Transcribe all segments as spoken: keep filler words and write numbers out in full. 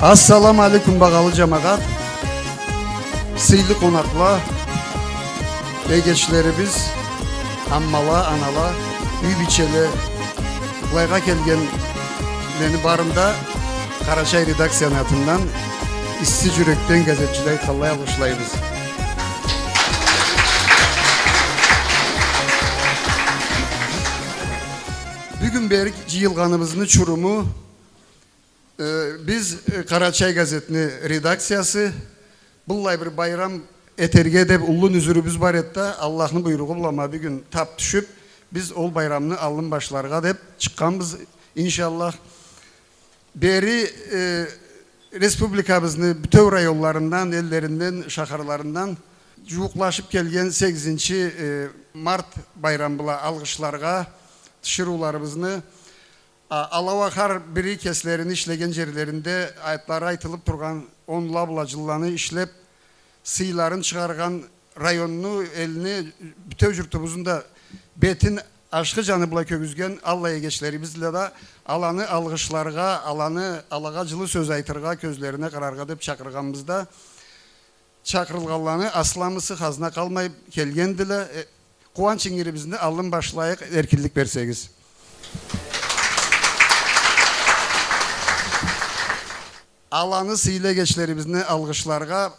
Ассаламу алейкум, багъалы джамагъат, сыйлы къонакъла, эгечлерибиз, аммала, анала, юй бийчеле, былайгъа келгенлени барын да Къарачай редакцияны атындан исси джюрекден газетчиле айтханлай алгъышлайбыз. Бюгюн бери джыйылгъаныбызны чуруму, э, биз, э, Къарачай газетни редакциясы быллай бир байрам этерге деп уллу нюзюрюбюз бар эди да, Аллахны буйругъу бла ма бюгюн тап тюшюп, биз ол байрамны аллын башларгъа деп чыкъгъанбыз, иншаллах. Бери, э, республикабызны бютеу районларындан, эллеринден, шахарларындан джууукълашып келген сегизинчи, э, март байрамы бла алгъышларгъа тиширыуларыбызны, а, ала уа хар бири кеслерини ишлеген джерлеринде атлары айтылып тургъан, онла бла джылланы ишлеп, сыйларын чыгъаргъан, районну, элни, бютеу джуртубузну да бетин ашхы джаны бла кёргюзген аллай эгечлерибиз бла да аланы алгъышларгъа, аланы, алагъа джылы сёз айтыргъа, кёзлерине къараргъа деп чакъыргъанбыз да, чакъырылгъанланы асламысы хазна къалмай келгендиле. Э, Къууанч ингирибизни аллын башлайыкъ, эркинлик берсегиз. Аланы, сыйлы эгечлерибизни алгъышларгъа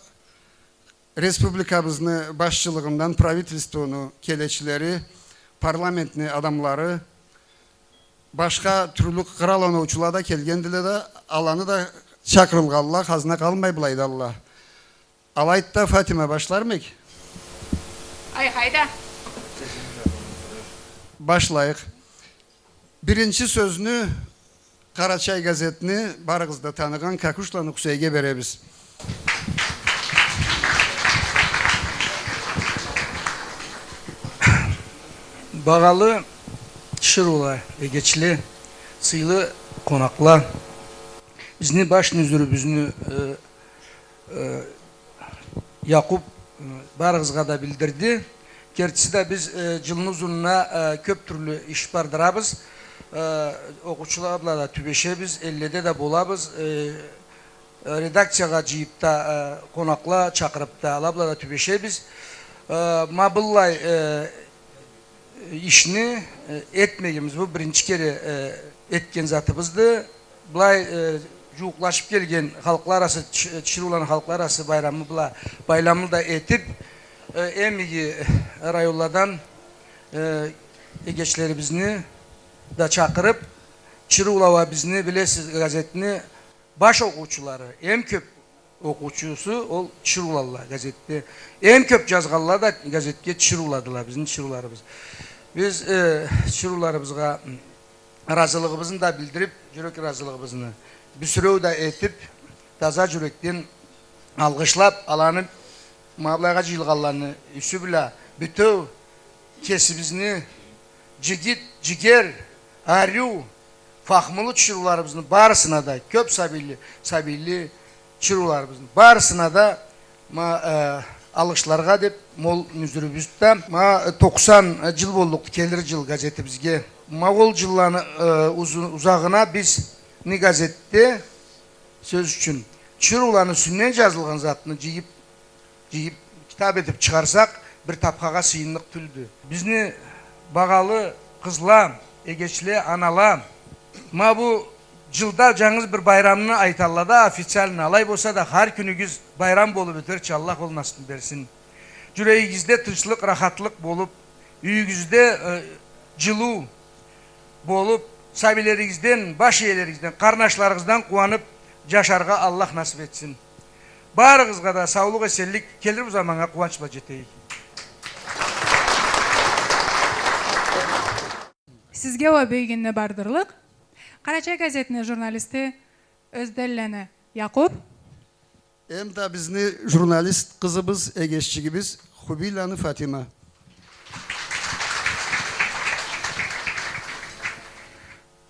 республикабызны башчылыгъындан правительствону келечилери, парламентни адамлары, башха тюрлю къырал оноучула да келгендиле да, аланы да чакъырылгъанла хазна къалмай былайдалла. Алайды да, Фатима, башлармы эк? Ай, хайда. Башлайыкъ. Биринчи сёзню Къарачай газетни барыгъыз да таныгъан Кокушланы Хусейге беребиз. Багъалы тиширыула, эгечле, сыйлы къонакъла, бизни баш нюзюрюбюзню, э, Э, Якъуб, э, барыгъызгъа да билдирди. Кертиси да биз, э, джылны узунуна, э, кёб тюрлю иш бардырабыз. Э, окъуучула бла да тюбешебиз, элледе да болабыз. Э, редакциягъа джыйыб да, э, къонакъла чакъырыб да, ала бла да тюбешебиз. Э, ма быллай, э, ишни, э, этмегенибиз, бу биринчи кере, э, этген затыбызды. Былай, э, джууукълашыб келген халкъла арасы, тиш-, тиширыуланы халкъла арасы байрамы бла байламлы да этиб, э, эм иги районладан, э, эгечлерибизни да чакъырыб, тиширыула уа бизни, билесиз, газетни баш окъуучулары, эм кёб окъуучусу ол тиширыуладыла газетде. Эм кёб джазгъанла да газетге тиширыуладыла, бизни тиширыуларыбыз. Биз, э, тиширыуларыбызгъа, м, разылыгъыбызны да билдириб, джюрек разылыгъыбызны бюсюреу да этиб, таза джюрекден алгъышлаб, аланы ма былайгъа джыйылгъанланы юсю бла бютеу кесибизни джигит, джигер, ариу, фахмулу тиширыуларыбызны барысына да, кёб сабийлы, сабийлы тиширыуларыбызны барысына да ма, э, алгъышларгъа деб, ма ол нюзюрюбюзде, ма, э, токъсан джыл боллукъду келир джыл газетибизге. Ма ол джылланы, э, узу-, узагъына бизни газетде, сёз ючюн, тиширыуланы юсюнден джазылгъан затны джыйыб, джыйыб, китаб этиб чыгъарсакъ, бир табхагъа сыйынныкъ тюлдю. Бизни багъалы къызла, эгечле, анала, ма бу джылда джангыз бир байрамны айталла да, официально, алай болса да, хар кюнюгюз байрам болуб ётерча Аллах ол насыбны берсин. Джюрегигизде тынчлыкъ, рахатлыкъ болуб, юйюгюзде, э, джылыу болуб, сабийлеригизден, баш иелеригизден, къарнашларыгъыздан къууаныб джашаргъа Аллах насыб этсин. Барыгъызгъа да саулукъ, эсенлик, келир бу заманнга къууанч бла джетейик. Сизге уа бюгюннге бардырлыкъ Къарачай газетни журналисти Ёзденланы Якъуб. Эм да бизни журналист къызыбыз, эгеччигибиз Хубийланы Фатима.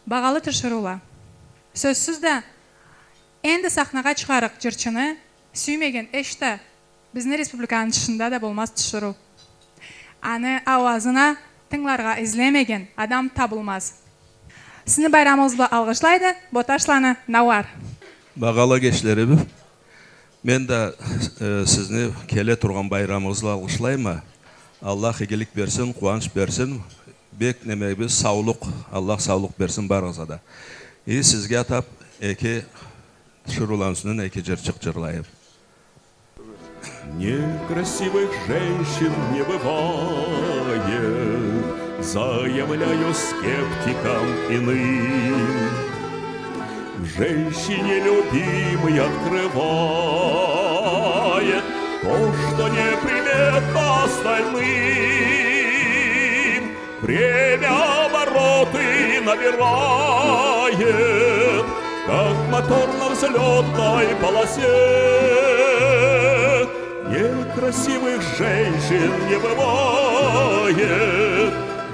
Багъалы тиширыула. Сёзсюз да, энди сахнагъа чыгъарыкъ жырчыны сюймеген эш да бизни республиканы тышында да болмаз тиширыу. Аны ауазына тынгыларгъа излемеген адам табылмаз. Сизни байрамыгъыз бла алгъышлайды Боташланы Науар. Багъалы эгечлерим, мен да, э, сизни келе тургъан байрамыгъыз бла алгъышлайма. Аллах игилик берсин, къууанч берсин. Бек немебиз, саулукъ, Аллах саулукъ берсин барыгъызгъа да. И сизге атап эки тиширыуланы юсюнден эки джырчыкъ джырлайым. Некрасивых женщин не бывает, заявляю скептикам иным. В женщине любимый открывает то, что неприметно остальным. Время обороты набирает, как мотор на взлётной полосе. Некрасивых женщин не бывает,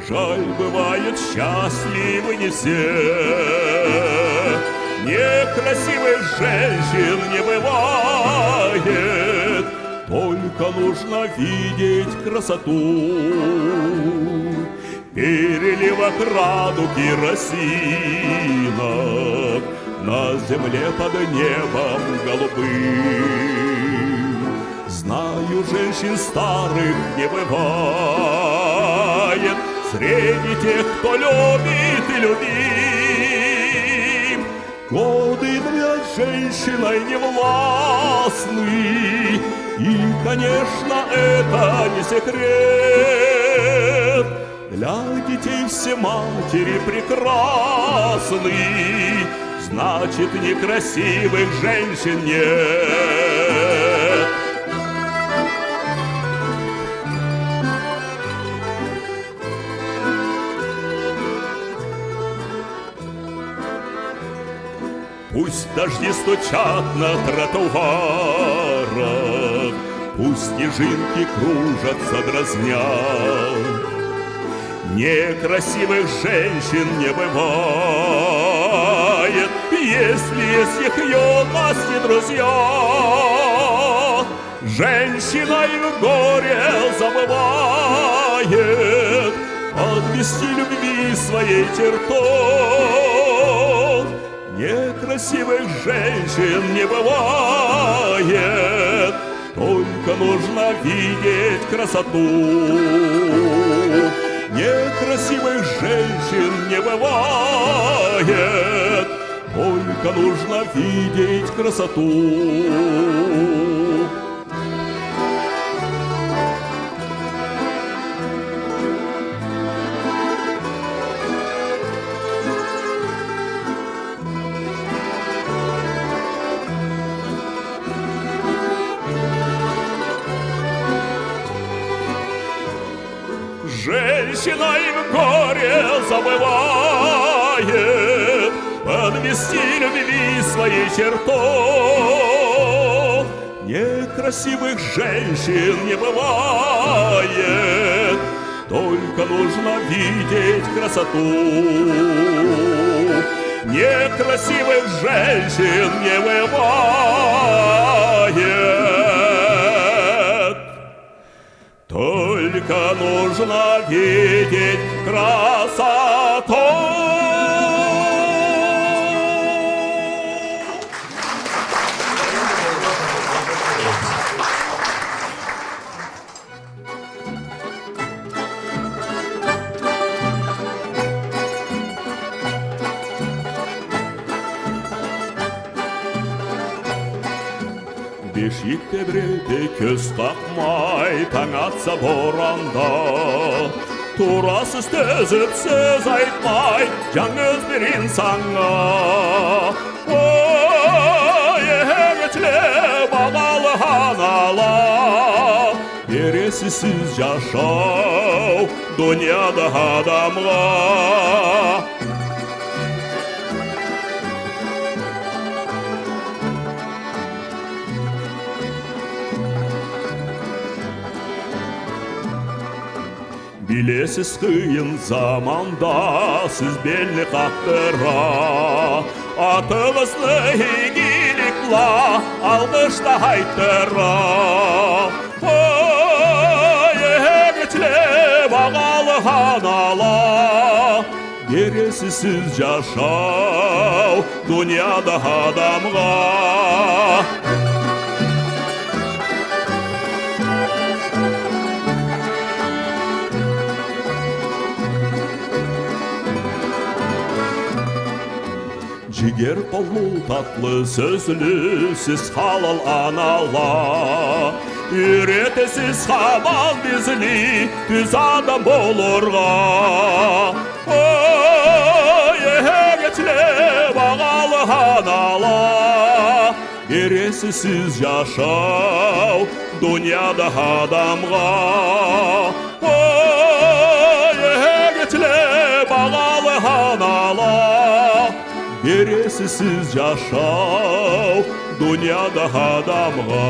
жаль, бывают счастливы не все. Некрасивых женщин не бывает, только нужно видеть красоту. Переливах радуг и росинок на земле под небом голубым. Знаю, женщин старых не бывает среди тех, кто любит и любим. Годы над женщиной не властны, и, конечно, это не секрет. Для детей все матери прекрасны, значит, некрасивых женщин нет. Пусть дожди стучат на тротуарах, пусть снежинки кружатся, дразня. Некрасивых женщин не бывает, если есть их юность и друзья. Женщина и в горе забывает подвести любви своей чертог. Некрасивых женщин не бывает, только нужно видеть красоту. Некрасивых женщин не бывает, только нужно видеть красоту. Женщина и в горе забывает подвести любви своей чертог. Некрасивых женщин не бывает, только нужно видеть красоту. Некрасивых женщин не бывает, только нужно видеть красоту. Бешик тебреде кёз къакъмай, танг атса боранда, турасыз тёзюп сёз айтмай, джангыз бир инсаннга. Ой, эгечле, багъалы анала, бересиз сиз джашау дунияда адамгъа. Билесиз, къыйын заманда сиз белни къакъдыра, атыгъызны игилик бла алгъыш да айтдыра. Ой, эгечле, багъалы анала, бересиз сиз джашау дунияда адамгъа. Джигер къоллу, татлы сёзлю сиз, халал анала. Юйретесиз хаман бизни тюз адам болургъа. Ой, эгечле, багъалы анала, бересиз сиз джашау дунияда адамгъа. Ой, эгечле, багъалы анала, бересиз сиз джашау дунияда адамгъа.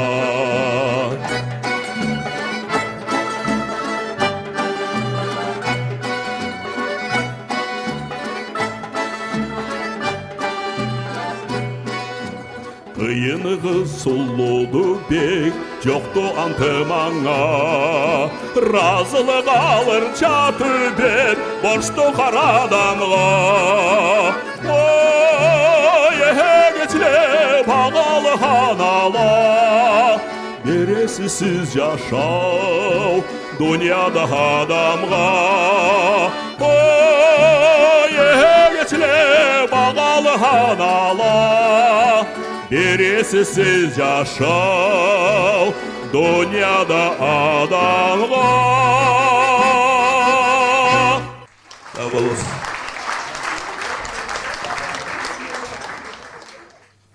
Къыйыныгъыз уллуду бек, джокъду анты манга. Разылыкъ алырча тюбет борчду хар адамгъа. Ой, эгечле, багъалы анала, бересиз сиз джашау дунияда адамгъа. Ой, эгечле, багъалы анала, бересиз сиз джашау дунияда адамгъа. Сау болугъуз.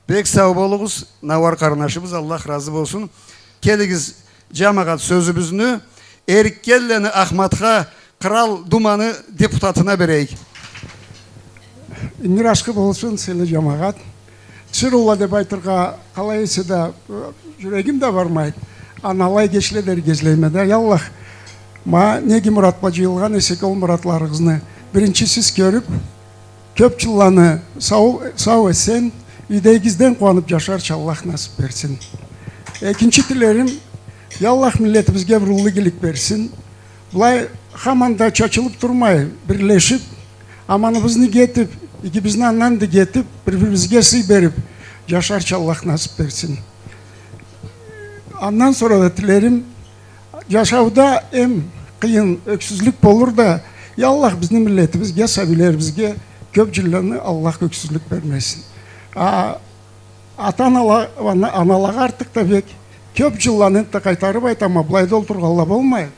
Бек сау болугъуз, Науар къарнашыбыз, Аллах разы болсун. Келигиз, джамагъат, сёзюбюзню Эриккенлени Ахматха, Кърал Думаны депутатына берейик. Ингир ашхы болсун, сыйлы джамагъат. Тиширыула деб айтыргъа къалай эсе да, э, джюрегим да бармайды. Аны алай эгечле дерге излейме да, я Аллах. Ма не иги мурат бла джыйылгъан эсек, ол муратларыгъызны биринчи сиз кёрюб, кёб джылланы сау, сау-эсен, юйдегигизден къууаныб джашарча Аллах насыб берсин. Экинчи тилерим, я Аллах, миллетибизге бир уллу игилик берсин. Былай хаман да чачылыб турмай, бирлешиб, аманыбызны иги этиб, игибизни андан да иги этиб, бир-бирибизге сый бериб, джашарча Аллах насыб берсин. Андан сора да тилерим, джашауда эм къыйын ёксюзлюк болур да, я Аллах, бизни миллетибизге, сабийлерибизге кёб джылланы Аллах ёксюзлюк бермесин. А, ата-анала-, ана-, аналагъа артыкъ да бек кёб джылланы энтда къайтарыб айтама, былайда олтургъанла болмай.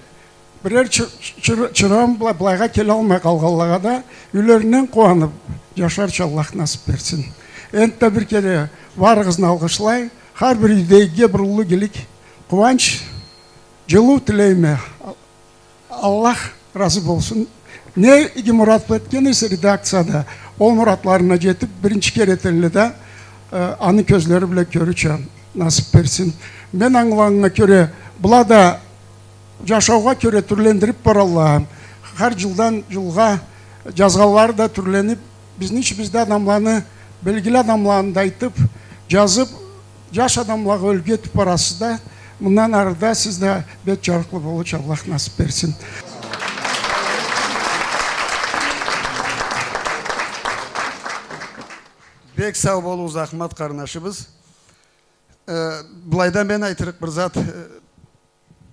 Бирер чы-, чы-, чырам бла-, былайгъа келалмай къалгъанлагъа да юйлеринден къууаныб джашарча Аллах насыб берсин. Энтда бир кере барыгъызны алгъышлай, хар бир юйдегиге бир уллу игилик, къууанч, джылыу тилейме. Аллах разы болсун. Не иги мурат бла этген эсе редакцияда, ол муратларына джетиб, биринчи кере этелле да, э, аны кёзлери бла кёрюрча насыб берсин. Мен ангылагъаныма кёре, была да джашаугъа кёре тюрлендириб баралла. Хар джылдан джылгъа джазгъанлары да тюрлениб, бизни ичибизде адамланы, белгили адамланы да айтыб, джазыб, джаш адамлагъа юлгю этиб барасыз да, мындан ары да сиз да бет джарыкълы болурча Аллах насыб берсин. Бек сау болугъуз, Ахмат къарнашыбыз. Э, былайда мен айтырыкъ бир зат, э,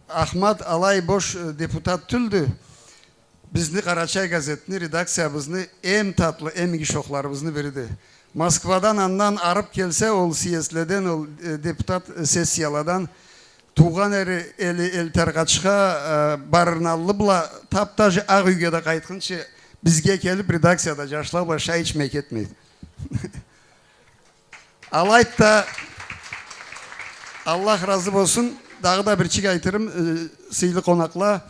Ахмат алай бош, э, депутат тюлдю. Бизни «Къарачай» газетни, редакциябызны эм татлы, эм иги шохларыбызны бириди. Москвадан андан арыб келсе, ол съездледен, ол, э, депутат, э, сессияладан, туугъан эри, эли, Эльтаргъачха, э, барырны аллы бла, тап-тажы Акъ юйге да къайтхынчы, бизге келиб, редакцияда джашла бла шай ичмей кетмейди. Алайды да, Аллах разы болсун, дагъыда бирчик айтырым, э, сыйлы къонакъла,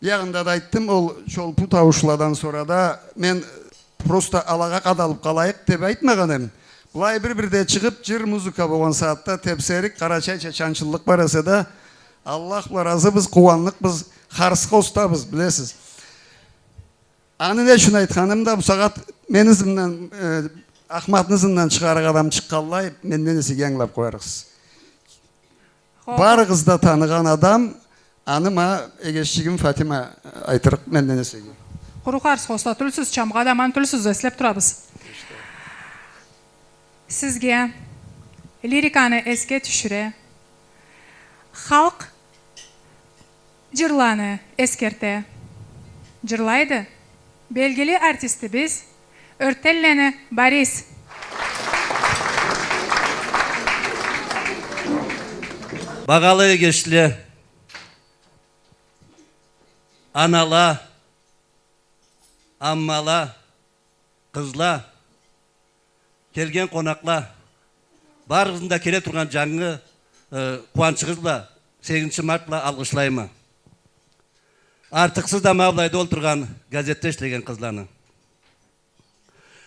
биягъында да айтдым, ол чолпу тауушладан сора да мен просто алагъа къадалыб къалайыкъ деб айтмагъан эм. Былай бир-бирде чыгъыб, джыр, музыка болгъан сагъатда тебсерик, къарачайча чанчыллыкъ бар эсе да, Аллах бла разыбыз, къууанныкъбыз, харс хостабыз, билесиз. Аны не ючюн айтханым да, бусагъат мени ызымдан, э, Ахматны ызындан чыгъарыкъ адам чыкъгъанлай, менден эсе иги ангылаб къоярыкъсыз. Хо. Барыгъыз да таныгъан адам, аны ма эгеччигим Фатима айтырыкъ менден эсе иги. Къуру харс хоста тюлсюз, чамгъа да аман тюлсюз, эслеб турабыз. Сизге лириканы эсге тюшюре, халкъ джырланы эсгерте. Джырлайды белгили артистибиз Ёртенланы Борис. Багъалы эгечле, анала, аммала, къызла, келген къонакъла, барыгъызны да келе тургъан джангы, э, къууанчыгъыз бла, сегизинчи март бла алгъышлайма. Артыкъсыз да ма былайда олтургъан газетде ишлеген къызланы.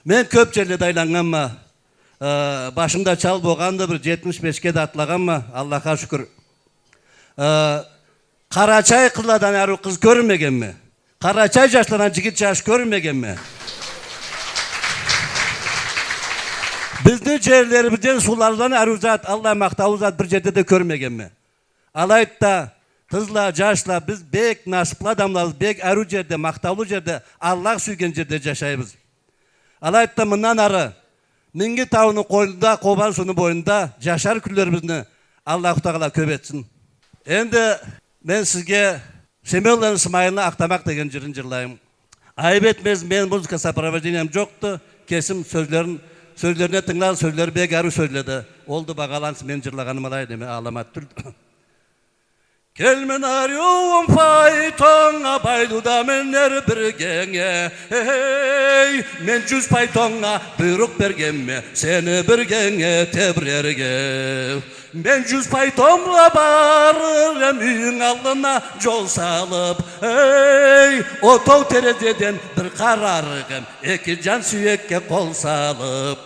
Мен кёп джерледе айланнганма, э, башым да чал болгъанды, бир джетмиш бешге да атлагъанма, Аллахха шукур. Э, Къарачай къызладан ариу къыз кёрмегенме. Къарачай джашладан джигит джаш кёрмегенме. Бизни джерлерибизден, сууларыбыздан ариу зат, аллай махтаулу зат бир джерде да кёрмегенме. Алайды да, къызла, джашла, биз бек насыблы адамлабыз, бек ариу джерде, махтаулу джерде, Аллах сюйген джерде джашайбыз. Алайды да, мындан ары Минги тауну къойнунда, Къобан сууну бойнунда джашар кюнлерибизни Аллаху Тагъала кёп этсин. Энди мен сизге Семёнланы Сымайылны «Ахтамакъ» деген джырын джырлайма. Айыб этмезиз, мен музыка сопровождениям джокъду. Кесим сёзлерин, сёзлерине тынгылагъыз, сёзлери бек ариу сёзледи. Олду, багъалансын, мен джырлагъаным алай, неме, аламат тюлдю. Кел, мин ариуум, файтоннга, Байлыуда минер биргенге. Эй, мен джюз файтоннга буйрукъ бергенме сени биргенге тебрерге. Мен джюз файтон бла барыр эм юйюнг аллына джол салып. Эй, отоу терезеден бир къарарыкъ эм, эки джан сюекге къол салып.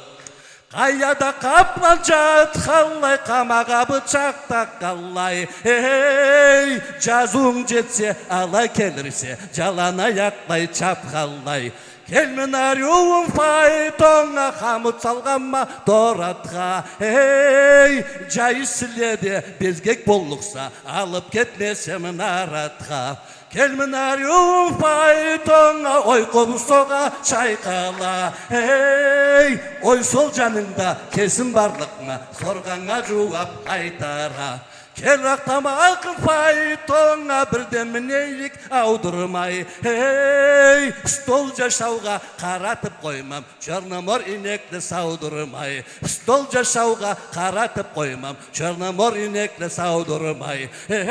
Къаяда къаплан джатханлай, къамагъа бычакъ такъгъанлай. Эй, джазыуунг джетсе, алай келирсе, джалан аякълай чапханлай. Кел, мин ариуум, файтоннга, хамут салгъанма торатха. Эй, джайы силледе безгек боллукъса, алып кетмесем наратха. Кел, мин ариуум, файтоннга, ой къобуз согъа, чайкъала. Эй, ой сол джанынгда кесим барлыкъма, соргъаннга джууап къайтара. Кел, ахтамакъ, файтоннга, бирден минейик аудурмай. Эй, стол джашаугъа къаратып къоймам, черномор ийнекни саудурмай. Стол джашаугъа къаратып къоймам, черномор ийнекни саудурмай. Эй!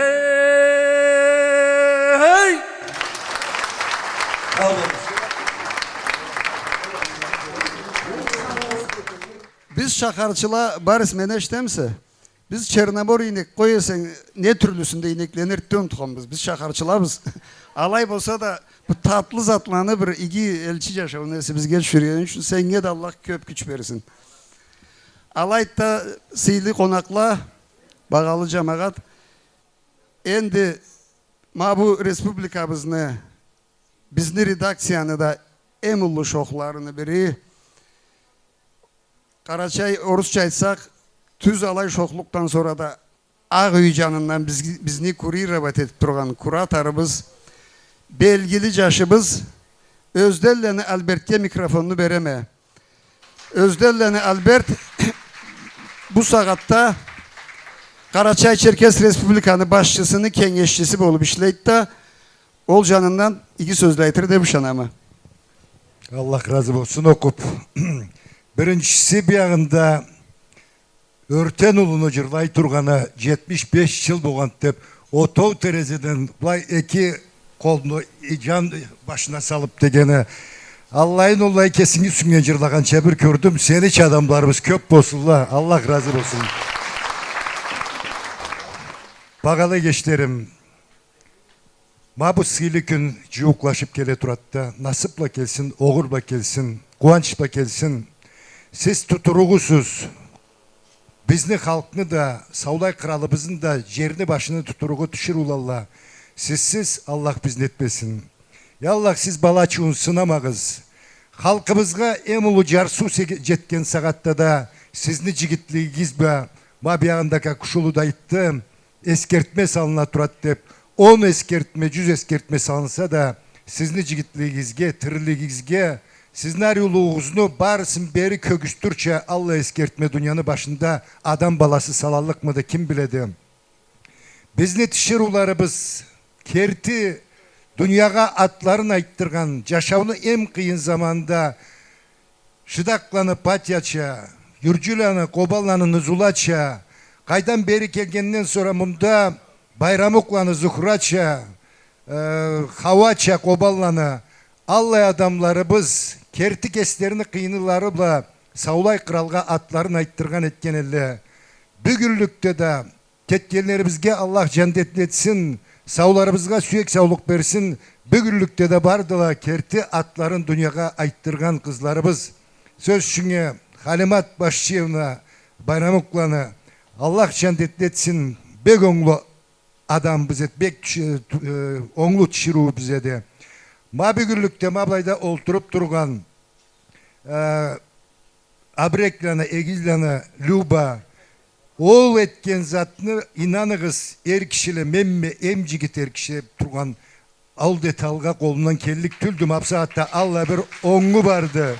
Сау болугъуз. Биз шахарчыла, Борис, мени эшитемисе? Биз черномор ийнек къой эсенг, не тюрлюсюн да ийнекленирди да унутханбыз. Биз шахарчылабыз. Алай болса да, бу татлы затланы бир иги элчи джашауну эсибизге тюшюргенинг ючюн сеннге да Аллах кёп кюч берсин. Алайды да, сыйлы къонакъла, багъалы джамагъат, энди ма бу республикабызны, бизни редакцияны да эм уллу шохларыны бири, къарачай, орусча айтсакъ, тюз алай шохлукъдан сора да Акъ юй джанындан биз-, бизни курировать этип тургъан кураторубуз, белгили джашыбыз Ёзденланы Альбертге микрофонну береме. Ёзденланы Альберт бу сагъатда Къарачай-Черкес Республиканы башчысыны кенгешчиси болуп ишлейди да, ол джанындан иги сёзле айтыр деп ышанама. Аллах разы болсун, окъуп. Биринчиси, биягъында Ёртен улуну джырлай тургъаны, джетмиш беш джыл болгъанды деп, отоу терезеден былай эки къолну джан башына салып дегени. Аллайын, аллай кесинги юсюнгден джырлагъанча бир кёрдюм. Сенича адамларыбыз кёп болсунла. Аллах разы болсун. Багъалы эгечлерим, ма бу сыйлы кюн джууукълашып келе турады да, насып бла келсин, огъур бла келсин, къууанч бла келсин. Сиз тутуругъусуз бизни халкъны да, саулай къралыбызны да джерни башыны тутуругъу тиширыулалла. Сизсиз Аллах бизни этмесин. Я Аллах, сиз бала чыууун сынамагъыз. Халкъыбызгъа эм уллу джарсыу сеге-, джетген сагъатда да сизни джигитлигигиз бла, ма биягъында Кукушулу да айтды, эсгертме салына турады деп, он эсгертме, джюз эсгертме салынса да, сизни джигитлигигизге, тирилигигизге, Сизни ариулугъугъузну барысын бери кёргюзтюрча аллай эсгертме дунияны башында адам баласы салаллыкъмыды, ким биледи? Бизни тиширыуларыбыз керти дуниягъа атларын айтдыргъан, джашауну эм къыйын заманында Шыдакъланы Патияча, Юрджюланы, Къобанланы Нузулача, къайдан бери келгенден сора мында Байрамукъланы Зухрача, э, Хауача, Къобанланы, аллай адамларыбыз керти кеслерини къыйынлары бла саулай къралгъа атларын айтдыргъан этген элле. Бюгюнлюкде да Кетгенлерибизге Аллах джандетли этсин, сауларыбызгъа сюек саулукъ берсин. Бюгюнлюкде да бардыла керти атларын дуниягъа айтдыргъан къызларыбыз. Сёз ючюннге, Халимат Башчиевна Байрамукъланы Аллах джандетли этсин, бек онглу адамыбыз эди, бек тиши-, ту-, э, онглу тиширыуубуз эди. Ма бюгюнлюкде ма былайда олтуруб тургъан, э, Абрекланы, Эгизланы Люба, ол этген затны, ийнаныгъыз, эр кишиле, менме эм джигит эр киши тургъан ол деталгъа къолумдан келлик тюлдю, ма бусагъатда аллай бир онгу барды.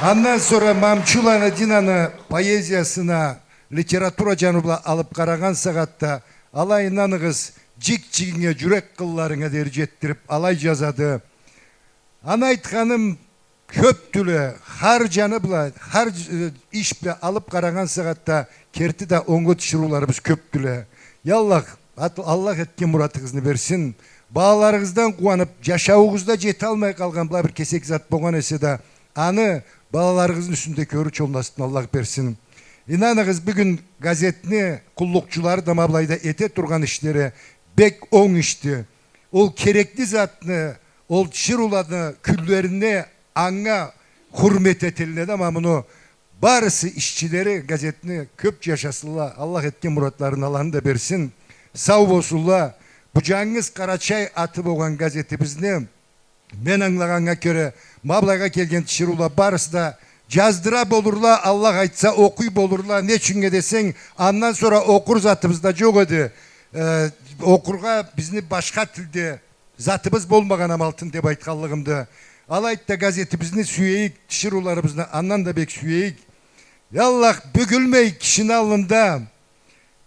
Андан сора Мамчуланы Динаны поэзиясына литература джаны бла алыб къарагъан сагъатда, алай, ийнаныгъыз, джик-джигинге, джюрек къылларынга дери джетдириб, алай джазады. Аны айтханым, кёбдюле, хар джаны бла, хар, э, иш бла алыб къарагъан сагъатда керти да онглу тиширыуларыбыз кёбдюле. Я Аллах, ат-, Аллах этген муратыгъызны берсин. Балаларыгъыздан къууаныб, джашауугъузда джеталмай къалгъан былай бир кесек зат болгъан эсе да, аны балаларыгъызны юсюнде кёрюрча онгласын Аллах берсин. Ийнаныгъыз, бюгюн газетни къуллукъчулары да ма былайда эте тургъан ишлери бек онг ишди. Ол керекли затны, ол тиширыуланы кюнлерине анга хурмет этелле да, ма муну барысы ишчилери газетни кёб джашасынла, Аллах этген муратларын аланы да берсин. Сау болсунла. Бу джангыз Къарачай аты болгъан газетибизни, мен ангылагъаннга кёре, ма былайгъа келген тиширыула барысы да джаздыра болурла, Аллах айтса, окъуй болурла. Не ючюннге десенг, андан сора окъур затыбыз да джокъ эди. Э, окъургъа бизни башха тилде затыбыз болмагъан амалтын деб айтханлыгъымды. Алайды да, газетибизни сюейик, тиширыуларыбызны андан да бек сюейик. Я Аллах, бюгюлмей кишини аллында,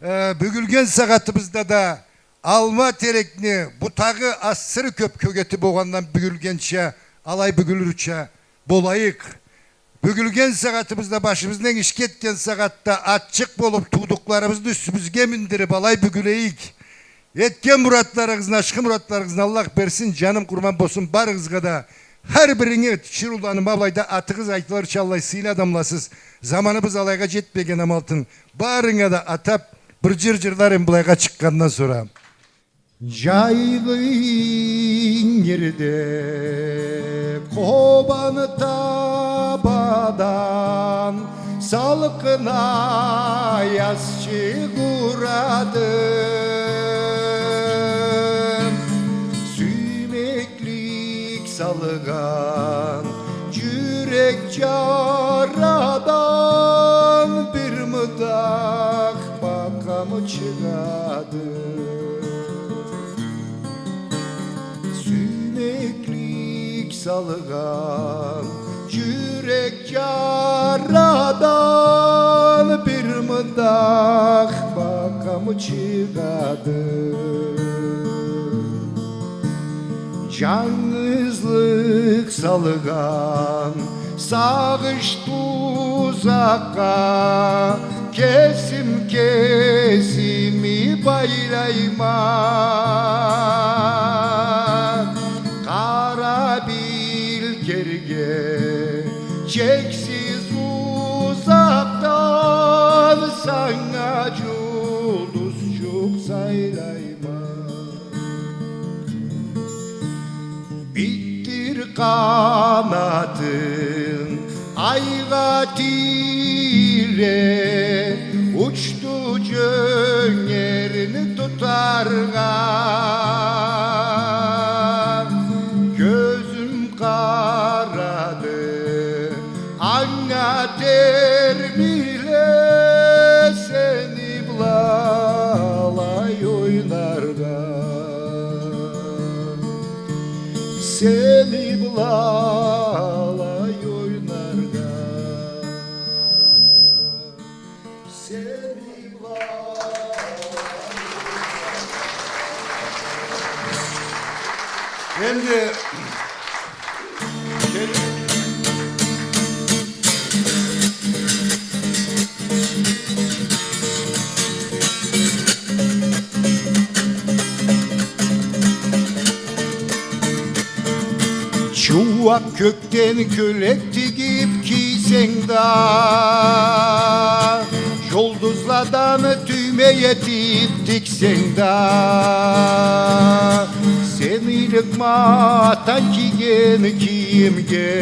э, бюгюлген сагъатыбызда да алма терекни бутагъы, асыры кёб кёгети болгъандан бюгюлгенча, алай бюгюлюрча болайыкъ. Бюгюлген сагъатыбызда, башыбыздан иш кетген сагъатда аччыкъ болуб, туудукъларыбызны юсюбюзге миндириб, алай бюгюлейик. Этген муратларыгъызны, ашхы муратларыгъызны Аллах берсин, джаным къурман болсун барыгъызгъа да. Хар биринги, тиширыуланы, ма былайда атыгъыз айтылырча аллай сыйлы адамласыз. Заманыбыз алайгъа джетмеген амалтын. Барынга да атаб, бир джыр джырларым былайгъа чыкъгъандан сора. Джайгъы ингирде Къобан табадан салкъын аязчыкъ урады. Сюймеклик салгъан джюрек джарадан бир мыдах бакъам чыгъады. Сюймеклик салгъан джюрек джарадан бир мыдах бакъам чыгъады. Джангызлыкъ салгъан сагъыш тузакъгъа кесим кесими байлайма. Къара билгерге чексиз узакъдан санга джулдузчукъ сайлайма. Битдир къанатынг айгъа тийре, учду джёнгерни тутаргъа. Кёзюм къарады анга термиле, сени бла алай ойнаргъа. Сени бла Энди кел-, Чууакъ кёкден кёлек тигип кийсенг да, жулдузладан тюйме этип тиксенг да, сен ыйлыкъма атанг кийген кийимге,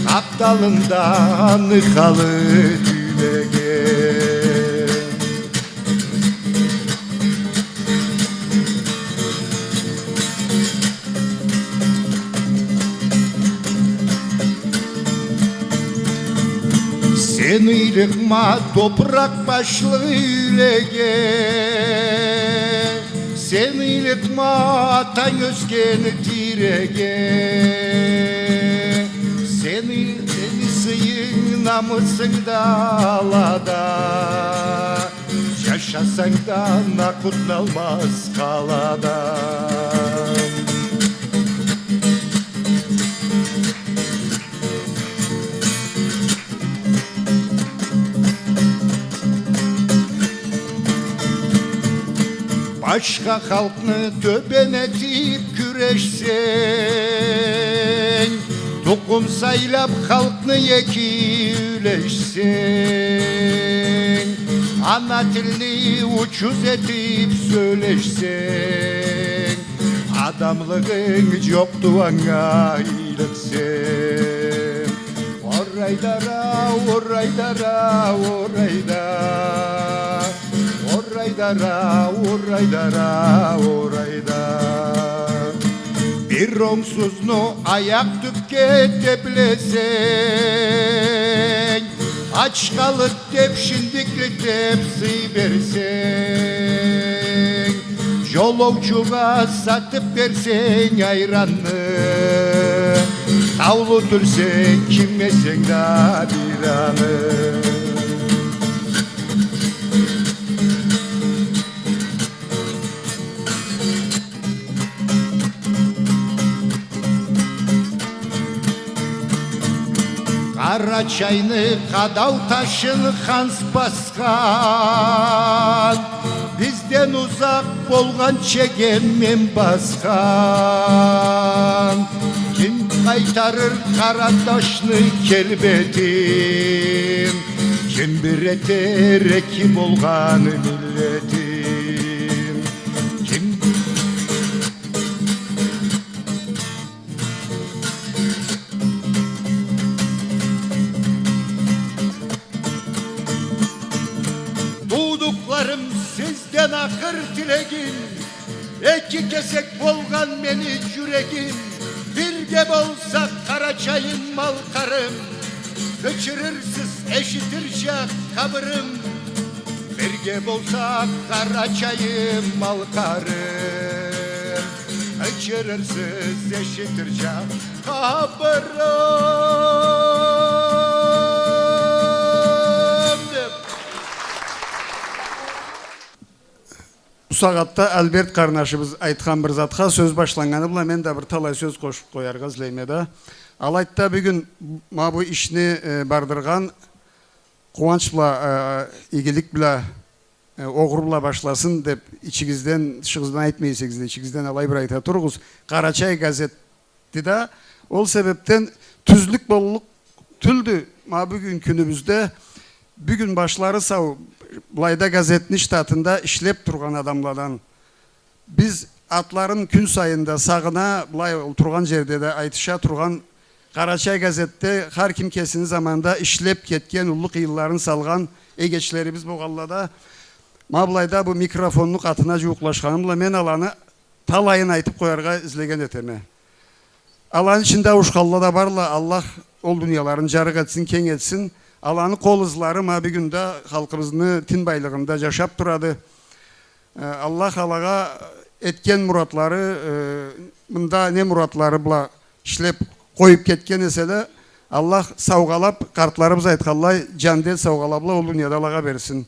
къапдалында аны халы тюймеге. Сен ыйлыкъма топуракъ башлы юйлеге, сен ыйлыкъма атанг ёсген тийреге, сени, сени сыйынг, намысынг да алада. Жашасанг да, накъутналмаз къалада. Башха халкъны тёбен этип кюрешсенг, тукъум сайлап халкъны эки юлешсенг, ана тилни учуз этип сёлешсенг, адамлыгъынг жокъду, анга ыйлыкъсенг. Орайдара, орайдара, орайда. Орайдара, орайдара, орайда. Бир онгсузну аякъ тюпге теплесенг, ач къалды деп, шиндиклик деп сый берсенг, жолоучугъа сатып берсенг айранны, таулу тюлсе, ким эсенг да бир аны. Къарачайны къадау ташын ханс басхан, бизден узакъ болгъан Чегем мен басхан. Ким къайтарыр Къараташны келбетин? Ким бир этер эки болгъан миллетин? Ким Туудукъларым, сизден ахыр тилегим, эки кесек болгъан мени жюрегим, бирге болсакъ, Къарачайым, Малкъарым, къычырырсыз, эшитирча къабырым. Бирге болсакъ, Къарачайым, Малкъарым, къычырырсыз, эшитирча къабырым, деп. Бусагъатда Альберт къарнашыбыз айтхан бир затха, сёз башланнганы бла мен да бир талай сёз къошуп къояргъа излейме да. Алайды да, бюгюн ма бу ишни, э, бардыргъан, къууанч бла, э, игилик бла, э, огъур бла башласын деп, ичигизден, тышыгъыздан айтмай эсегиз да, ичигизден алай бир айта туругъуз. Къарачай газет Ди да, ол себепден тюзлюк боллукъ тюлдю. Ма бюгюн кюнюбюзде, бюгюн башлары сау, былайда газетни штатында ишлеп тургъан адамладан, биз атларын кюн сайын да сагъына, былай ол тургъан жерде да айтыша тургъан, Къарачай газетде хар ким кесини заманында ишлеп кетген, уллу къыйынларын салгъан эгечлерибиз болгъанла да, ма былайда бу микрофонну къатына жууукълашханым бла мен аланы талайын айтып къояргъа излеген этеме. Аланы ичинде ауушханла да барла, Аллах ол дунияларын жарыкъ этсин, кенг этсин. Аланы къол ызлары ма бюгюн да халкъыбызны тин байлыгъында жашап турады. Э, Аллах алагъа этген муратлары, э, мында не муратлары бла ишлеп къоюп кетген эселе, Аллах саугъалап, къартларыбыз айтханлай, жандет саугъалап бла ол дунияда алагъа берсин.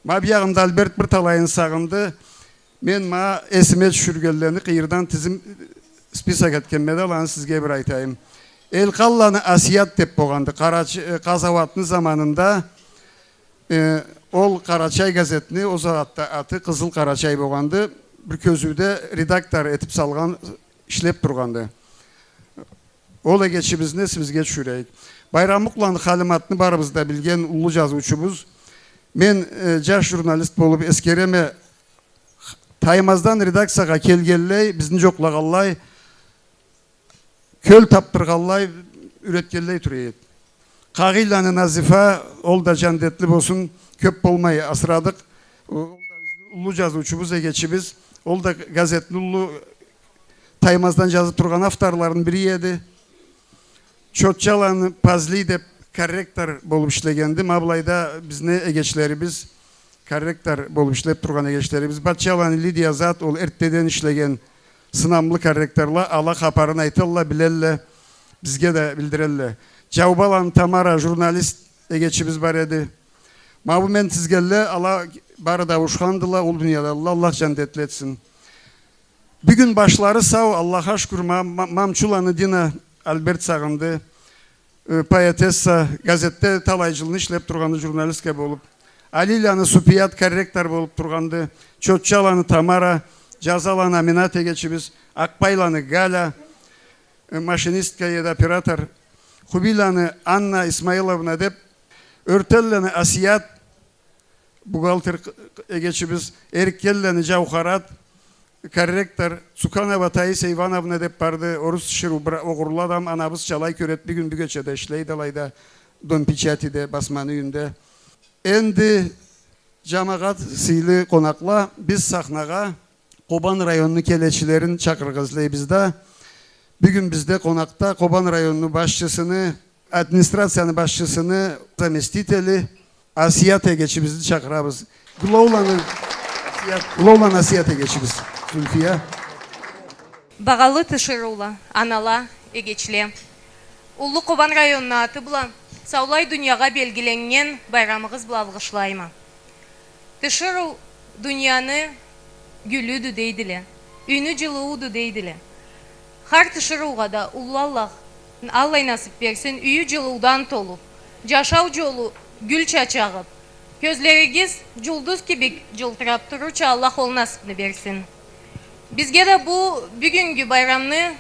Ма биягъында Альберт бир талайын сагъынды. Мен ма эсиме тюшюргенлени къыйырдан тизим, список этгенме да, аланы сизге бир айтайым. Элкъалланы Асият деп болгъанды. Къарач-, э, къазауатны заманында, э, ол Къарачай газетни, ол заманда аты Къызыл Къарачай болгъанды. Бир кёзюуде редактор этип салгъан, ишлеп тургъанды. Ол эгечибизни эсибизге тюшюрейик. Байрамукъланы Халиматны барыбыз да билген уллу джазыучубуз. Мен, э, джаш журналист болуп эсгереме, таймаздан редакциягъа келгенлей, бизни джокълагъанлай, кёл тапдыргъанлай, юретгенлей тура эди. Къагъыйланы Назифа, ол да джандетли болсун, кёп болмай асырадыкъ. Ол да бизни уллу джазыучубуз, эгечибиз. Ол да газетни уллу таймаздан джазып тургъан авторларыны бири эди. Чотчаланы Пазли деп корректор болуп ишлегенди. Ма былайда бизни эгечлерибиз, корректор болуп ишлеп тургъан эгечлерибиз. Батчаланы Лидия зат, ол эртдеден ишлеген сынамлы корректорла, ала хапарын айталла, билелле, бизге да билдирелле. Джаубаланы Тамара журналист эгечибиз бар эди. Ма бу мен тизгенле, ала бары да ауушхандыла, ол дуниядадыла, Аллах джандетли этсин. Бюгюн башлары сау, Аллахха шукур, ма-, ма-, Мамчуланы Дина, Альберт сагъынды, э, поэтесса, газетде талай джылны ишлеп тургъанды журналистка болуп. Алийланы Супият корректор болуп тургъанды, Чотчаланы Тамара, Джазаланы Аминат эгечибиз, Акъбайланы Галя, э, машинистка эди, оператор, Хубийланы Анна Исмаиловна деп, Ёртенланы Асият, бухгалтер к-, к-, эгечибиз, Эриккенланы Джаухарат, корректор, Цуканова Таисия Ивановна деп барды, орус тиширыу бир огъурлу адам, анабызча алай кёреди, бюгюн бюгече да ишлейди алайда, Дом печатиде, басманы юйюнде. Энди, джамагъат, сыйлы къонакъла, биз сахнагъа Къобан районну келечилерин чакъырыргъа излейбиз да. Бюгюн бизде къонакъда Къобан районну башчысыны, администрацияны башчысыны заместители Асият эгечибизни чакъырабыз. Глоуланы Асият, Глоуланы Асият эгечибиз. Зульфия. Багъалы тиширыула, анала, эгечле. Уллу Къобан районну аты бла саулай дуниягъа белгиленнген байрамыгъыз бла алгъышлайма. Тиширыу дунияны гюлюдю дейдиле, юйню джылыууду дейдиле. Хар тиширыугъа да уллу Аллах аллай насып берсин, юйю джылыудан толуп, джашау джолу гюл чачагъып, кёзлеригиз джулдуз кибик джылтырап турууча Аллах ол насыпны берсин. Бизге да бу бюгюннгю байрамны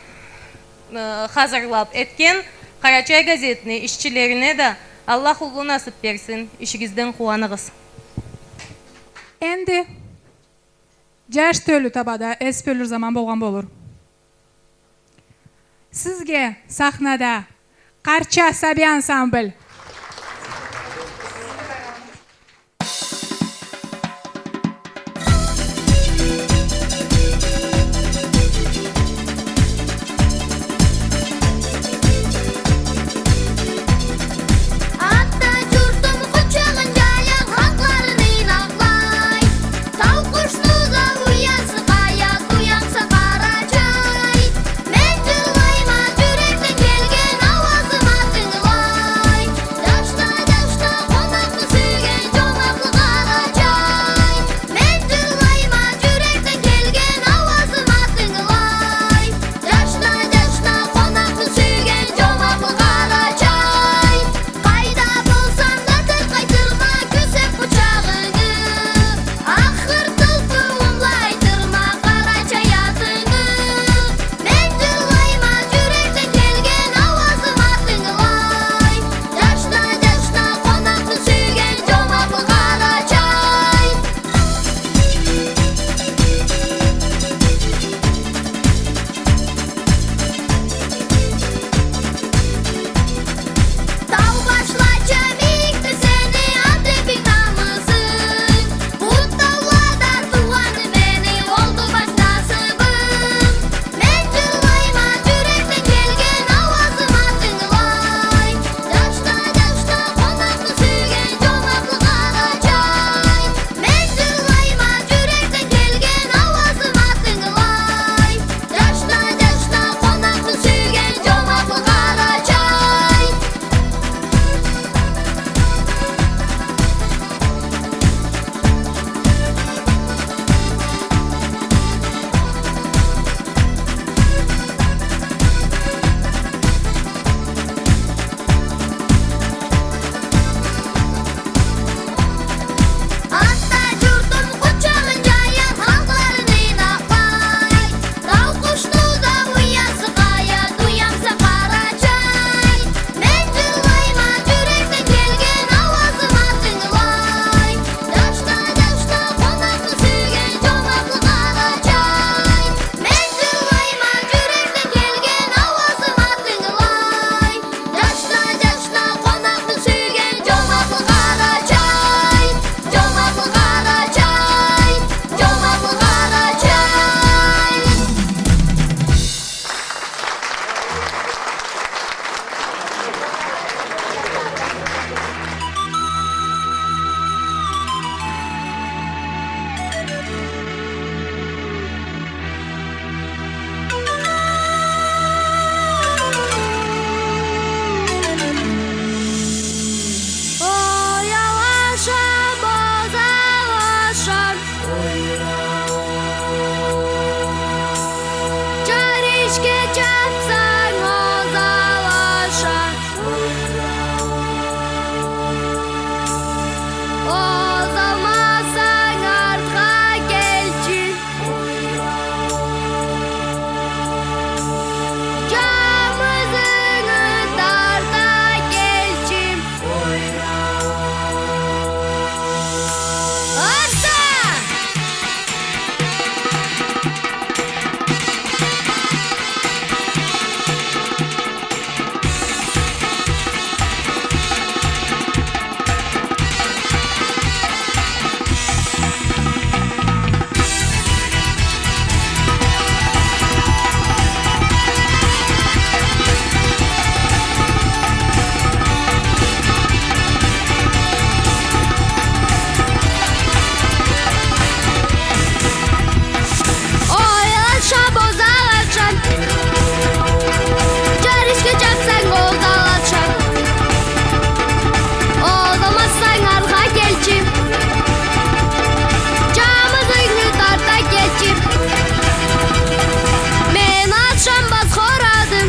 э, хазырлап этген Къарачай газетни ишчилерине да Аллах уллу насып берсин, ишигизден къууаныгъыз. Энди джаш тёлю табада эс бёлюр заман болгъан болур. Сизге сахнада Къарча сабий ансамбль. Ишге чапсанг, озалаша. Озалмасанг, артха келчи. Чамызынгы тарта келчи. Арса! Ойлаша, бозалаша. Джар ишге чапсанг, озалаша. Озалмасанг, артха келчи. Чамызынгы тарта келчи. Мен алашам баз хорадым.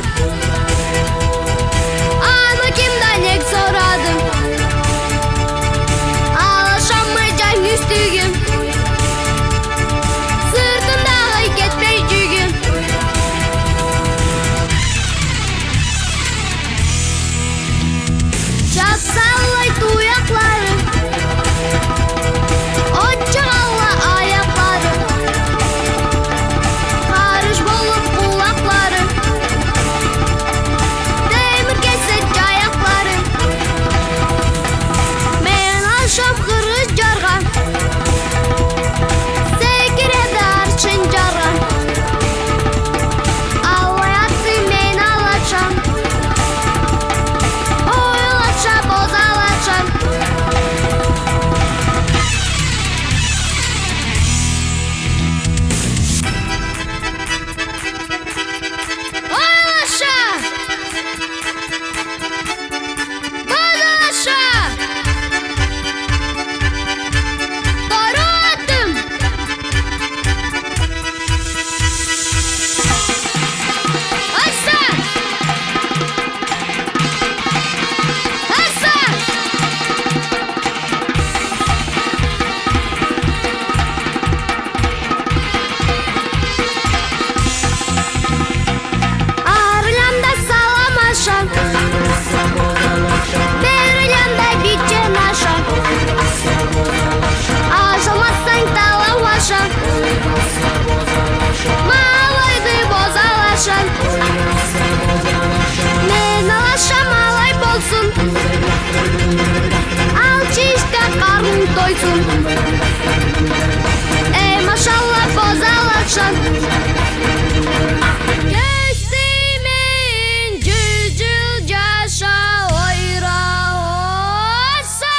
Аны ким да нек сорадым. Алашамы джангыз тюйюм. Сыртымдагъы кетмей джюгюм. Чапсаллай туякълары, от чыгъалла аякълары, къарыш болуп къулакълары, темир кесет джаякълары. Мен алашам къырыш джаргъа, секиреди аршын джаргъа. Аллай атды мен алашам. Ойлаша, бозалаша. Ойлаша! Бозалаша! Тору атдым! Арса! Арса! Ары аланда салам аша, бери аланда бичен аша. Ашалмасанг, талау аша. Ма алайды, бозалаша. Мен алашам, алай болсун. Алчы иш да, къарнынг тойсун. Эй, машалла, бозалаша. Кёз тиймей джюз джыл джаша, ойра, ойса.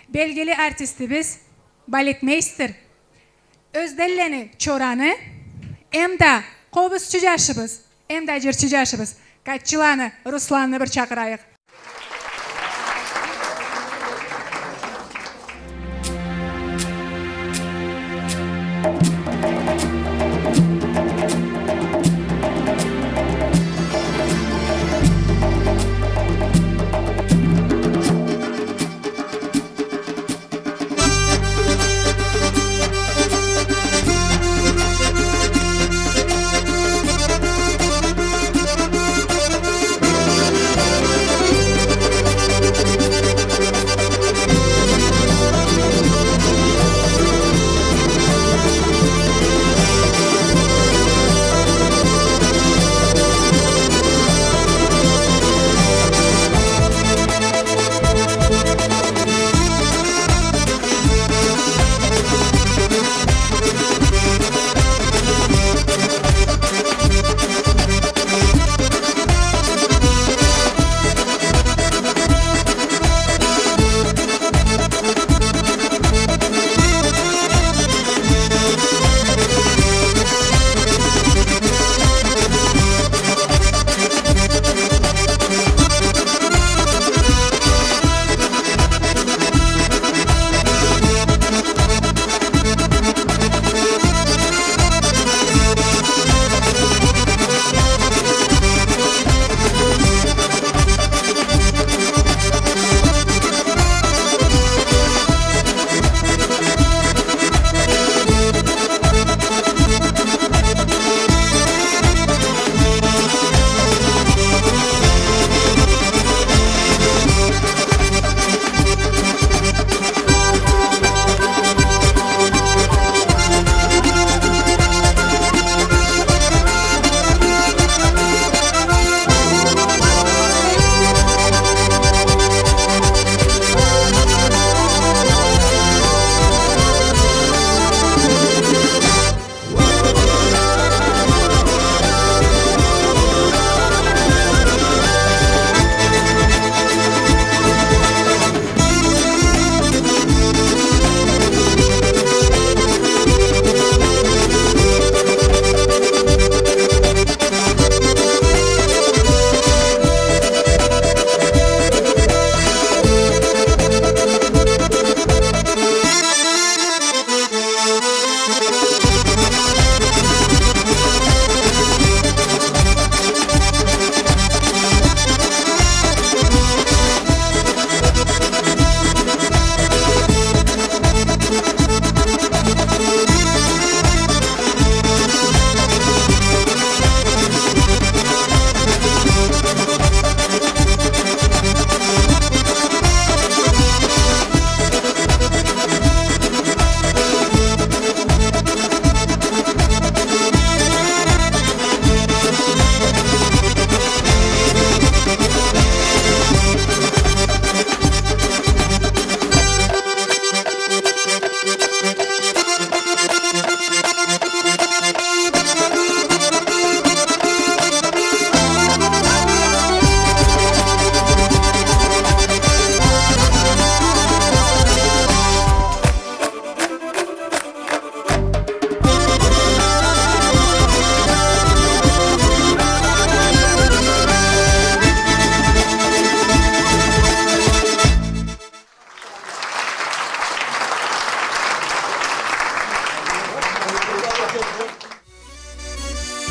Белгили артистибиз, балетмейстер Ёзденлени Чораны эмда къобузчу джашыбыз, эмда джырчы джашыбыз Катчыланы Русланны бир чакъырайыкъ.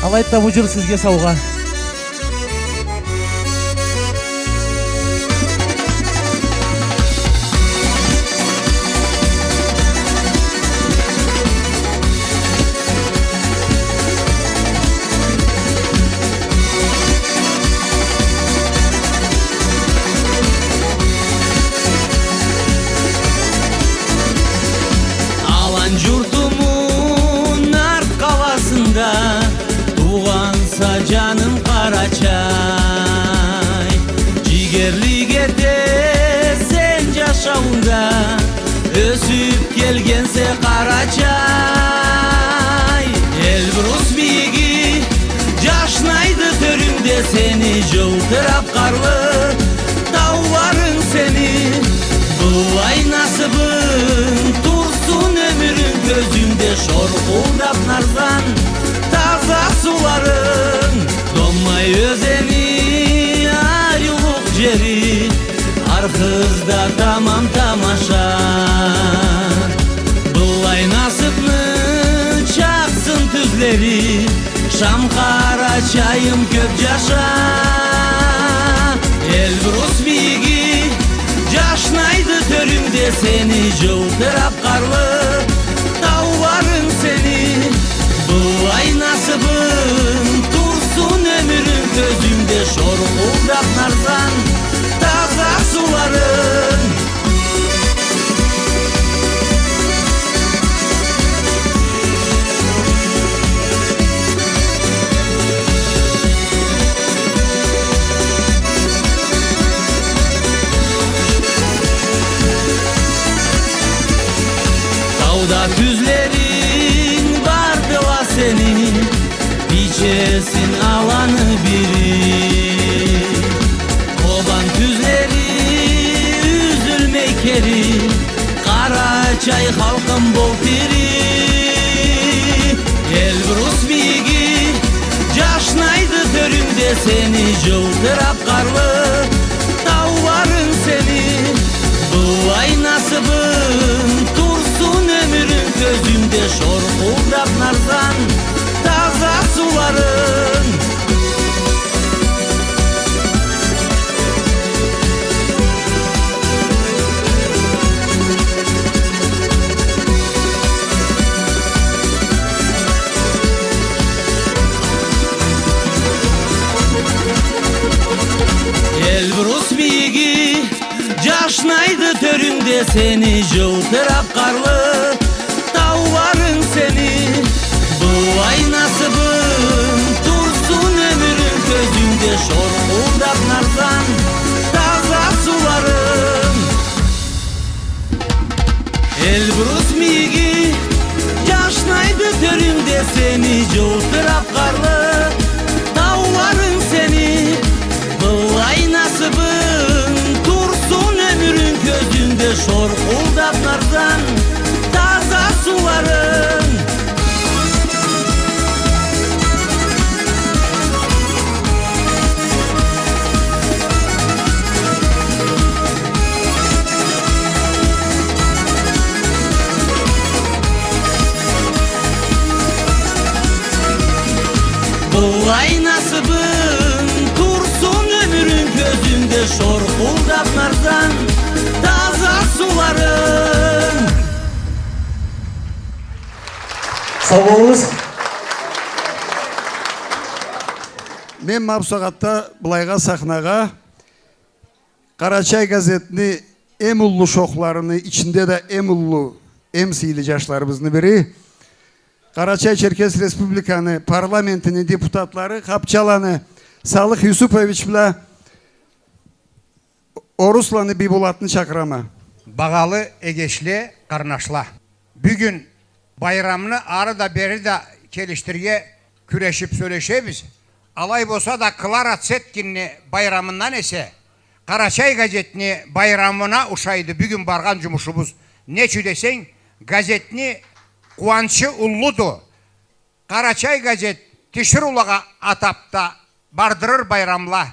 Алайды да бу джыр сизге саугъа. Алан джуртуму Нарт къаласында туугъанса, джаным Къарачай. Джигерлик этесе сен джашаунгда ёсюп келгенсе, Къарачай. Элбрус мийиги джашнайды тёрюнгде сени, джылтырап къарлы тауларынг сени. Быллай насыбынг турсун ёмюрюнг кёзюнгде, шоркъулдап нарзан таза сууларынг. Доммай ёзени ариулукъ джери, Архызда тамам тамаша. Быллай насыбны чакъсын тюзлери, Шам Къарачайым, кёп джаша. Элбрус мийиги джашнайды тёрюнгде сени, джылтырап къарлы тауларынг сени. Быллай насыбынг турсун ёмюрюнг кёзюнгде, шоркъулдап нарзан таза сууларынг. Тауда тюзлеринг бардыла сени, бичесин аланы бири. Къобан тюзлери юзюлмей кери, Къарачай халкъым, бол тири. Элбрус мийиги джашнайды тёрюнгде сени, джылтырап къарлы тауларынг сени. Быллай насыбынг турсун ёмюрюнг кёзюнгде, шоркъулдап нарзан таза сууларынг. Элбрус мийиги джашнайды тёрюнгде сени, джылтырап къарлы тауларынг сени. Быллай насыбынг турсун ёмюрюнг кёзюнгде, шоркъулдап нарзан таза сууларынг. Элбрус мийиги джашнайды тёрюнгде сени, джылтырап къарлы тауларынг сени. Быллай насыбынг турсун ёмюрюнг кёзюнгде, шоркъулдап нарзан таза сууларынг. Быллай насыбынг турсун ёмюрюнг кёзюнгде, шоркъулдап нарзан таза сууларынг. Сау болугъуз. Мен ма бусагъатда былайгъа сахнагъа Къарачай газетни эм уллу шохларыны ичинде да эм уллу, эм сыйлы джашларыбызны бири, Къарачай-Черкес Республиканы парламентини депутатлары Хапчаланы Салых Юсупович бла Орусланы Бийбулатны чакъырама. Багъалы эгечле, къарнашла. Бюгюн байрамны ары да, бери да келишдирирге кюрешип сёлешебиз. Алай болса да, Клара Цеткинни байрамындан эсе, Къарачай газетни байрамына ушайды бюгюн баргъан джумушубуз. Не ючюн десенг, газетни къууанчы уллуду. Къарачай газет тиширыулагъа атап да бардырыр байрамла,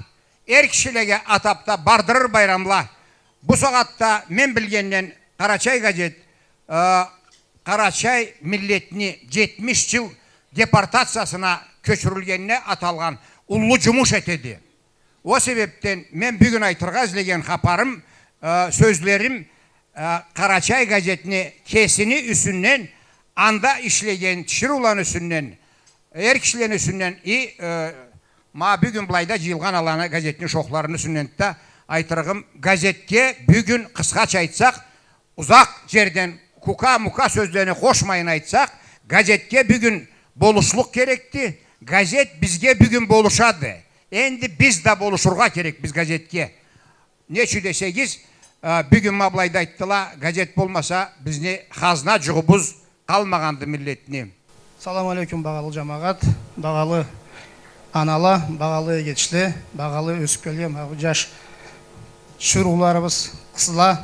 эр кишилеге атап да бардырыр байрамла. Бусагъатда мен билгенден Къарачай газет, э, къарачай миллетни джетмиш джыл депортациясына кёчюрюлгенине аталгъан уллу джумуш этеди. Ол себепден мен бюгюн айтыргъа излеген хапарым, э, сёзлерим, э, Къарачай газетни кесини юсюнден, анда ишлеген тиширыуланы юсюнден, эр кишилени юсюнден и, э, ма бюгюн былайда джыйылгъан аланы газетни шохларыны юсюнден да айтырыгъым, газетге бюгюн, къысхача айтсакъ, узакъ джерден кука-мука сёзлени къошмайын айтсакъ, газетге бюгюн болушлукъ керекди. Газет бизге бюгюн болушады. Энди биз да болушургъа керекбиз газетге. Не ючюн десегиз, э, бюгюн ма былайда айтдыла, газет болмаса, бизни хазна джугъубуз къалмагъанды миллетни. Салам алейкум, багъалы джамагъат, багъалы анала, багъалы эгечле, багъалы ёсюп келген ма бу джаш тиширыуларыбыз, къызла,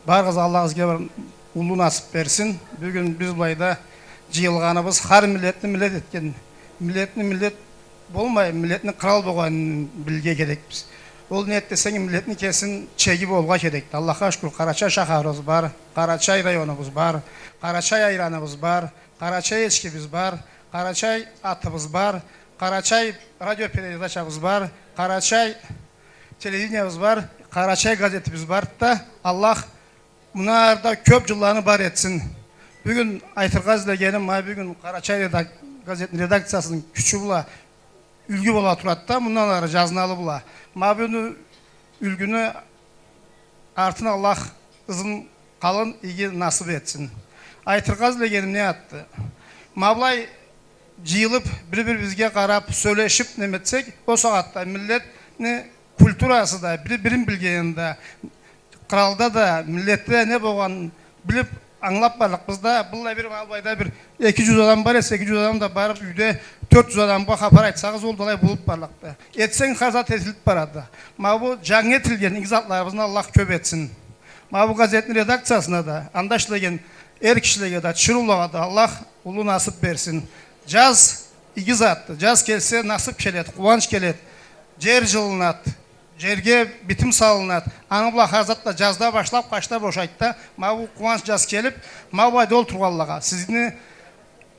барыгъызгъа Аллах бизге бир уллу насып берсин. Бюгюн биз былайда джыйылгъаныбыз, хар миллетни миллет этген, миллетни миллет болмай, миллетни кърал болгъанын билирге керекбиз. Ол не эди десенг, миллетни кесини чеги болургъа керекди. Аллахха шукур, Къарачай шахарыбыз бар, Къарачай районубуз бар, Къарачай айраныбыз бар, Къарачай эчкибиз бар, Къарачай атыбыз бар, Къарачай радиопередачабыз бар, Къарачай телевидениебиз бар, Къарачай газетибиз бар да, Аллах мындан ары да кёп джылланы бар этсин. Бюгюн айтыргъа излегеним, ма бюгюн Къарачай редак-, газетни редакциясыны кючю бла юлгю бола турады да, мындан ары джазыналы бла. Ма бюгюн юлгюню артын Аллах ызын къалын иги насып этсин. Айтыргъа излегеним не затды? Ма былай джыйылып, бир-бирибизге къарап, сёлешип, неме этсек, ол сагъатда миллетни культурасы да, бир-бирин билгени да, къралда да, миллетде не болгъанын билип, ангылап барлыкъбыз да, быллай бир ма былайда бир эки джюз адам бар эсе, эки джюз адам да барып, юйде тёрт джюз адамгъа хапар айтсагъыз, ол да алай болуп барлыкъды. Этсенг, хар зат этилип барады. Ма бу джангы этилген иги затларыбызны Аллах кёп этсин. Ма бу газетни редакциясына да, анда ишлеген эр кишилеге да, тиширыулагъа да Аллах уллу насып берсин. Джаз иги затды. Джаз келсе, насып келеди, къууанч келеди. Джер джылынады, джерге битим салынады. Аны бла хар зат да джазда башлап, къачда бошайды да. Ма бу къууанч джаз келип, ма былайда олтургъанлагъа, сизни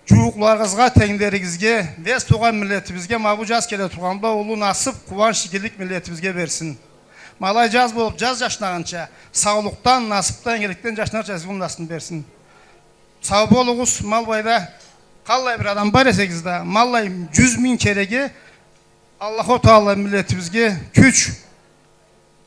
джууукъларыгъызгъа, тенглеригизге, вес болгъан миллетибизге ма бу джаз келе тургъан бла уллу насып, къууанч, игилик миллетибизге берсин. Ма алай джаз болуп, джаз джашнагъынча, саулукъдан, насыпдан, игиликден джашнарча сизге уллу насыпны берсин. Сау болугъуз, ма былайда къаллай бир адам бар эсегиз да, ма аллай джюз минг кереге Аллаху Таала миллетибизге кюч,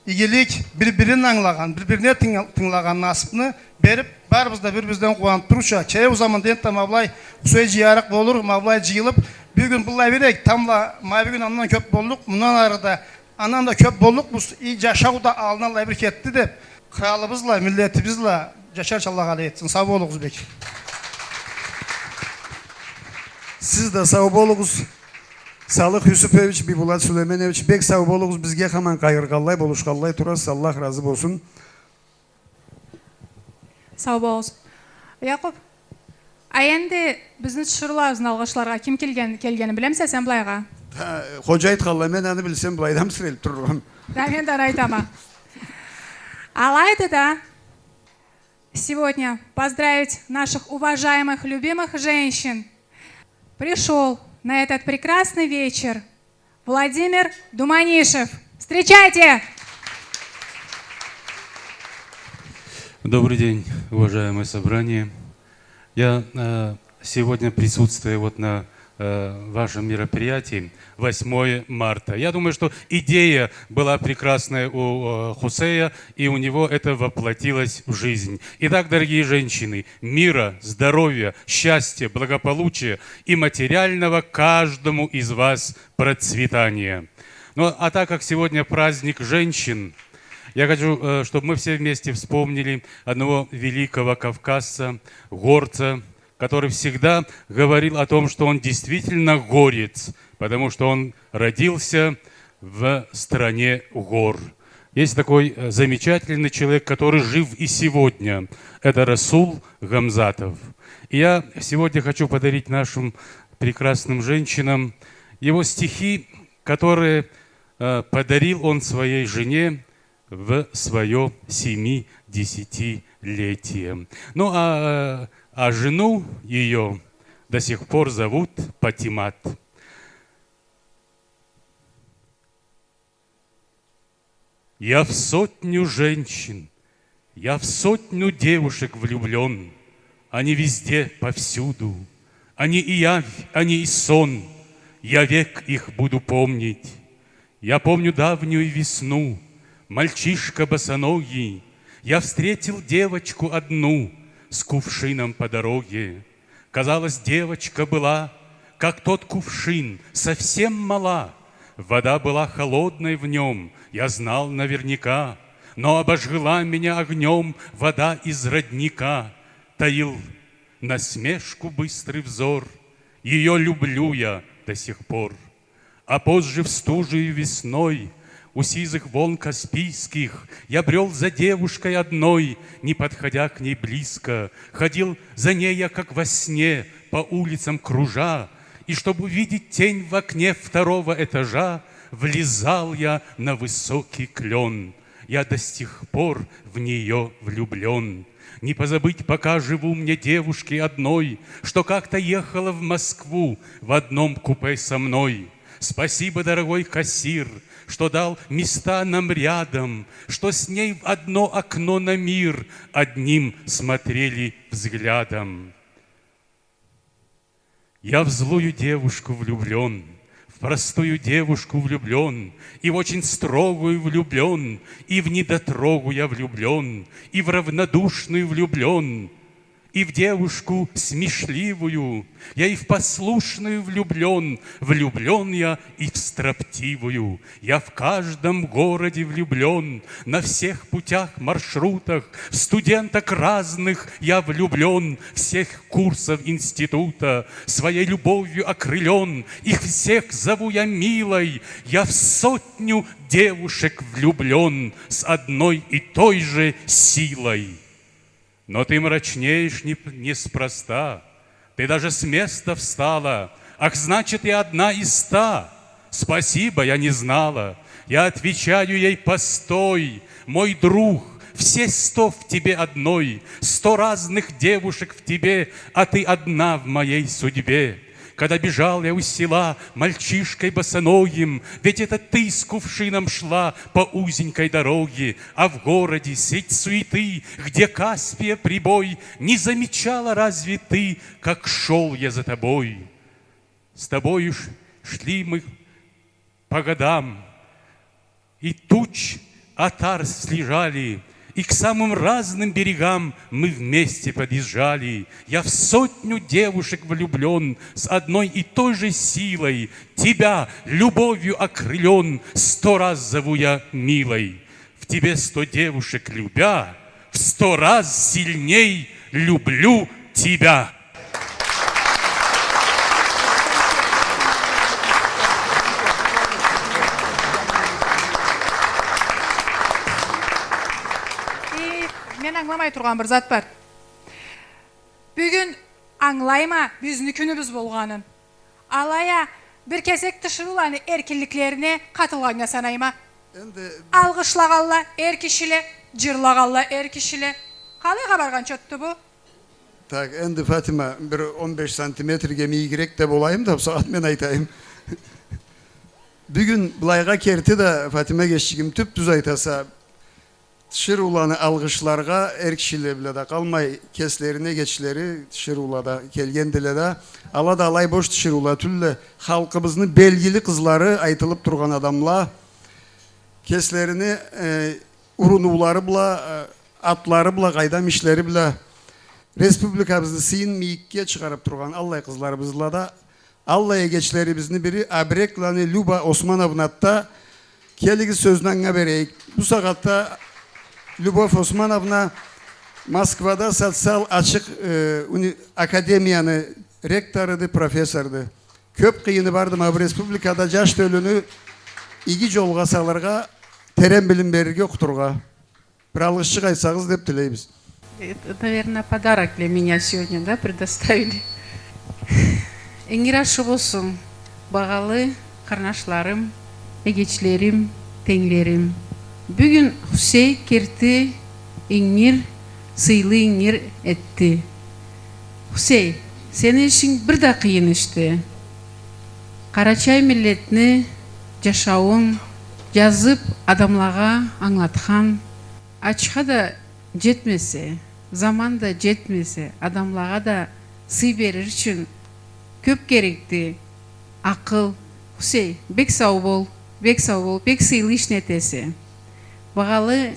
игилик, бир-бирин ангылагъан, бир-бирине тынг-, тынгылагъан насыпны берип, барыбыз да бир-бирибизден къууанып турурча, кеу заманда энтда ма былай къусай джыярыкъ болур, ма былай джыйылып, бюгюн быллай бир эдик, тамбла, ма бюгюн андан кёп боллукъ, мындан ары да андан да кёп боллукъбуз, и джашау да аллына аллай бир кетди деп, къралыбыз бла, миллетибиз бла джашарча Аллах алай этсин. Сау болугъуз бек. Сиз да сау болугъуз. Салых Юсупович, Бийбулат Сулейменович, бек сау болугъуз, бизге хаман къайгъыргъанлай, болушханлай турасыз, Аллах разы болсун. Сау болугъуз. Якъуб, а энди бизни тиширыуларыбызны алгъышларгъа ким келген, келгенин билемисе сен былайгъа? Ха, Ходжа айтханлай, мен аны билсем, былайда сирелип турургъа. Да, мен да аны айтама. Алайды да, сегодня поздравить наших уважаемых, любимых женщин пришёл на этот прекрасный вечер Владимир Думанишев. Встречайте! Добрый день, уважаемое собрание. Я, э, сегодня, присутствуя вот на, э, вашем мероприятии, восьмое марта. Я думаю, что идея была прекрасная у, э, Хусея, и у него это воплотилось в жизнь. Итак, дорогие женщины, мира, здоровья, счастья, благополучия и материального каждому из вас процветания. Ну, а так как сегодня праздник женщин, я хочу, э, чтобы мы все вместе вспомнили одного великого кавказца, горца, который всегда говорил о том, что он действительно горец, потому что он родился в стране гор. Есть такой, э, замечательный человек, который жив и сегодня. Это Расул Гамзатов. И я сегодня хочу подарить нашим прекрасным женщинам его стихи, которые, э, подарил он своей жене в своё семидесятилетие. Ну, а, э, а жену её До сих пор зовут Патимат. Я в сотню женщин, я в сотню девушек влюблён. Они везде, повсюду. Они и явь, они и сон. Я век их буду помнить. Я помню давнюю весну, мальчишка босоногий, я встретил девочку одну с кувшином по дороге. Казалось, девочка была, как тот кувшин, совсем мала. Вода была холодной в нём, я знал наверняка, но обожгла меня огнём вода из родника. Таил насмешку быстрый взор, её люблю я до сих пор. А позже в стужу и весной у сизых волн Каспийских я брёл за девушкой одной, не подходя к ней близко. Ходил за ней я, как во сне, по улицам кружа, и, чтоб увидеть тень в окне второго этажа, влезал я на высокий клён. Я до сих пор в неё влюблён. Не позабыть, пока живу, мне, девушки одной, что как-то ехала в Москву в одном купе со мной. Спасибо, дорогой кассир, что дал места нам рядом, что с ней в одно окно на мир одним смотрели взглядом. Я в злую девушку влюблён, в простую девушку влюблён, и в очень строгую влюблён, и в недотрогу я влюблён, и в равнодушную влюблён, и в девушку смешливую, я и в послушную влюблён, влюблён я и в строптивую. Я в каждом городе влюблён, на всех путях, маршрутах, в студенток разных я влюблён, всех курсов института, своей любовью окрылён, их всех зову я милой, я в сотню девушек влюблён с одной и той же силой. Но ты мрачнеешь не, неспроста. Ты даже с места встала. Ах, значит, и одна из ста. Спасибо, я не знала. Я отвечаю ей: «Постой, мой друг, все сто в тебе одной. Сто разных девушек в тебе, а ты одна в моей судьбе». Когда бежал я у села мальчишкой босоногим, ведь это ты с кувшином шла по узенькой дороге, а в городе средь суеты, где Каспия прибой, не замечала разве ты, как шёл я за тобой? С тобою ш-, шли мы по годам, и туч отар слежали, и к самым разным берегам мы вместе подъезжали. Я в сотню девушек влюблён с одной и той же силой, тебя любовью окрылён, сто раз зову я милой. В тебе сто девушек любя, в сто раз сильней люблю тебя. Э, мен ангыламай тургъан бир зат бар. Бюгюн ангылайма бизни кюнюбюз болгъанын. Алай а бир кесек тиширыуланы эркинликлерине къатылгъаннга санайма. Энди алгъышлагъанла эр кишиле, джырлагъанла эр кишиле. Къалайгъа баргъан чотду бу? Так, энди, Фатима, бир он беш сантиметрге мийигирек да болайым да, бусагъат мен айтайым. Бюгюн былайгъа керти да, Фатима эгеччигим, тюп-тюз айтаса, тиширыуланы алгъышларгъа эр кишиле бла да къалмай, кеслерини эгечлери тиширыула да келгендиле да, ала да алай бош тиширыула тюлле, халкъыбызны белгили къызлары, айтылып тургъан адамла, кеслерини, э, урунулары бла, э, атлары бла, къайдам, ишлери бла республикабызны сыйын мийикге чыгъарып тургъан аллай къызларыбызла да, аллай эгечлерибизни бири Абрекланы Люба Османовнады да. Келигиз, сёзню анга берейик. Бусагъатда Любовь Османовна Москвада социал ачыкъ, э, уни-, академияны ректоруду, профессоруду. Кёп къыйыны барды ма бу республикада джаш тёлюню иги джолгъа салыргъа, терен билим берирге, окъутургъа. Бир алгъышчыкъ айтсагъыз деп тилейбиз. Это, наверное, подарок для меня сегодня, да, предоставили. Ингир ашхы болсун, багъалы къарнашларым, эгечлерим, тенглерим. Бюгюн Хусей керти ингир, сыйлы ингир этди. Хусей, Сени ишинг бир да къыйын ишди. Къарачай миллетни джашауун джазыб, адамлагъа ангылатхан, ачха да джетмесе, заман да джетмесе, адамлагъа да сый берир ючюн кёб керекди акъыл. Хусей, бек сау бол, бек сау бол, бек сыйлы ишни этесе. Багъалы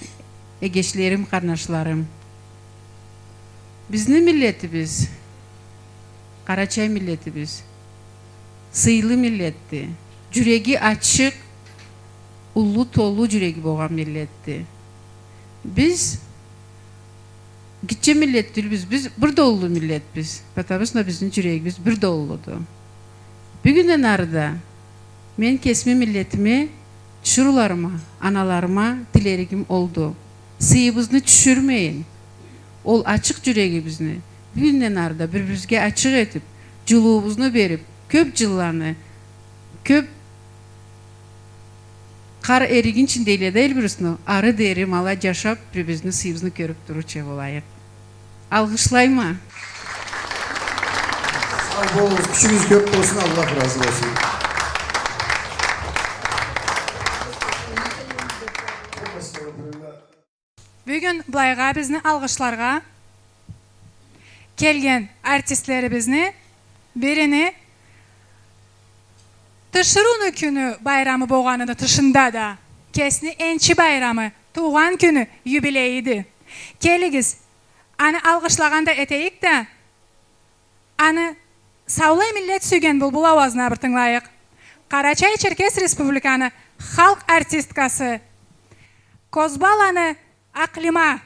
эгечлерим, къарнашларым. Бизни миллетибиз, къарачай миллетибиз, сыйлы миллетди. Джюреги ачыкъ, уллу, толу джюреги болгъан миллетди. Биз гитче миллет тюлбюз, биз бир да уллу миллетбиз. Потому что бизни джюрегибиз бир да уллуду. Бюгюнден ары да мен кесими миллетиме, тиширыуларыма, аналарыма тилеригим олду. Сыйыбызны тюшюрмейин, ол ачыкъ джюрегибизни бюгюнден ары да бир-бирибизге ачыкъ этиб, джылыуубузну бериб, кёб джылланы, кёб къар эригинчи дейле да, Эльбрус, но ары дери ма алай джашаб, бир-бирибизни сыйыбызны кёрюб турурча болайыкъ. Алгъышлайма. Сау болугъуз, кючюгюз кёб болсун, Аллах разы болсун. Бюгюн былайгъа бизни алгъышларгъа келген артистлерибизни бирини тиширыуну кюню, байрамы болгъаныны тышында да, кесини энчи байрамы, туугъан кюню, юбилейиди. Келигиз, аны алгъышлагъан да этейик да, аны саулай миллет сюйген булбул ауазына бир тынгылайыкъ. Къарачай-Черкес Республиканы халкъ артисткасы Козбаланы Акълима.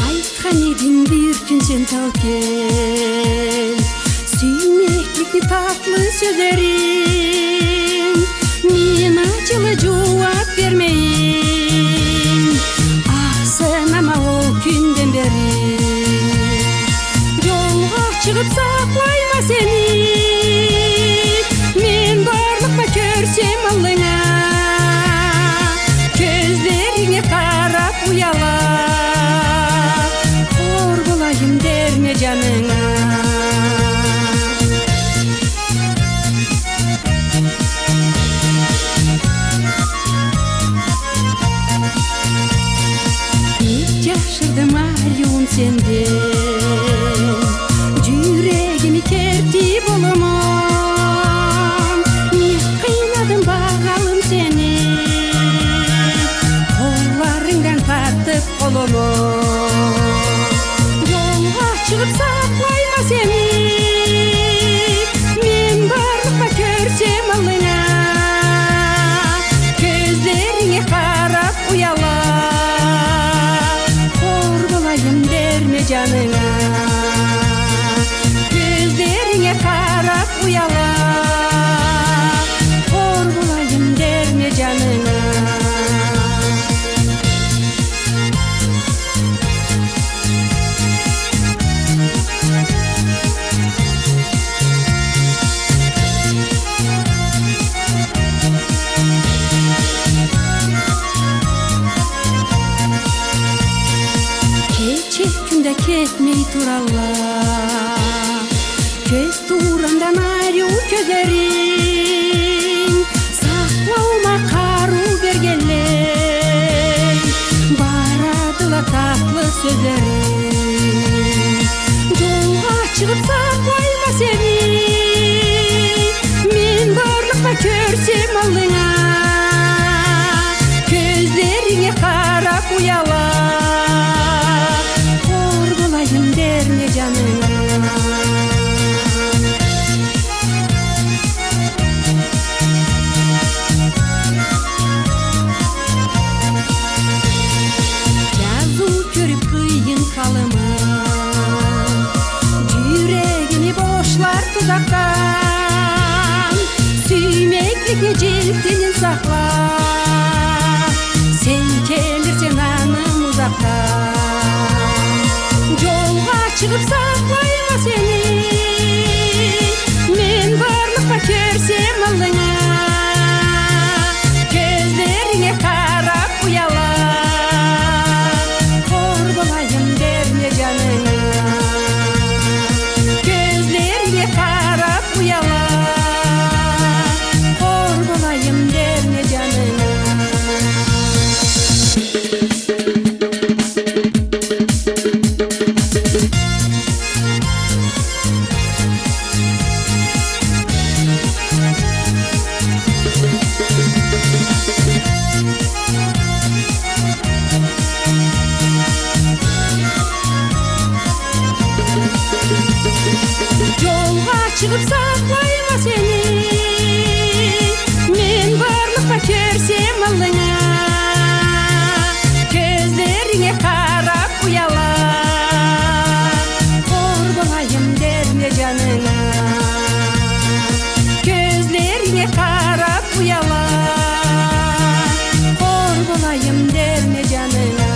Айтхан эдинг бир кюн сен, тау кел, сюймекликни татлы сёзлерин, мени ачылы джууап бермейин. Ахсынама ол кюнден бери. Джолгъа чыгъып сакълайма сени, мен барлыкъма кёрсем аллынга. Кёзлеринге къарап уяла, хор болайым дерме джанынга. Нек джашырдым ариуум сенден, джюрегими керти болумун. Нек къыйнадым, багъалым, сени, къолларынгдан тартып къолуму. Джолгъа чыгъып сакълайма сени, мен барлыкъма кёрсем аллынга. Кёзлеринге къарап уяла, хор болайым дерме джанынга. Кёзлеринге къарап уяла, хор болайым дерме джанынга. Кече кюн да кетмей туралла кёз турумдан ариу кёзлеринг. Сакълаума къарыу бергенлей барадыла татлы сёзлеринг. Джолгъа чыгъып сакълайма сени, мен барлыкъма кёрсем аллынга. Кёзлеринге къарап уяла, хор болайым дерме джанынга. Джазыу кёрюп къыйын халымы, джюрегими бошлар тузакъдан. Сюймекликни джилтинин сакъла, сен келирсе аны узакъдан. Джолгъа чыгъып сакълайма сени, мен барлыкъма кёрсем аллынга. Кёзлеринге къарап уяла, хор болайым дерме джанынга. Кёзлеринге къарап уяла, хор болайым дерме джанынга. Джолгъа чыгъып сакълайма сени, мен барлыкъма кёрсем аллынга. Кёзлеринге къарап уяла, хор болайым дерме джанынга. Кёзлеринге къарап уяла, хор болайым дерме джанынга.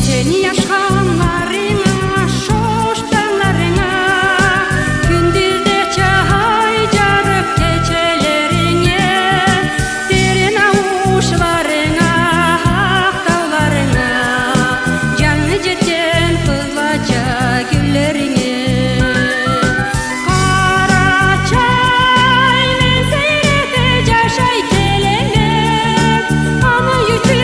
Сени ашхамларынга, шоштанларынга, кюндюзде чай джарыкъ кечелеринге, терен ауушларынга, акъ тауларынга, джангы джетген къызлача гюллеринге. Къарачай, мен сейрете джашай келеме, аны ючюн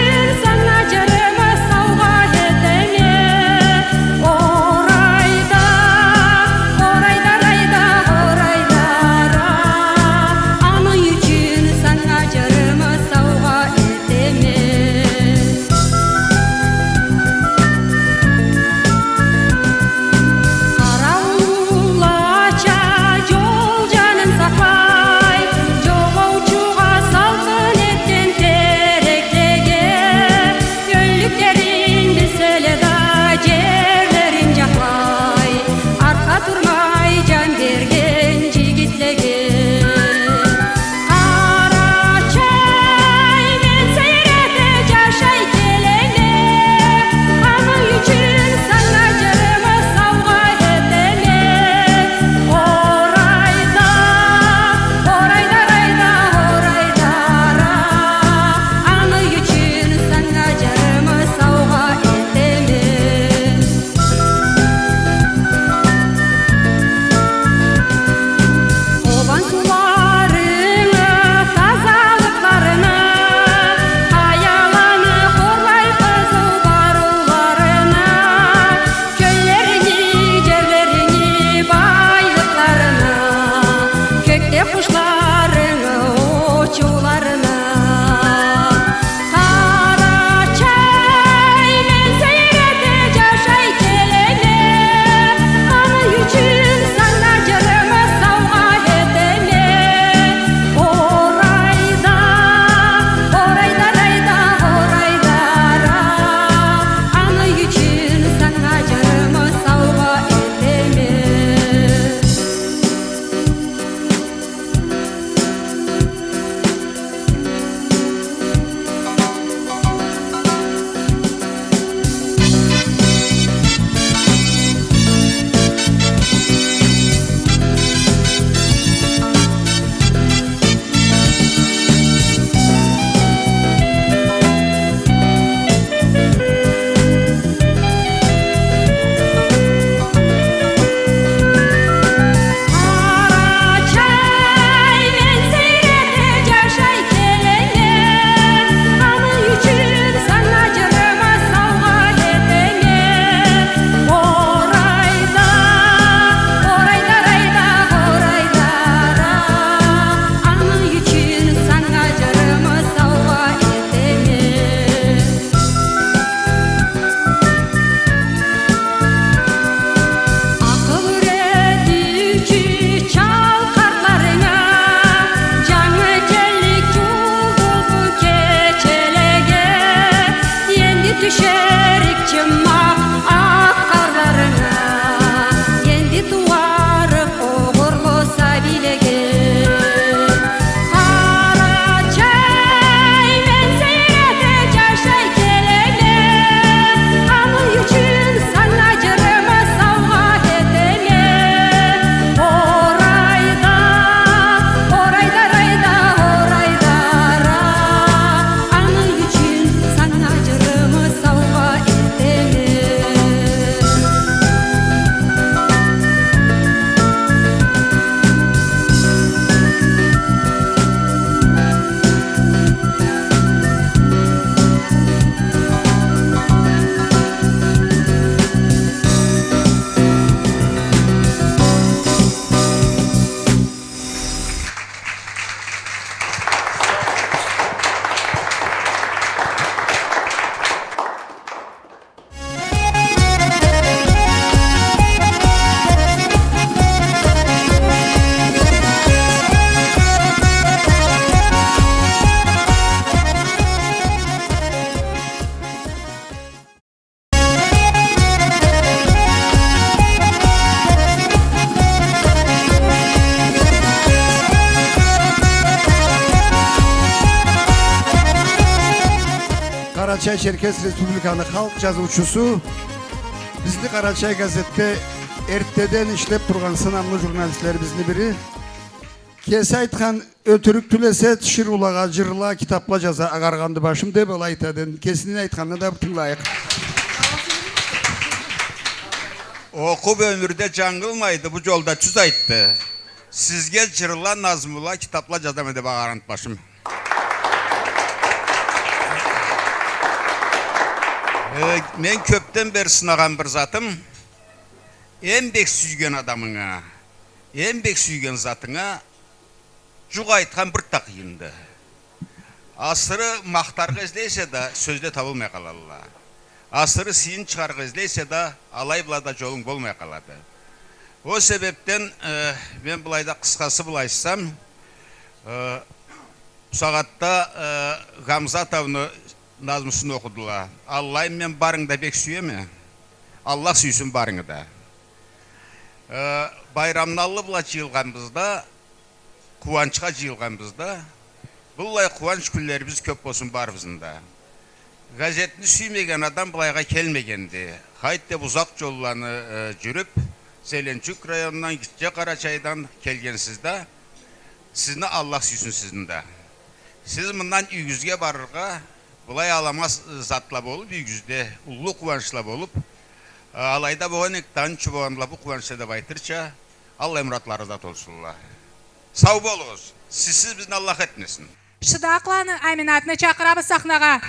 Къарачай-Черкес Республиканы халкъ джазыучусу, бизни «Къарачай» газетде эртдеден ишлеб тургъан сынамлы джурналистлерибизни бири. Кеси айтхан, «Ётюрюк тюл эсе, тиширыулагъа джырла, китабла джаза, агъаргъанды башым», — деб, алай айтады. Кесини айтханын да бир тынгылайыкъ. Окъуб ёмюрде джангылмайды, бу джолда тюз айтды. Сизге джырла, назмула, китабла джазама деб агъаргъанды башым. Э, мен кёбден бери сынагъан бир затым, эм бек сюйген адамынга, эм бек сюйген затынга джукъ айтхан бир да къыйынды. Асыры махтаргъа излейсе да, сёзле табылмай къалалла. Асыры сыйын чыгъаргъа излейсе да, алай бла да джолунг болмай къалады. Ол себебден, э, мен былайда къысхасы бла айтсам, э, бусагъатда, э, Гамзатовну назмусун окъудула. Аллайым, мен барынгы да бек сюеме. Аллах сюйсюн барынгы да. Э, Байрамналлы бла джыйылгъаныбызда, къууанчха джыйылгъанбыз да, быллай къууанч кюнлерибиз кёб болсун барыбызны да. Газетни сюймеген адам былайгъа келмегенди. Хайт деб узакъ джолланы, э, джюрюб, Зеленчук районундан, Гитче Къарачайдан келгенсиз да, сизни Аллах сюйсюн сизни да. Сиз мындан юйюгюзге барыргъа, былай аламат затла болуб, юйюгюзде уллу къууанчла болуб, э, алайда болгъан эдик да, анчы болгъанды бу къууанчла деб айтырча, аллай муратларыгъыз да толсунла. Сау болугъуз. Сизсиз бизни Аллах этмесин. Шыдакъланы Аминатны чакъырабыз сахнагъа.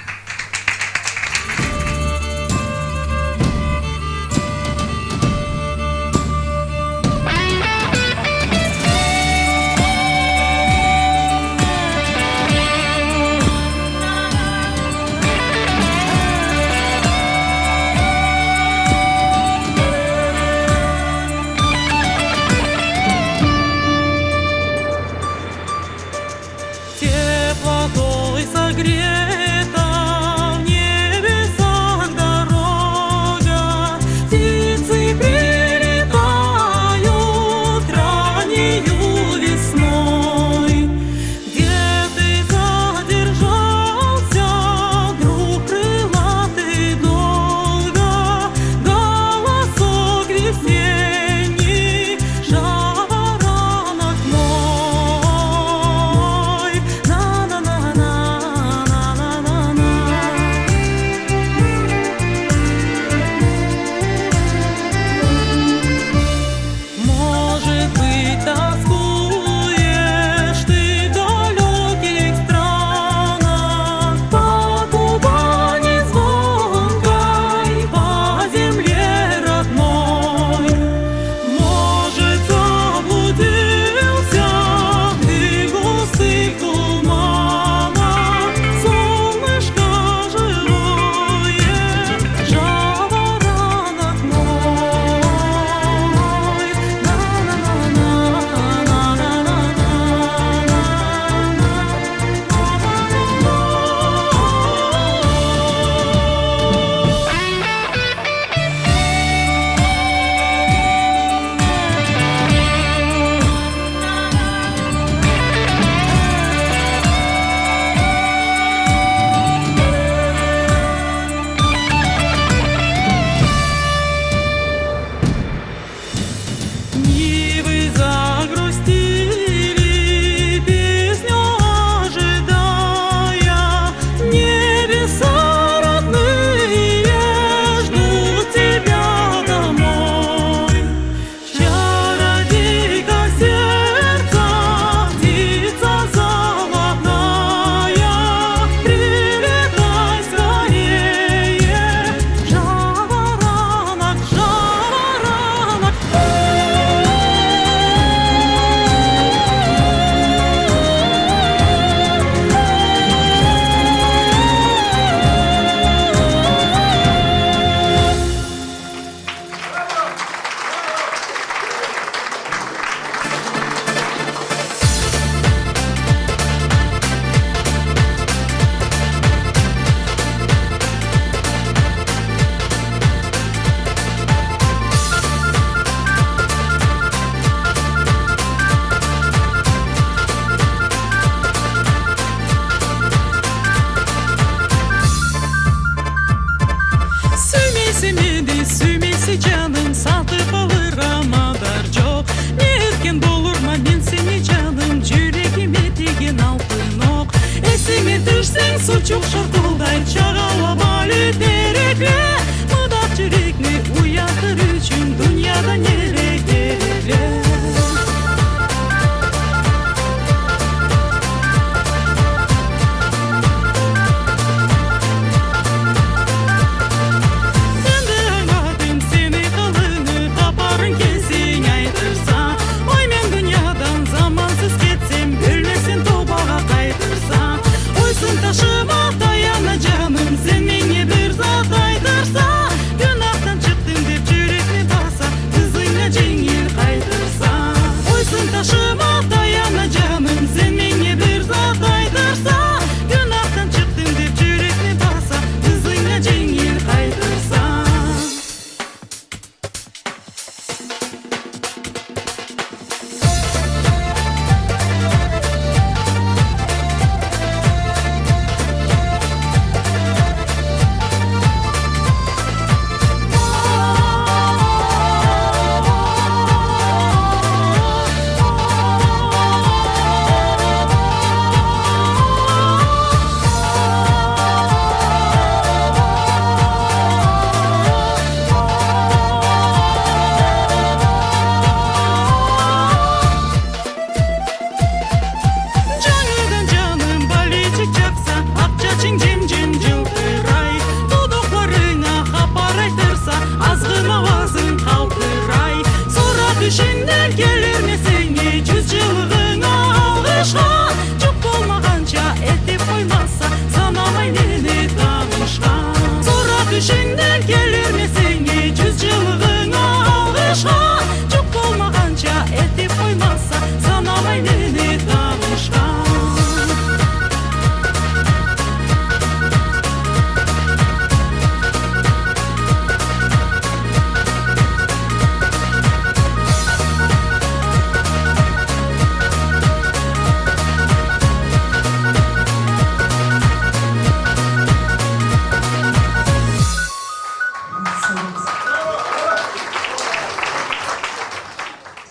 Теплотой согрета Чокъ шаркъылдайды чагъала бали терекле, мыдакъ джюрекни уятыр ючюн дунияда неле керекле. Энди англадым сени къылыгъынгы, хапарынг келсенг айтырса. Ой, мен дуниядан замансыз кетсем, ёлмесем тобагъа къайтырса. Ой, сын ташыма таяна джаным, сен меннге бир зат айтырса. Гюнахдан чыкъдым деб джюрекни баса, ызынга дженгил къайтырса. Ой, сын ташыма таяна джаным, сен меннге бир зат айтырса. Гюнахдан чыкъдым деб джюрекни баса, ызынга дженгил къайтырса. Джангыдан джаным баличик джакъса, акъ чачынг джем-джем джылтырай. Дудукъларынга хапар айтырса, азгъын ауазынг къалтырай. Сора тюшюнгден келирме сеннге джюз джыллыгъынга алгъышха. Джукъ болмагъанча этиб къоймаса, санамай мени танышха. Сора тюшюнгден келирме сеннге джюз джыллыгъынга алгъышха. Джукъ болмагъанча этиб къоймаса, санамай мени танышха.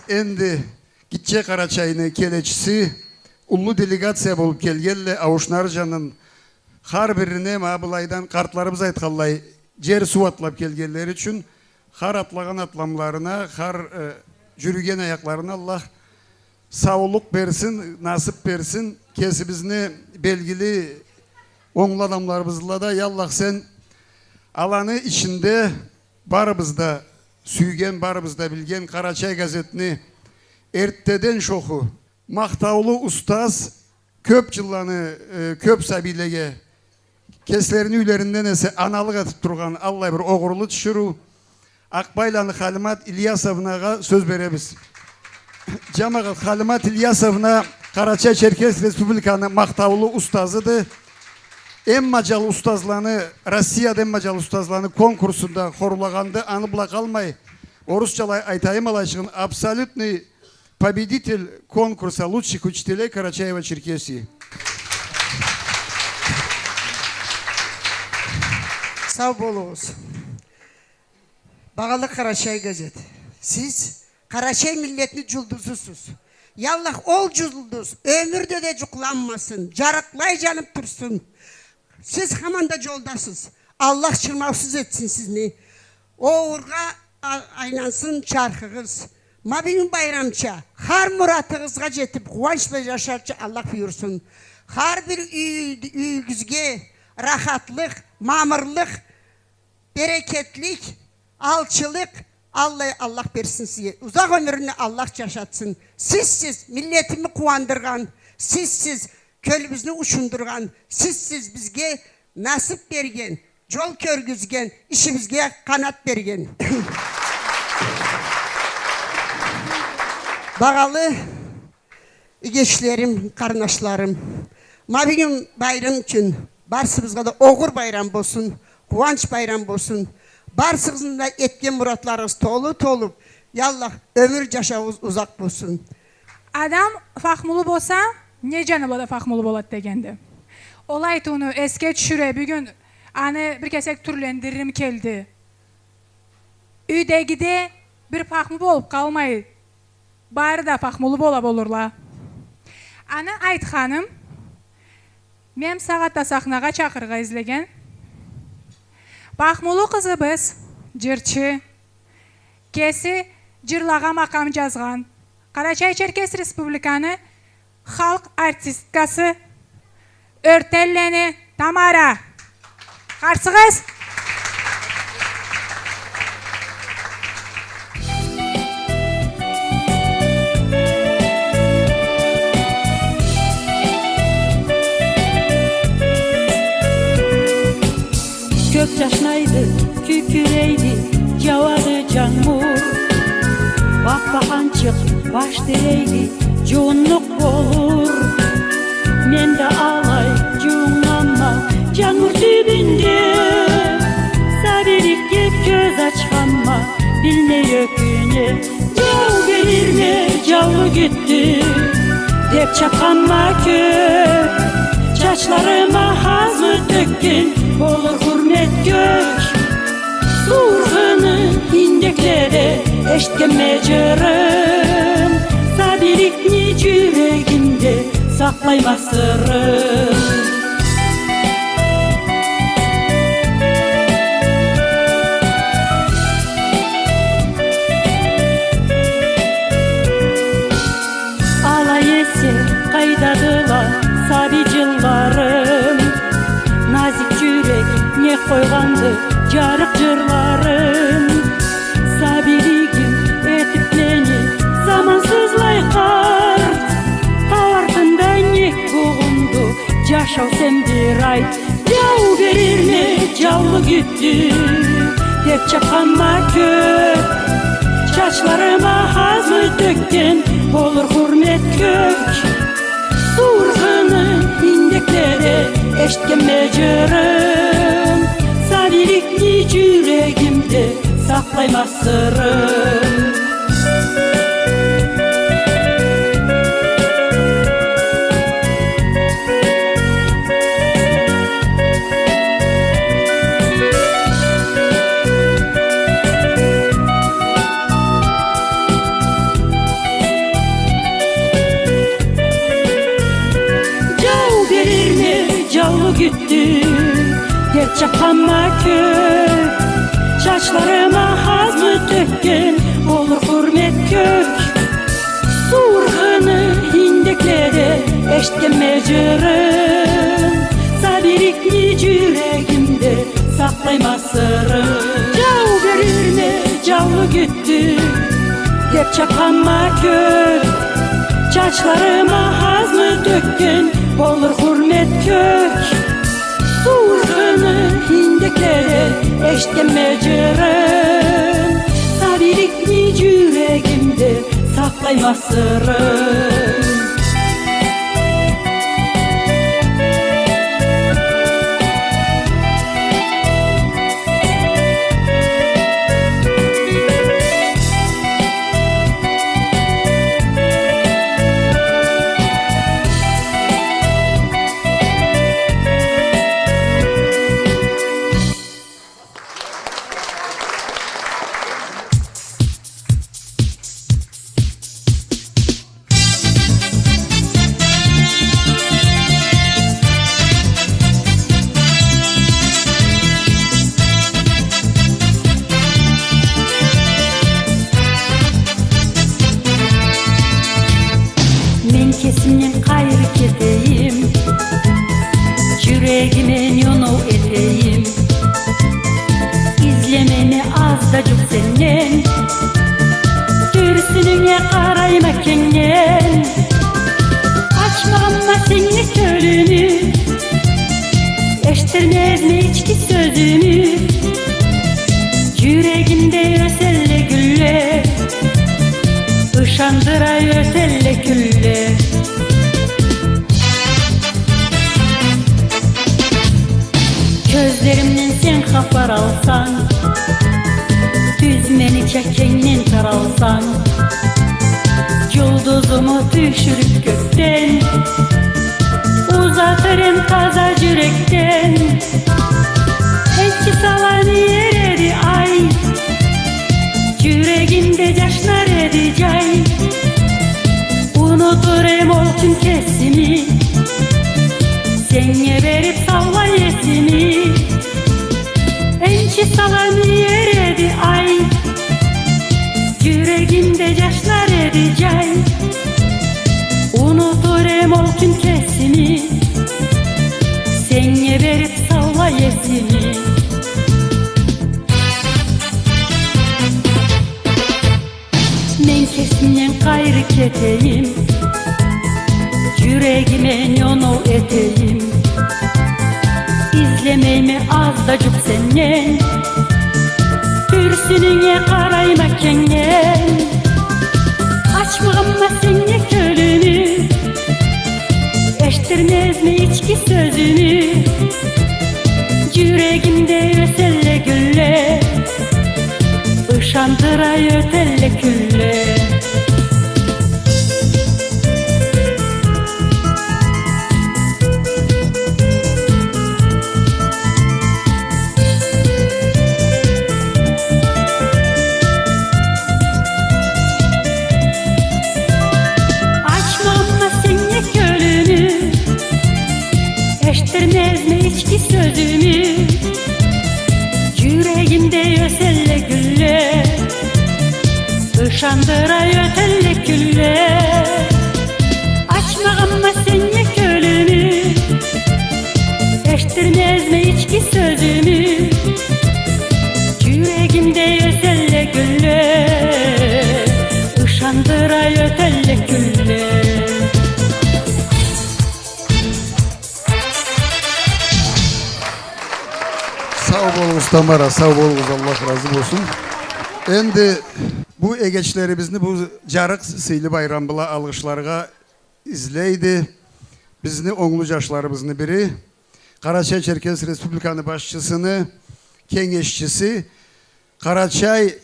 Энди Гитче Къарачайны келечиси, уллу делегация болуб келгенле, ауушнары джанын, хар бирине, ма былайдан къартларыбыз айтханлай, джер-суу атлаб келгенлери ючюн, хар атлагъан атламларына, хар, э, джюрюген аякъларына Аллах саулукъ берсин, насыб берсин. Кесибизни белгили онглу адамларыбызла да, я Аллах, сен аланы ичинде барыбыз да сюйген, барыбыз да билген «Къарачай» газетни эртдеден шоху махтаулу устаз, кёб джылланы, э, кёб сабийлеге кеслерини юйлеринден эсе аналыкъ этиб тургъан аллай бир огъурлу тиширыу Акъбайланы Халимат Ильясовнагъа сёз беребиз. Джамагъат, Халимат Ильясовна Къарачай-Черкес Республиканы махтаулу устазыды. Эм маджал устазланы, Россияда эм маджал устазланы конкурсунда хорулагъанды, аны бла къалмай, орусчалай айтайым алайчыгъын, абсолютный победитель конкурса лучших учителей Карачаево-Черкесии. Сау болугъуз. Багъалы «Къарачай» газет. Сиз къарачай миллетни джулдузусуз. Я Аллах, ол джулдуз ёмюрде да джукъланмасын, джарыкълай джаныб турсун. Сиз хаманда джолдасыз. Аллах чырмаусуз этсин сизни. Огъургъа а-, айлансын чархыгъыз. Ма бюгюн байрамча, хар муратыгъызгъа джетиб, къууанч бла джашарча Аллах буюрсун. Хар бир юй-, юйюгюзге рахатлыкъ, мамырлыкъ, берекетлик, алчылыкъ, аллай Аллах берсин сизге. Узакъ ёмюрню Аллах джашатсын. Сизсиз миллетими къууандыргъан, сизсиз кёлюбюзню учундургъан, сизсиз бизге насыб берген, джол кёргюзген, ишибизге къанат берген. Багъалы игечлерим, къарнашларым, ма бюгюн байрам кюн, барсыбызгъа да огъур байрам болсун, къууанч байрам болсун. Барсыгъызны да этген муратларыгъыз толу толуб, я Аллах, ёмюр джашауугъуз узакъ болсун. Адам фахмулу болса, не джаны бла да фахмулу болады дегенди. Ол айтыуну эсге тюшюре, бюгюн аны бир кесек тюрлендиририм келди. Юйдегиде бир фахму болуб къалмай, бары да фахмулу бола болурла. Аны айтханым, Мен бусагъатда сахнагъа чакъырыргъа излеген Бахмулу къызыбыз, джырчы, кеси джырлагъа макъам джазгъан, Къарачай-Черкес Республиканы халкъ артисткасы Ёртенлени Тамара. Къарсыгъыз. Кёк джашнайды, кюкюрейди, джауады джангур. Баппа ханчыкъ баш тирейди, джуууннукъ болур. Мен да алай джуууннганма джангур тюбюнде, сабийлик деб кёз ачханма, билмей ёкюне. Джау берирме джаулу гюттю деб чабханма кёк, чачларыма хазмы тёкген болур хурмет кёк. Суу ургъаны индекледе эшитгенме джырын, сабийликни джюрегимде сакълайма сырын. Алай эсе, къайдадыла сабий джылларым? Назик джюрек нек къойгъанды джарыкъ джырларым? Сабийлигим этиб мени замансызлай къарт, тау артында нек бугъунду джашау, сен бир айт. Джау берирме джаулу гюттю деб чабханма кёк, чачларыма хазмы тёкген болур хурмет кёк. Суу ургъаны индекледе эшитгенме джырын, сабийликни джюрегимде сакълайма сырын. Джау берирме джаулу гюттю деб чабханма кёк, чачларыма хазмы тёкген болур хурмет кёк. Суу ургъаны индекледе эшитгенме джырын, сабийликни джюрегимде сакълайма сырын. Джау берирме джаулу гюттю деб чабханма кёк, чачларыма хазмы тёкген болур хурмет кёк. Суу ургъаны индекледе эшитгенме джырын, сабийликни джюрегимде сакълайма сырын. Мен кесимден къайры кетейим, джюрегиме не оноу этейим. Излемейме аз да джукъ сенден, тюрсюнюнге къарайма кенгден. Ачмагъанма сеннге кёлюмю, эшитдирмезме ички сёзюмю. Джюрегимде ёселле гюлле, ышандыра ётелле кюлле. Кёзлеримден сен хапар алсанг, тюз менича кенгден таралсанг, джулдузуму тюшюрюб кёкден, узатыр эм таза джюрекден. Энчи сала не эреди ай, джюрегимде джашнар эди джай. Унутур эм ол кюн кесими, сеннге Мен кесимден къайры кетейим, джюрегиме не оноу этейим. Излемейме аз да джукъ сенден, тюрсюнюнге къарайма кенгден. Ачмагъанма сеннге кёлюмю, эшитдирмезме ички сёзюмю. Джюрегимде ёселле гюлле, ышандыра ётелле кюлле. Ачмагъанма сеннге кёлюмю, эшитдирмезме ички сёзюмю. Джюрегимде ёселле гюлле, ышандыра ётелле кюлле. Ачмагъанма сеннге кёлюмю, эшитдирмезме ички сёзюмю. Джюрегимде ёселле гюлле, ышандыра ётелле кюлле. Сау болугъуз, Тамара, сау болугъуз, Аллах разы болсун. Энди бу эгечлерибизни бу джарыкъ сыйлы байрам бла алгъышларгъа излейди бизни онглу джашларыбызны бири, Къарачай-Черкес Республиканы башчысыны кенгешчиси, Къарачай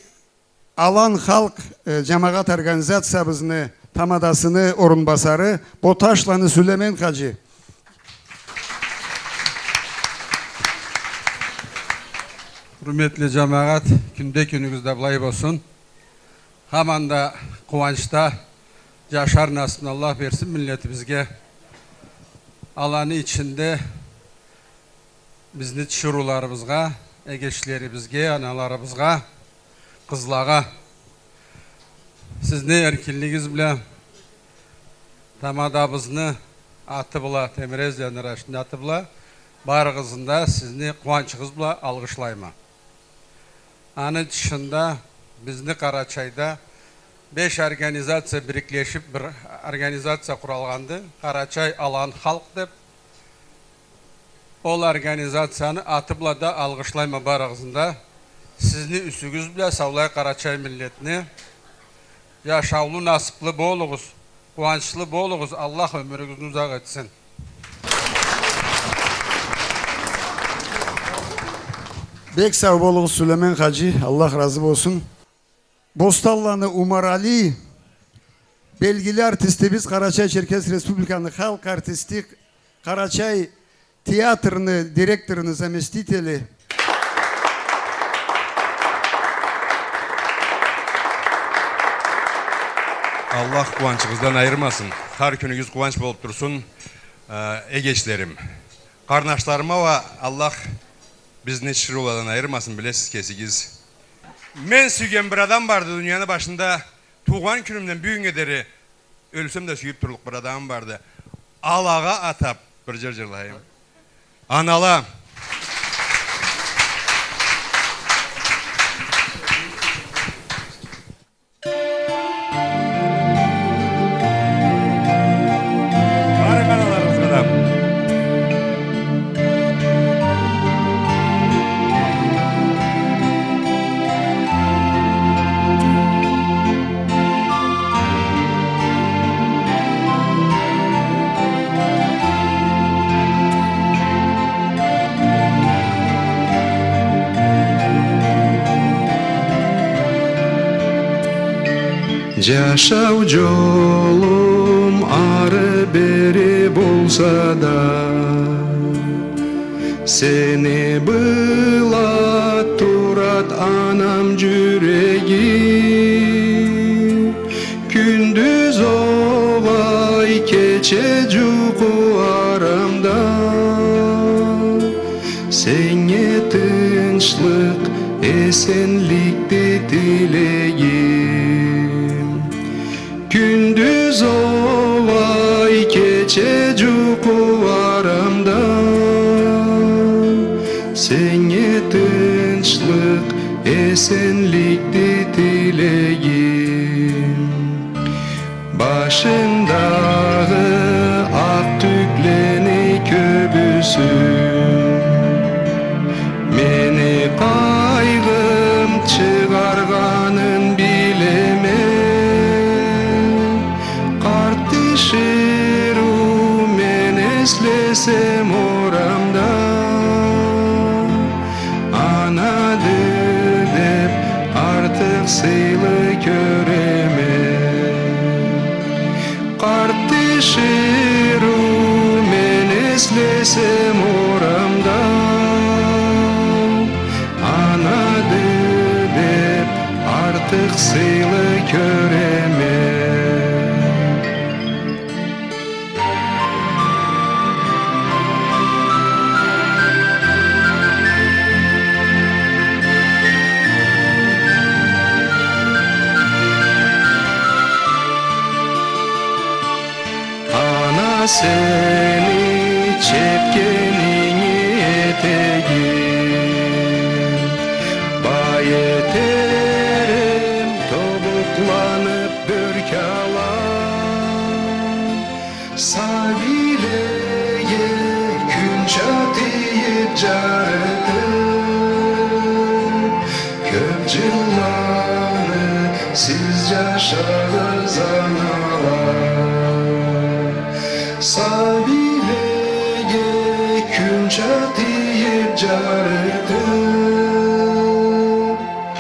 Алан халкъ, э, джамагъат организациябызны тамадасыны орунбасары Боташланы Сюлемен хаджи. Хурметли джамагъат, кюнде кюнюгюз да былай болсун. Хаманда къууанчда джашар насыбны Аллах берсин миллетибизге. Аланы ичинде бизни тиширыуларыбызгъа, эгечлерибизге, аналарыбызгъа, къызлагъа. Сизни эркинлигигиз бла, тамадабызны аты бла, Темирез Джанырашны аты бла, барыгъызны да сизни къууанчыгъыз бла алгъышлайма. Аны тышында бизни Къарачайда беш организация бириклешиб бир организация къуралгъанды. Къарачай Алан халкъ деб. Ол организацияны аты бла да алгъышлайма барыгъызны да. Сизни юсюгюз бла саулай къарачай миллетни. Джашаулу, насыблы болугъуз, къууанчлы болугъуз, Аллах ёмюрюгюзню узакъ этсин. Бек сау болугъуз, Сюлемен хаджи, Аллах разы болсун. Бостанланы Умарали, белгили артистибиз, Къарачай-Черкес Республиканы халкъ артисти, Къарачай театрны директоруну заместители. Аллах къууанчыгъыздан айырмасын. Хар кюнюгюз къууанч болуб турсун, э, эгечлерим. Къарнашларыма уа Аллах бизни тиширыуладан айырмасын, билесиз кесигиз. Мен сюйген бир адам барды дунияны башында, туугъан кюнюмден бюгюннге дери ёлсем да сюйюб турлукъ бир адамым барды. Алагъа атаб бир джыр джырлайым. Анала. Барыкъ аналарыбызгъа да. Джашау джолум ары-бери болса да, сени бла турад анам джюреги. Кюндюз олай, кече джукъу арамда, сеннге тынчлыкъ, эсенликди тилегим. Кюндюз олай, кече джукъу арамда, Эсенликди тилейме. Башымдагъы акъ тюклени кёбюсюн мени къайгъым чыгъаргъанын билеме. Къарт тиширыу мен эслесем орамда, анады деп артыкъ сыйлы кёреме. Къарт тиширыу мен эслесем орамда, анады деп артыкъ сыйлы кёреме. Ана, сени чепкенинги этегин бай этерем, тобукъланып бёрк ала. Сабийлеге кюн чатыйып, жарытып, кёп жылланы сиз жашагъыз, анала. Сабийлеге кюн чатыйып, жарытып,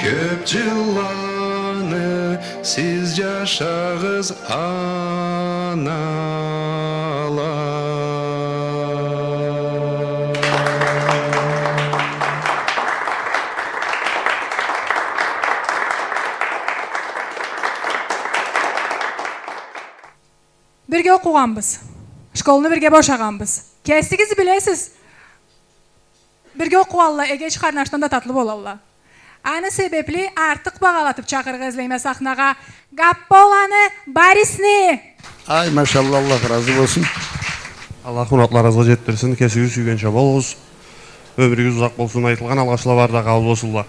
кёп жылланы сиз жашагъыз, анала. Бирге окъугъанбыз. Школну бирге бошагъанбыз. Кесигиз билесиз. Бирге окъугъанла эгеч къарнашдан да татлы болалла. Аны себепли артыкъ багъалатып чакъырыргъа излейме сахнагъа Гапполаны Борисни. Ай, машалла, Аллах разы болсун. Аллах муратларыгъызгъа жетдирсин, кесигиз сюйгенча болугъуз. Ёмюрюгюз узакъ болсун, айтылгъан алгъышла бары да къабыл болсунла.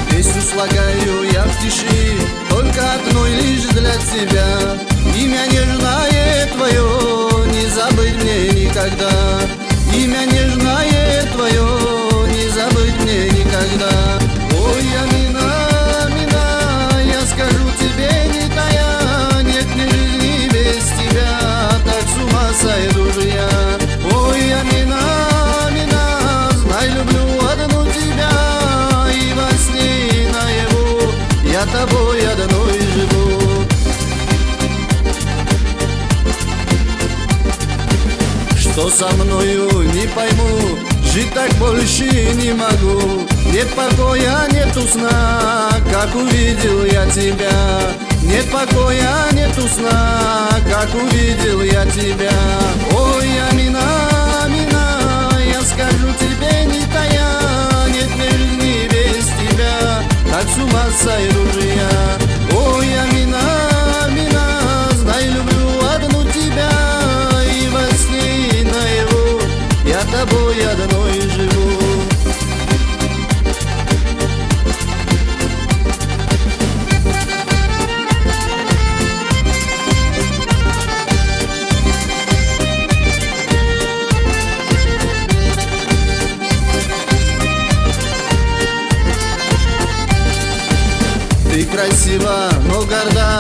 Песню слагаю я в тиши, только одной лишь для тебя. Имя нежное твоё не забыть мне никогда. Имя нежное твоё не забыть мне никогда. Ой, Амина, Амина, я скажу тебе, не тая, нет мне жизни без тебя, так с ума сойду же я. Ой, Амина, Амина, знай, люблю одну тебя, и во сне, и наяву я тобой одной живу. Что со мною, не пойму, жить так больше не могу. Нет покоя, нету сна, как увидел я тебя. Нет покоя, нету сна, как увидел я тебя. Ой, Амина, Амина, я скажу тебе, не тая, нет мне жизни без тебя, так с ума сойду же я. Ой, Амина, Амина, знай, люблю одну тебя, и во сне, и наяву я тобой одной живу. Ты красива, но горда,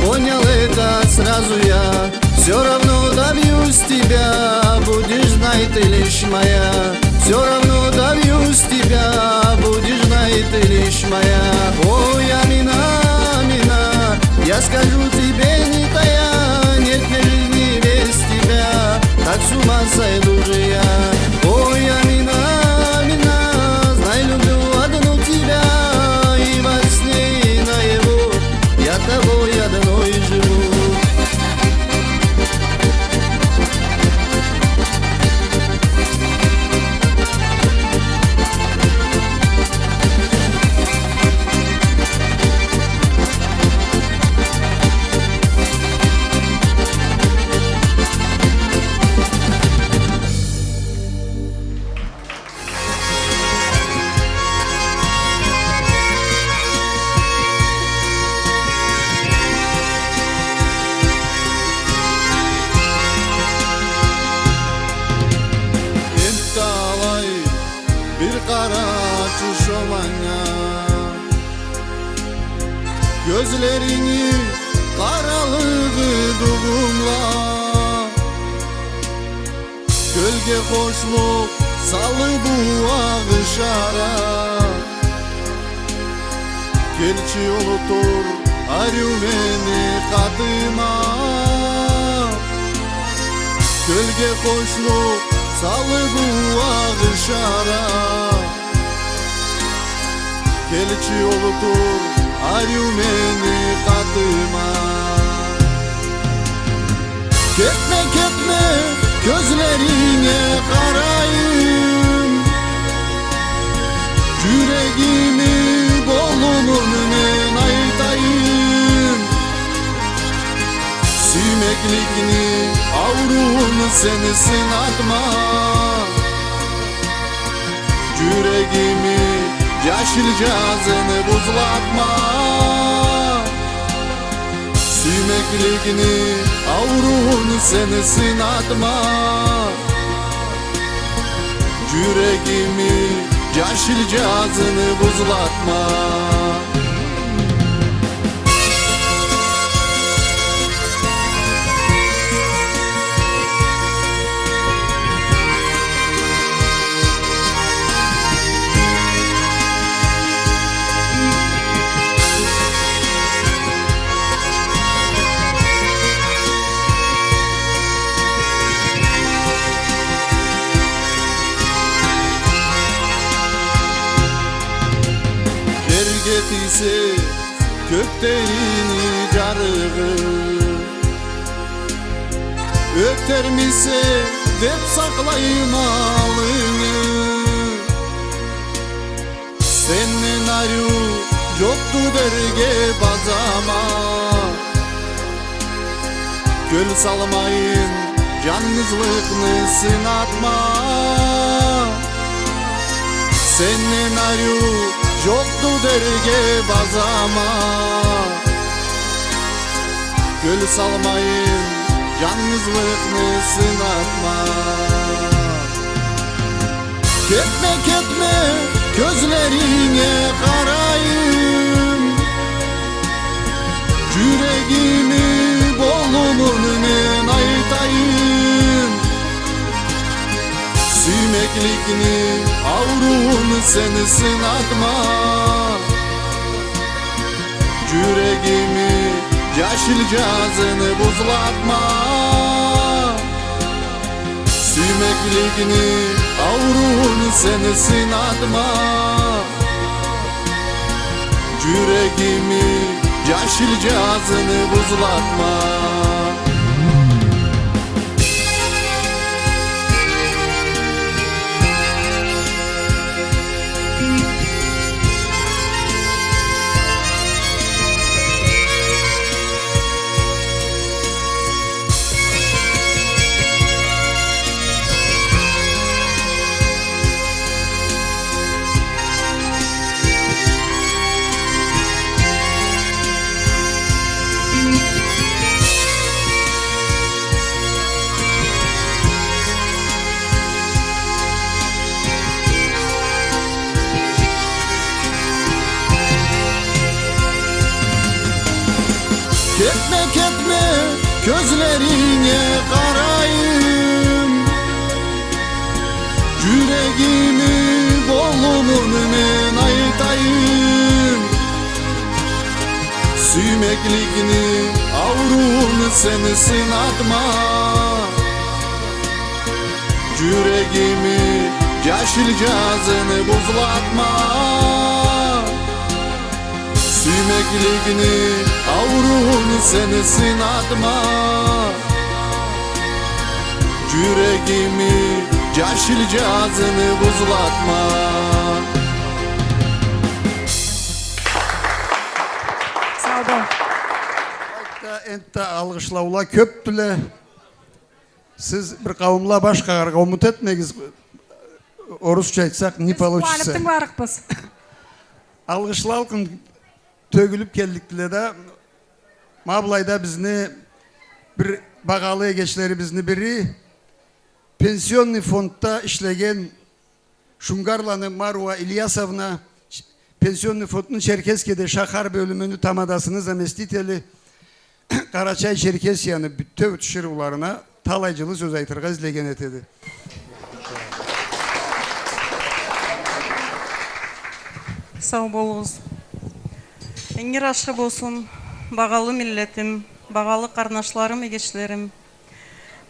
понял это сразу я. Всё равно добьюсь тебя, будешь знать ты лишь моя. Всё равно добьюсь тебя, будешь знать ты лишь моя. Ой, Амина, Амина, я скажу тебе, не тая, нет мне жизни без тебя, так с ума сойду же я. Ой, Амина, Амина, знай, люблю одну тебя, и во сне, и наяву я тобой одной живу. Шо манга кёзлерини къаралыгъы дугъумла, кёлге хошлукъ салыб уагъышара. Келчи, олтур ариу мени къатыма, кёлге хошлукъ салыб уагъышара. Келчи, олтур ариу мени къатыма. Кетме, кетме, кёзлеринге къарайым. Джюрегими болумун мен айтайым. Сюймекликни ауруун сен сынатма. Джюрегими джашил джазыны бузлатма. Сюймекликни ауруун сен сынатма. Джюрегими джашил джазыны бузлатма. Джерге тийсе кёклерини джарыгъы, ётермисе деб сакълайма аллынгы. Сенден ариу джокъду дерге базама. Кёл салмайын, джангызлыкъны сынатма. Сенден ариу джокъду дерге базама. Кёл салмайын, джангызлыкъны сынатма. Кетме, кетме, кёзлеринге къарайым. Джюрегими болумун мен айтайым. Сюймекликни ауруун сен сынатма. Джюрегими джашил джазыны бузлатма. Сюймекликни ауруун сен сынатма. Джюрегими джашил джазыны бузлатма. Кетме, кетме, кёзлеринге къарайым. Джюрегими болумун мен айтайым. Сюймекликни ауруун сен сынатма. Джюрегими джашил джазыны бузлатма. Сюймекликни ауруун сен сынатма. Джюрегими джашил джазыны бузлатма. Сау бол. Энтда алгъышлаула кёбдюле. Сиз бир къауумла баш къагъаргъа умут этмегиз. Орусча айтсакъ, не получится. Биз къууаныб тынгыларыкъбыз. Алгъышлалкъын тёгюлюб келликдиле да, ма былайда бизни бир багъалы эгечлерибизни бири, пенсионный фондда ишлеген Шунгарланы Маруа Ильясовна, Пенсионный фондну Черкесскеде шахар бёлюмюню тамадасыны заместители, Къарачай-Черкесияны бютеу тиширыуларына талай джылы сёз айтыргъа излеген этеди. Сау болугъуз. Ингир ашхы болсун, багъалы миллетим, багъалы къарнашларым, эгечлерим.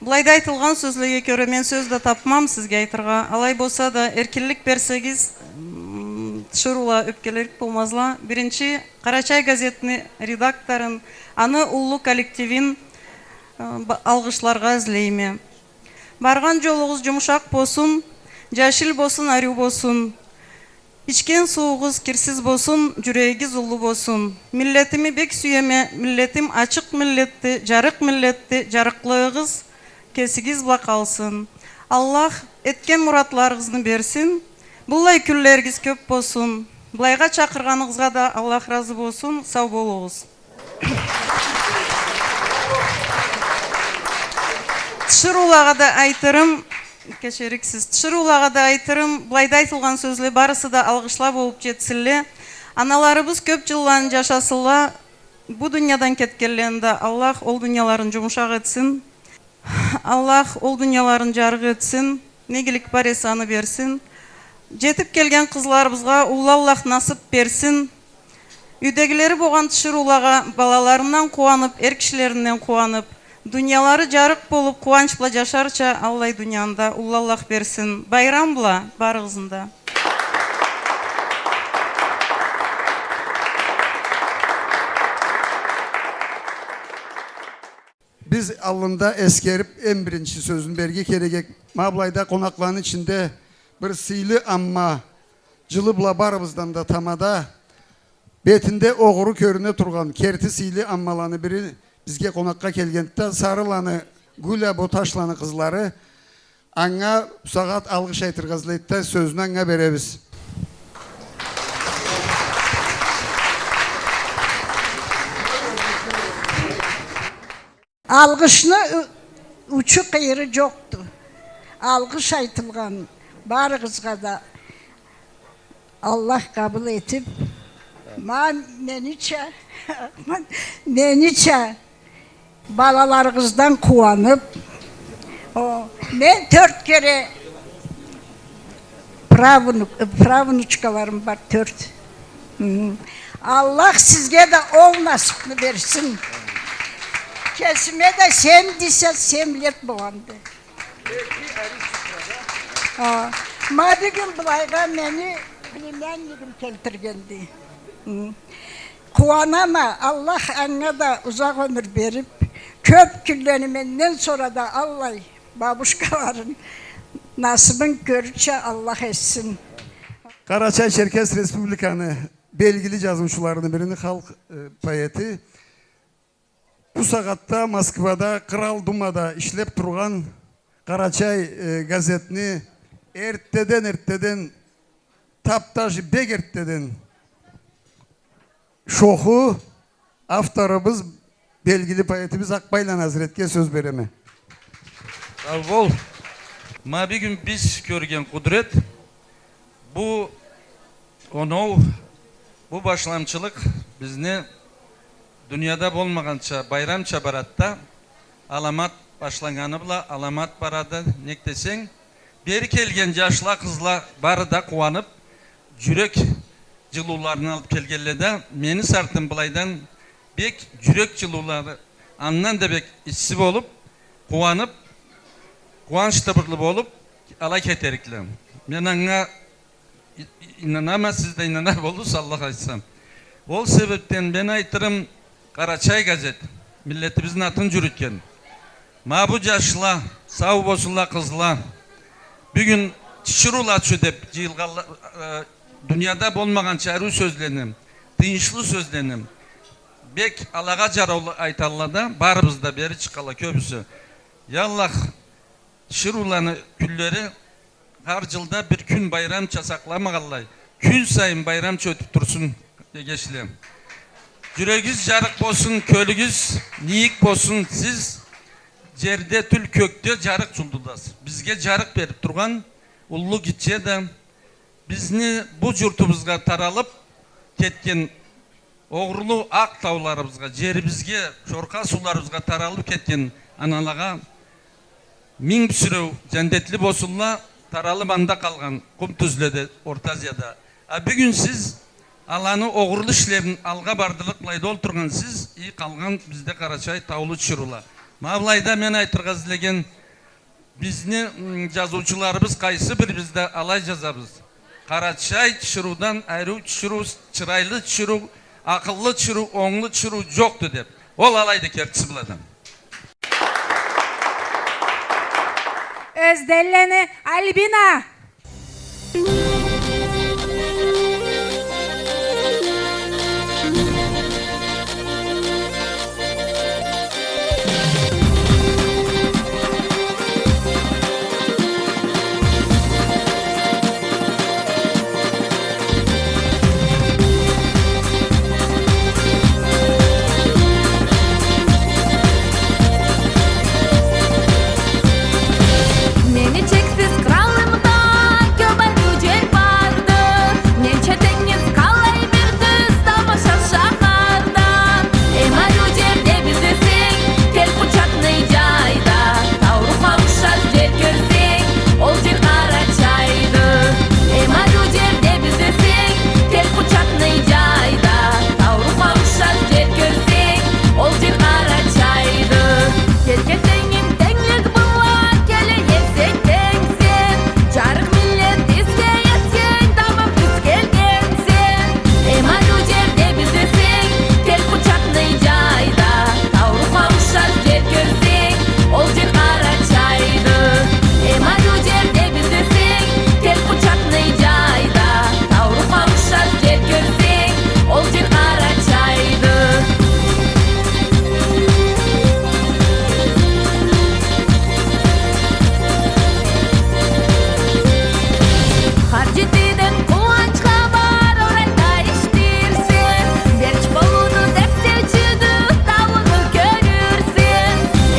Былайда айтылгъан сёзлеге кёре мен сёз да тапмам сизге айтыргъа. Алай болса да, эркинлик берсегиз, м, тиширыула ёпкелерик болмазла. Биринчи Къарачай газетни редакторун, аны уллу коллективин, э, ба-, алгъышларгъа излейме. Баргъан джолугъуз джумушакъ болсун, джашил болсун, ариу болсун. Ичген суугъуз кирсиз болсун, джюрегигиз уллу болсун. Миллетими бек сюеме, миллетим ачыкъ миллетди, джарыкъ миллетди, джарыкълыгъыгъыз кесигиз бла къалсын. Аллах этген муратларыгъызны берсин. Быллай кюнлеригиз кёп болсун. Былайгъа чакъыргъаныгъызгъа да Аллах разы болсун. Сау болугъуз. Тиширыулагъа да айтырым, кечериксиз, тиширыулагъа да айтырым, былайда айтылгъан сёзле барысы да алгъышла болуп джетсинле. Аналарыбыз кёп джылланы джашасынла, бу дуниядан кетгенлени да Аллах ол дунияларын джумушакъ этсин. Аллах ол дунияларын джарыкъ этсин, не игилик бар эсе, аны берсин. Джетип келген къызларыбызгъа уллу Аллах насып берсин. Юйдегилери болгъан тиширыулагъа балаларындан къууанып, эр кишилеринден къууанып, дуниялары джарыкъ болуп, къууанч бла джашарча аллай дунияны да уллу Аллах берсин. Байрам бла барыгъызны да. Биз аллында эсгерип, эм биринчи сёзюн берирге керек эдик. Ма былайда къонакъланы ичинде бир сыйлы амма, джылы бла барыбыздан да тамада, бетинде огъуру кёрюне тургъан керти сыйлы аммаланы бири бизге къонакъгъа келгенди да, Сарыланы Гуля, Боташланы къызлары. Анга бусагъат алгъыш айтыргъа излейди да, сёзню анга беребиз. Алгъышны у-, учу-къыйыры джокъду. Алгъыш айтылгъан барыгъызгъа да Аллах къабыл этип, ма менича, менича балаларыгъыздан къууанып, о, мен тёрт кере правнук-, правнучкаларым бар, тёрт. Хы. Аллах сизге да ол насыпны берсин. Кесиме да семьдесят семь лет болгъанды. А, ма бюгюн былайгъа мени племяннигим келтиргенди. Хы. Къууанама, Аллах анга да узакъ ёмюр берип, кёп кюнлени менден сора да аллай бабушкаларын насыбын кёрюрча Аллах этсин. Къарачай-Черкес Республиканы белгили джазыучуларыны бирини, халкъ, э, поэти, бусагъатда Москвада, Кърал Думада ишлеп тургъан Къарачай, э, газетни эртдеден, эртдеден, тап-тажы бек эртдеден шоху авторубуз, белгили поэтибиз Акъбайланы Азретге сёз береме. Сау бол. Ма бюгюн биз кёрген къудрет, бу оноу, бу башламчылыкъ бизни дунияда болмагъанча байрамча барады да, аламат башланнганы бла аламат барады, нек десенг, бери келген джашла, къызла бары да къууанып, джюрек джылыуларын алып келгенле да, мени сартым былайдан бек джюрек джылыулары андан да бек исси болуп, къууанып, къууанч тыбырлы болуп, алай кетерикле. Мен анга и-, и-, ийнанама, сиз да ийнана болурсуз, Аллах айтса. Ол себепден мен айтырым, Къарачай газет, миллетибизни атын джюрютген. Ма бу джашла, сау болсунла къызла. Бюгюн тиширыула ачуу деп джыйылгъанла, э, дунияда болмагъанча ариу сёзлени, тыйыншлы сёзлени, бек алагъа джараулу айталла да, барыбыз да бери чыкъгъанла кёбюсю. Я Аллах, тиширыуланы кюнлери хар джылда бир кюн байрамча сакъламагъанлай, кюн сайын байрамча ётюп турсун, эгечле. Джюрегигиз джарыкъ болсун, кёлюгюз мийик болсун. Сиз джерде тюл, кёкде джарыкъ джулдуз. Бизге джарыкъ берип тургъан уллу, гитче да, бизни бу джуртубузгъа таралыб кетген, огъурлу акъ тауларыбызгъа, джерибизге, чоркъа сууларыбызгъа таралыб кетген аналагъа минг бюсюреу джандетли болсунла, таралыб анда къалгъан къум тюзледе, Орта Азияда. А бюгюн сиз аланы огъурлу ишлерин алгъа бардырыкъ былайда олтургъан сиз, и къалгъан бизде къарачай таулу тиширыула. Ма былайда мен айтыргъа излеген, бизни, м, джазыучуларыбыз къайсы бирибиз да алай джазабыз. Къарачай тиширыудан ариу тиширыу, чырайлы тиширыу, акъыллы тиширыу, онглу тиширыу джокъду деб. Ол алайды кертиси былайдан. Ёзденлени Альбина. Мени чексиз къралымда кёб ариу джер барды. Менча тенгиз къалай бир тюз тамаша шахардан. Эм ариу джерде биз эсек, кел къучакъны джай да. Таурухха ушаш джер кёрсенг, ол джер Къарачайды. Эм ариу джерде биз эсек, кел къучакъны джай да. Таурухха ушаш джер кёрсенг, ол джер Къарачайды. Кел, кел, тенгим, тенглик бла, кел, эсек, тенг сен. Джарыкъ миллет бизге эсген, табыб биз келген сен. Эм ариу джерде биз эсек, кел къучакъны джай да. Таурухха ушаш джер кёрсенг, ол джер Къарачайды. Эм ариу джерде биз эсек, кел къучакъны джай да. Таурухха ушаш джер кёрсенг, ол джер Къарачайды. Хар джетиден къууанч хапар орайда эшитирсе, берч болууну деб сел чыгъыб таулу кёрюрсе.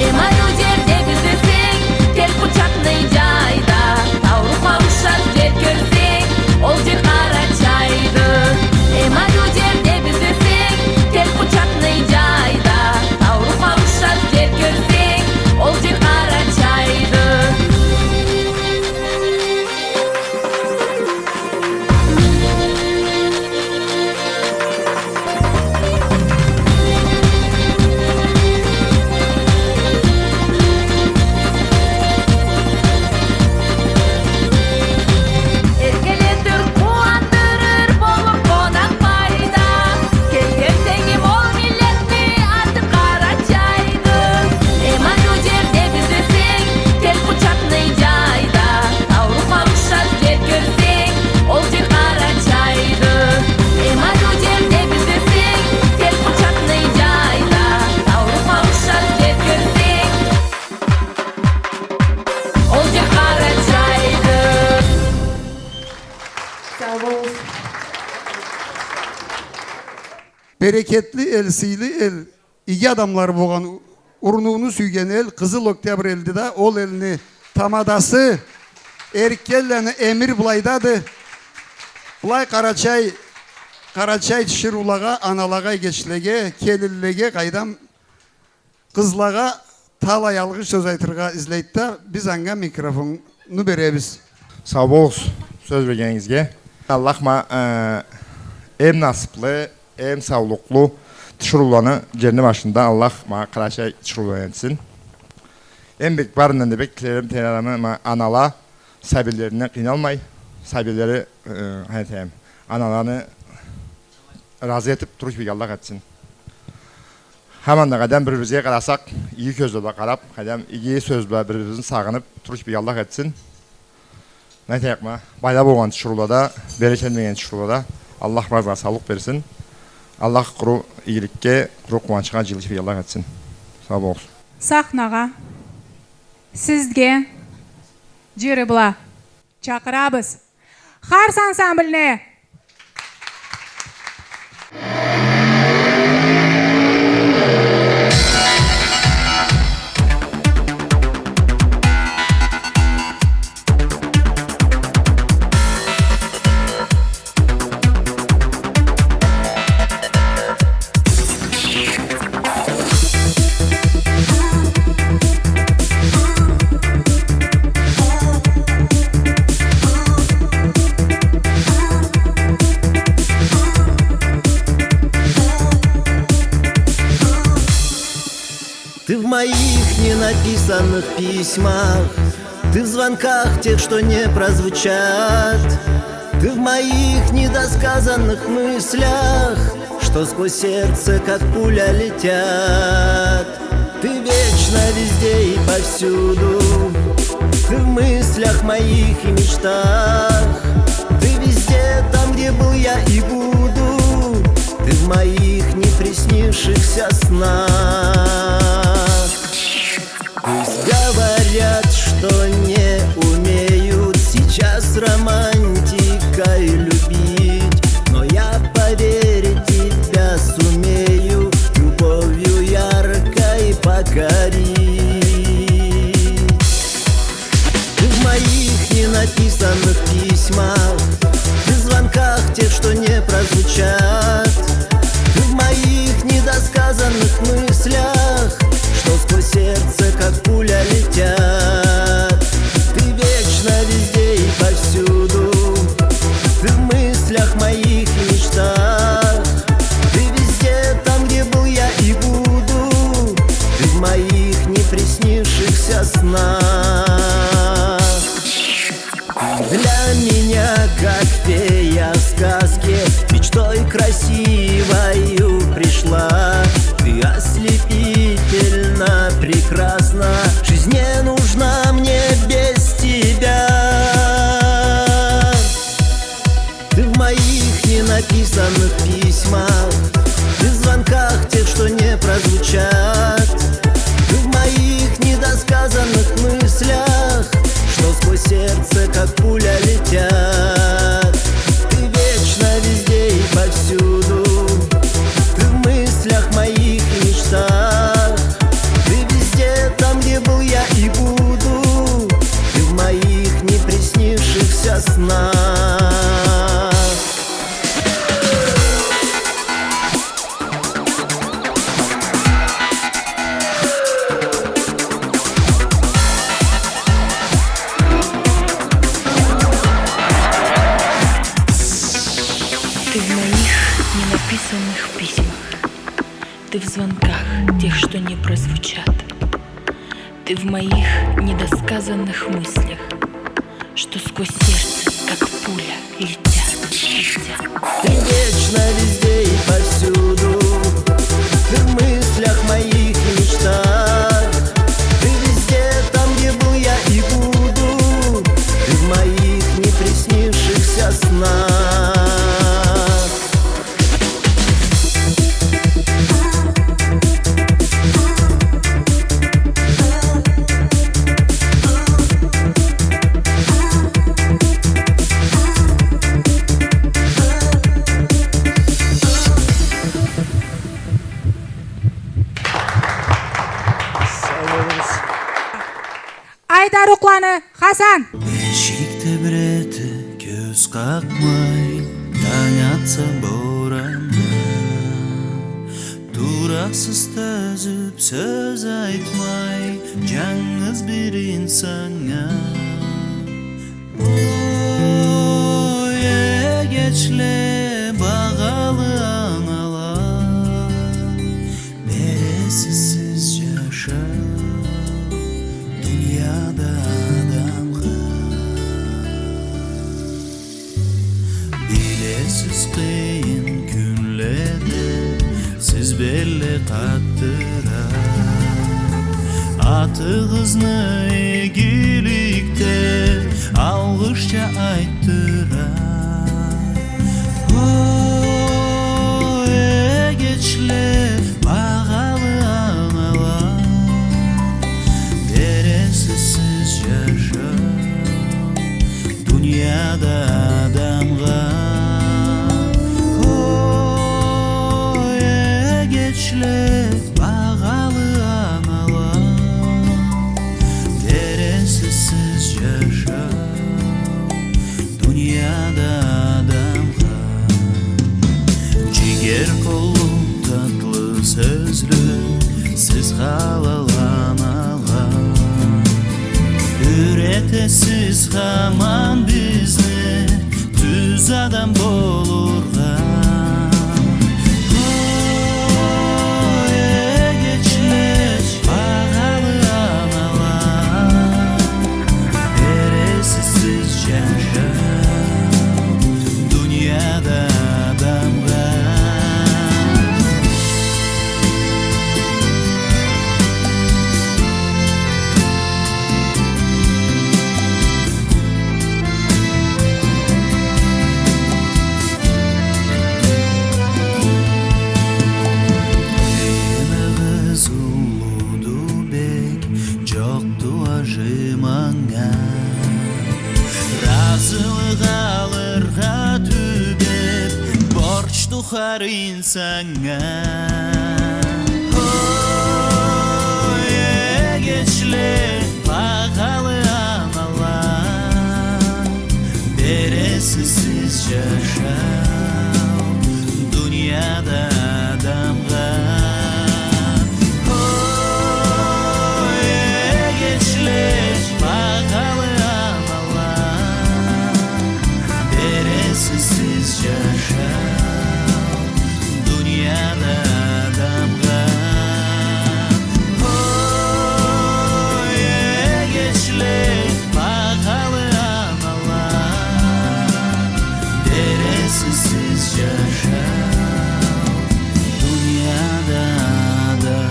Эм ариу джерде биз эсек, кел къучакъны джай да. Таурухха ушаш джер кёрсенг, ол джер Къарачайды. Эм ариу джерде биз эсек, кел къучакъны джай да. Таурухха ушаш джер кёрсенг, ол джер Къарачайды. Эркелетир, къууандырыр болур къонакъ пайда. Келген тенгим, ол миллетни аты Къарачайды. Эм ариу джерде биз эсек, кел къучакъны джай да. Таурухха ушаш джер кёрсенг, ол джер Къарачайды. Эм ариу джерде биз эсек, кел къучакъны джай да. Таурухха ушаш джер кёрсенг, ол джер Къарачайды. Сау болугъуз. Берекетли эл, сыйлы эл, иги адамлары болгъан, урнууну сюйген эл, Къызыл Октябрь элди да, ол элни тамадасы, эркенлени эмир былайдады. Былай къарачай, къарачай тиширыулагъа, аналагъа, эгечлеге, келинлеге, къайдам, къызлагъа талай алгъыш сёз айтыргъа излейди да, биз анга микрофонну беребиз. Сау болугъуз, сёз бергенигизге. Аллах ма, э, эм насыблы, эм саулукълу тиширыуланы джерни башында Аллах ма къарачай тиширыуланы этсин. Эм бек барындан да бек тилерим, тилерим ма анала сабийлерине къыйналмай, сабийлери, э, айтайым, аналаны разы этиб туруш бир Аллах этсин. Хаман да къайдам бир-бирибизге къарасакъ, иги кёз бла къараб, къайдам иги сёз бла бир-бирибизни сагъыныб, туруш бир Аллах этсин. Не айтайыкъ ма, байла болгъан тиширыулада, берекетленмеген тиширыулада Аллах барыбызгъа саулукъ берсин. Аллах къуру игиликге, къуру къууанчха джыйылыш бир Аллах этсин. Сау болугъуз. Сахнагъа сизге джыры бла чакъырабыз. Харс ансамбльни! написанных письмах, ты в звонках тех, что не прозвучат, ты в моих недосказанных мыслях, что сквозь сердце, как пуля, летят. Ты вечно везде и повсюду, ты в мыслях моих и мечтах, ты везде там, где был я и буду, ты в моих неприснившихся снах. Пусть говорят, что не умеют сейчас романтикой любить, но я, поверь, тебя сумею любовью яркой покорить. Ты в моих ненаписанных письмах, ты в звонках тех, что не прозвучат, ты в моих недосказанных мыслях, что сквозь сердце, как пуля, летят. Ты вечно везде и повсюду, ты в мыслях моих и мечтах, ты везде там, где был я и буду, ты в моих неприснившихся снах. Для меня, как фея в сказке, мечтой красивою пришла. Ты ослепительно прекрасна, жизнь не нужна мне без тебя. Ты в моих ненаписанных письмах, ты в звонках тех, что не прозвучат, ты в моих недосказанных мыслях, что сквозь сердце, как пуля, летят. Ты вечно везде и повсюду, ты в мыслях моих и мечтах, ты везде там, где был я и буду, ты в моих неприснившихся снах. Ты в моих ненаписанных письмах, ты в звонках тех, что не прозвучат, ты в моих недосказанных мыслях, что сквозь сердце, как пуля, летят, летят. Ты вечно везде и повсюду, ты в мыслях моих и мечтах, ты везде там, где был я и буду, ты в моих неприснившихся снах. Сау болугъуз. Айдар Укъланы, Хасан. Эшикде бир эте кёз къакъмай, танг атса боранда, турасыз тёзюп сёз айтмай, жангыз бир инсаннга. Ой, эгечле, багъалы анала, бересиз сиз жашау дунияда адамгъа. Билесиз, къыйын кюнледе сиз белле къатдыра, атыгъызны игиликде алгъышча айтдыра. О, эгечле, багъалы анала, бересиз сиз жашау дунияда адамгъа. О, эгечле, багъалы анала, бересиз сиз жашау дунияда адамгъа. Жигер къоллу, татлы сёзлю сиз, халал анала, юретесиз хаман бизни тюз адам болургъа. Ой, эгечле, багъалы къарыйын санга. Ой, эгечле, багъалы анала, бересиз сиз джашау дунияда адамгъа. Ой, эгечле, багъалы анала, бересиз сиз джашау дунияда адамгъа. Ой, эгечле, багъалы анала, бересиз сиз джашау дунияда адамгъа.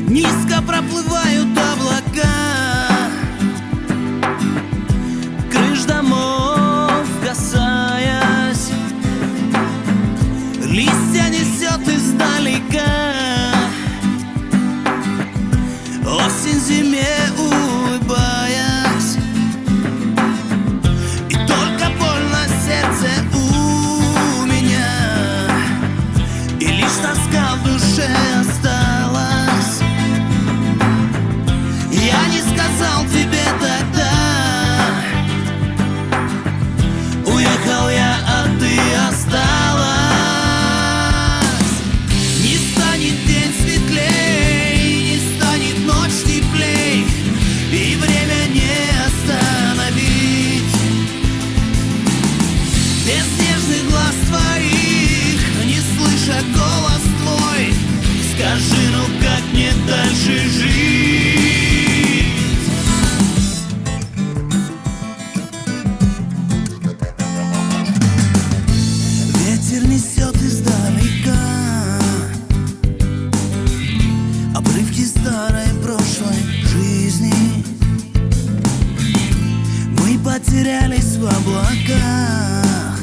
Низко проплывают облака, крыш домов касаясь, листья несёт издалека. Осень зиме улыбаясь, и только боль на сердце у меня, и лишь тоска в душе осталась. Я не сказал тебе тогда, уехал я, а ты осталась. Не станет день светлей, не станет ночь теплей, и время не остановить. Без нежных глаз твоих, не слыша голос твой, скажи, ну как мне дальше жить? Ветер несёт издалека обрывки старой прошлой жизни. Мы потерялись в облаках,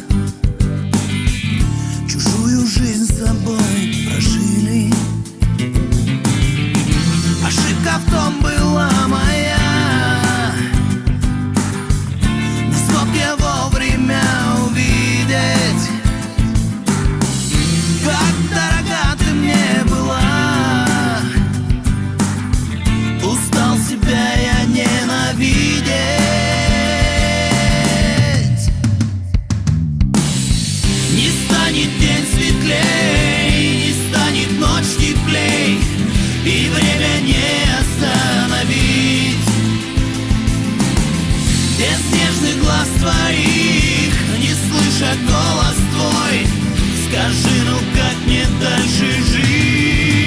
чужую жизнь с собой прожили. Ошибка в том была моя, не смог я вовремя увидеть, как дорога ты мне была. Устал себя я ненавидеть. Не станет день светлей, не станет ночь теплей, и время не остановить. Без нежных глаз твоих, не слыша голос твой, скажи, ну как мне дальше жить?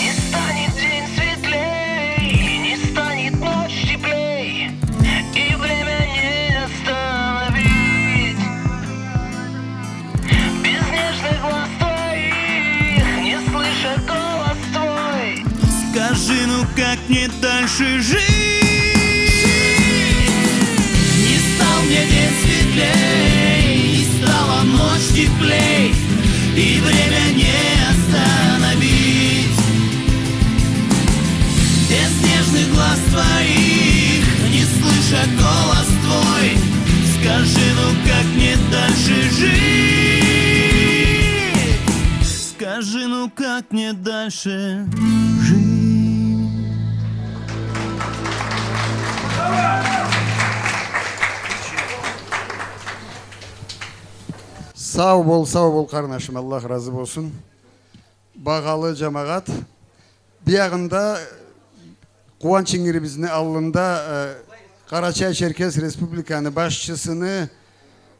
Не станет день светлей, не станет ночь теплей, и время не остановить. Без нежных глаз твоих, не слыша голос твой, скажи, ну как мне дальше жить? Не стал мне день светлей, не стала ночь теплей, и время не остановить. Без нежных глаз твоих, не слыша голос твой, скажи, ну как мне дальше жить? Скажи, ну как мне дальше жить? Сау бол, сау бол, къарнашым, Аллах разы болсун. Багъалы джамагъат, биягъында Къууанч ингирибизни аллында, э, Къарачай-Черкес Республиканы башчысыны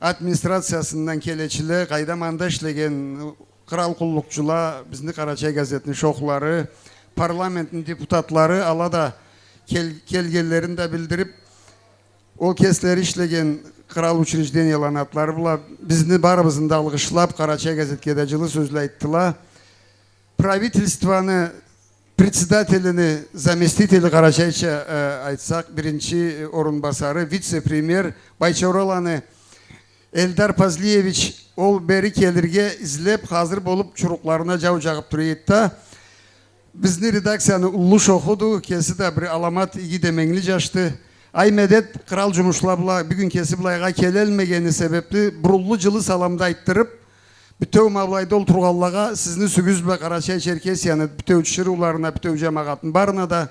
Администрациясындан келечиле, къайдам, анда ишлеген кърал къуллукъчула, бизни «Къарачай» газетни шохлары, парламентни депутатлары, ала да кел-, келгенлерин да билдирип, ол кеслери ишлеген кърал учрежденияланы атлары бла бизни барыбызны да алгъышлап, «Къарачай» газетге да джылы сёзле айтдыла. Правительствону председателини заместители, къарачайча, э, айтсакъ, биринчи, э, орунбасары, вице-премьер, Байчораланы Эльдар Пазлиевич, ол бери келирге излеп, хазыр болуп, чурукъларына джау джагъып тура эди да. Бизни редакцияны уллу шохуду, кеси да бир аламат иги деменгили джашды. Ай медет, кърал джумушла бла бюгюн кеси былайгъа келелмегени себепли, бурунлу джылы саламда айтдырып, бютеу ма былайда олтургъанлагъа, сизни юсюгюз бла Къарачай-Черкесияны бютеу тиширыуларына, бютеу джамагъатны барына да,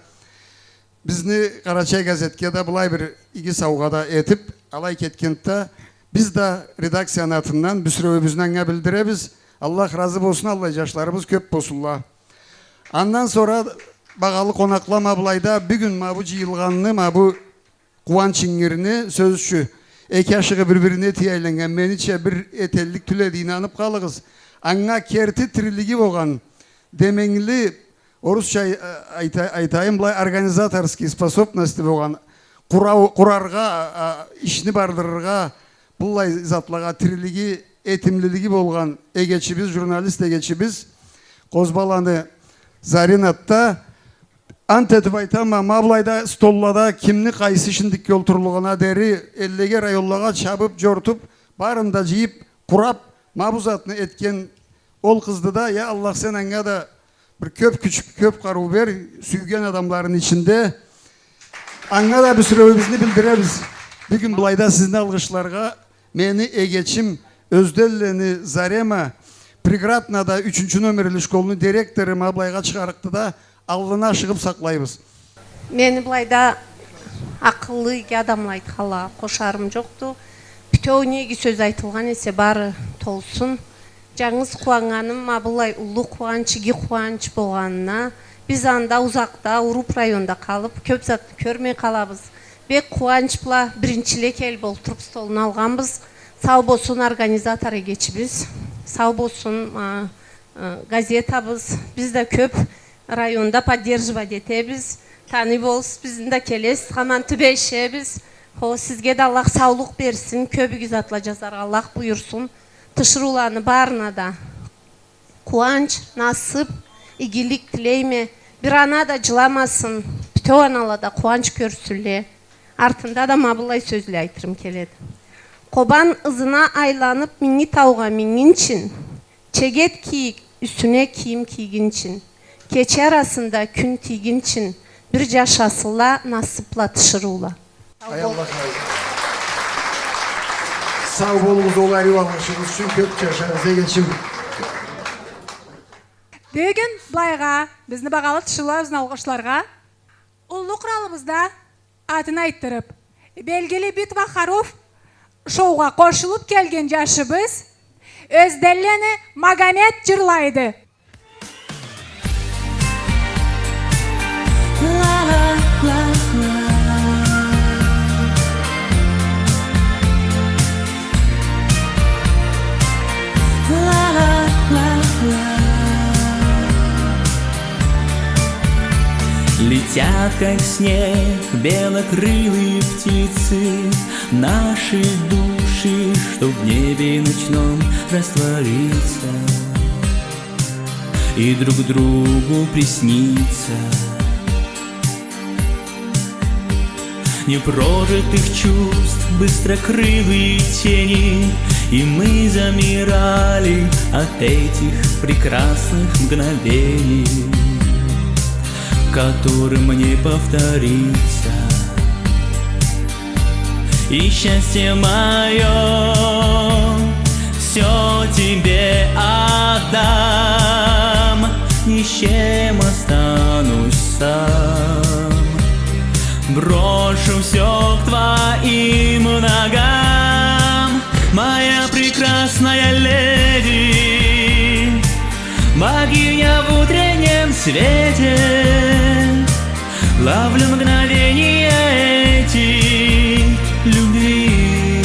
бизни «Къарачай» газетге да былай бир иги саугъа да этип, алай кетгенди да, биз да редакцияны атындан бюсюреуюбюзню анга билдиребиз. Аллах разы болсун, аллай джашларыбыз кёп болсунла. Андан сора, багъалы къонакъла, ма былайда бюгюн ма бу джыйылгъанны, ма бу къууанч ингирни, сёз ючюн, эки ашыгъы бир-бирине тие айланнган, менича, бир этеллик тюл эди, ийнанып къалыгъыз. Анга керти тирилиги болгъан, деменгили, орусча ай-, айта-, айтайым, былай, организаторский способности болгъан, къурау-, къураргъа, а, а, ишни бардырыргъа, быллай затлагъа тирилиги, этимлилиги болгъан эгечибиз, журналист эгечибиз Къозбаланы Заринат да, ант этип айтама, ма былайда столлада кимни къайсы шиндикге олтурлугъуна дери, эллеге, районлагъа чабып, джортуп, барын да джыйып, къурап, ма бу затны этген ол къызды да, я Аллах, сен анга да бир кёп кюч, кёп къарыу бер, сюйген адамларыны ичинде. Анга да бюсюреуюбюзню билдиребиз. Бюгюн былайда сизни алгъышларгъа мени эгечим Ёзденлени Зарема, Приграднада ючюнчю номерли школну директору, ма былайгъа чыгъарыкъды да, аллына ашыгъып сакълайбыз. Мени былайда акъыллы, иги адамла айтханлагъа къошарым джокъду. Бютеу не иги сёз айтылгъан эсе, бары толсун. Джангыз къууаннганым, ма былай уллу къууанч, иги къууанч болгъанына. Биз анда узакъда, Уруп районда къалып, кёп затны кёрмей къалабыз. Бек къууанч бла биринчиле келип олтуруп столну алгъанбыз. Сау болсун организатор эгечибиз, сау болсун, а, а, газетабыз. Биз да кёп районда поддерживать этебиз. Таный болсуз, бизни да келесиз, хаман тюбешебиз. Хо, сизге да Аллах саулукъ берсин, кёп иги затла джазаргъа Аллах буюрсун. Тиширыуланы барына да къууанч, насып, игилик тилейме. Бир ана да джыламасын, бютеу анала да къууанч кёрсюнле. Артында да ма быллай сёзле айтырым келеди. Къобан ызына айланып, Минги таугъа мингинчин, чегет кийик юсюне кийим кийгинчин, кече арасында кюн тийгинчин, бир джашасынла насыпла тиширыула. Ай, Аллах разы. Сау болугъуз, ол ариу алгъышыгъыз ючюн, кёп джашагъыз, эгечим. Бюгюн былайгъа, бизни багъалы тиширыула бизни алгъышларгъа, уллу къуралыбызда атын айтдырып, белгили «Битва хоров» шоугъа къошулуп келген джашыбыз Ёзденлени Магомет джырлайды. Летят, как снег, белокрылые птицы, наши души, чтоб в небе ночном раствориться и друг другу присниться. Непрожитых чувств быстрокрылые тени, и мы замирали от этих прекрасных мгновений, которым не повториться. И счастье моё всё тебе отдам, ни с чем останусь сам. Брошу всё к твоим ногам, моя прекрасная леди, богиня в утреннем свете. Ловлю мгновения эти любви,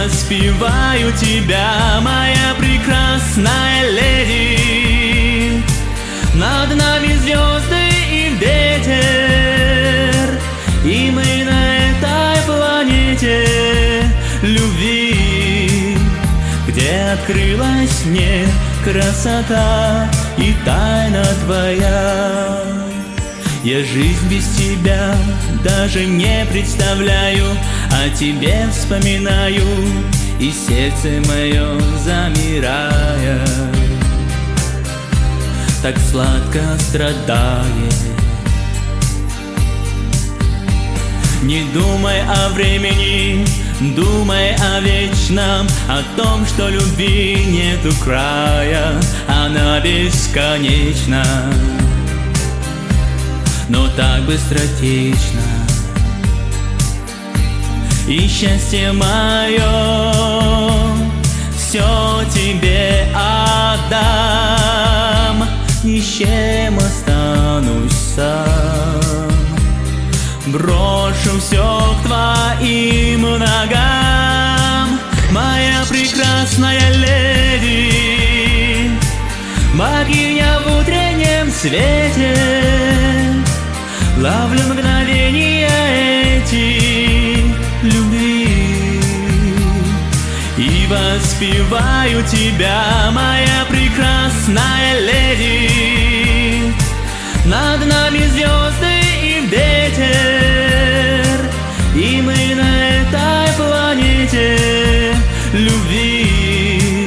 Воспеваю тебя, моя прекрасная леди. Над нами звёзды и ветер, и мы на этой планете любви, где открылась мне красота и тайна твоя. Я жизнь без тебя даже не представляю, о тебе вспоминаю, и сердце моё, замирая, так сладко страдает. Не думай о времени, думай о вечном, о том, что любви нету края, она бесконечна, но так быстротечна. И счастье моё всё тебе отдам, ни с чем останусь сам. Брошу всё к твоим ногам, моя прекрасная леди. Богиня в утреннем свете, ловлю мгновения эти любви и воспеваю тебя, моя прекрасная леди. Над нами звёзды и ветер, и мы на этой планете любви,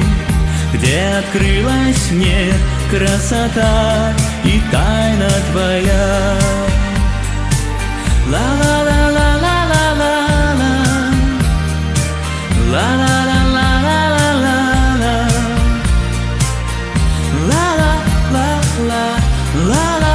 где открылась мне красота и тайна твоя. Ла-ла-ла-ла-ла-ла-ла. Ла-ла-ла-ла-ла-ла-ла. Ла-ла-ла-ла-ла-ла-ла.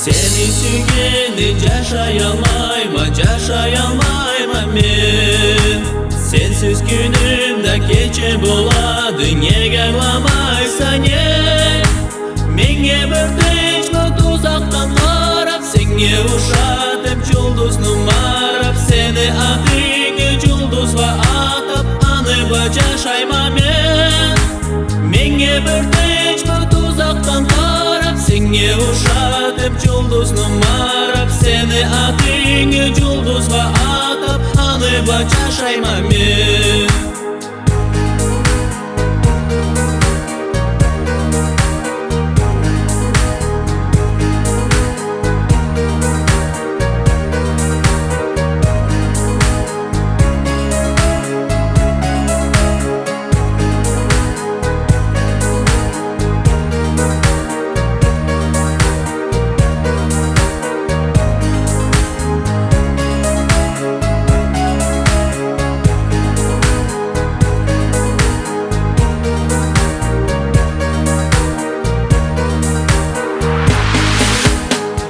Сени сюйгенсиз джашаялмайма, джашаялмайма мен. Сенсиз кюнюм да кече болады, неге ангыламайса, не? Меннге бир тынчмы тузакъдан къарап, сеннге ушатып джулдузну марап, сени атынгы джулдузгъа атап, аны бла джашайма мен. Меннге бир тынчмы тузакъдан къарап, сеннге ушатып джулдузну марап, сени атынгы джулдузгъа атап, аны бла джашайма мен.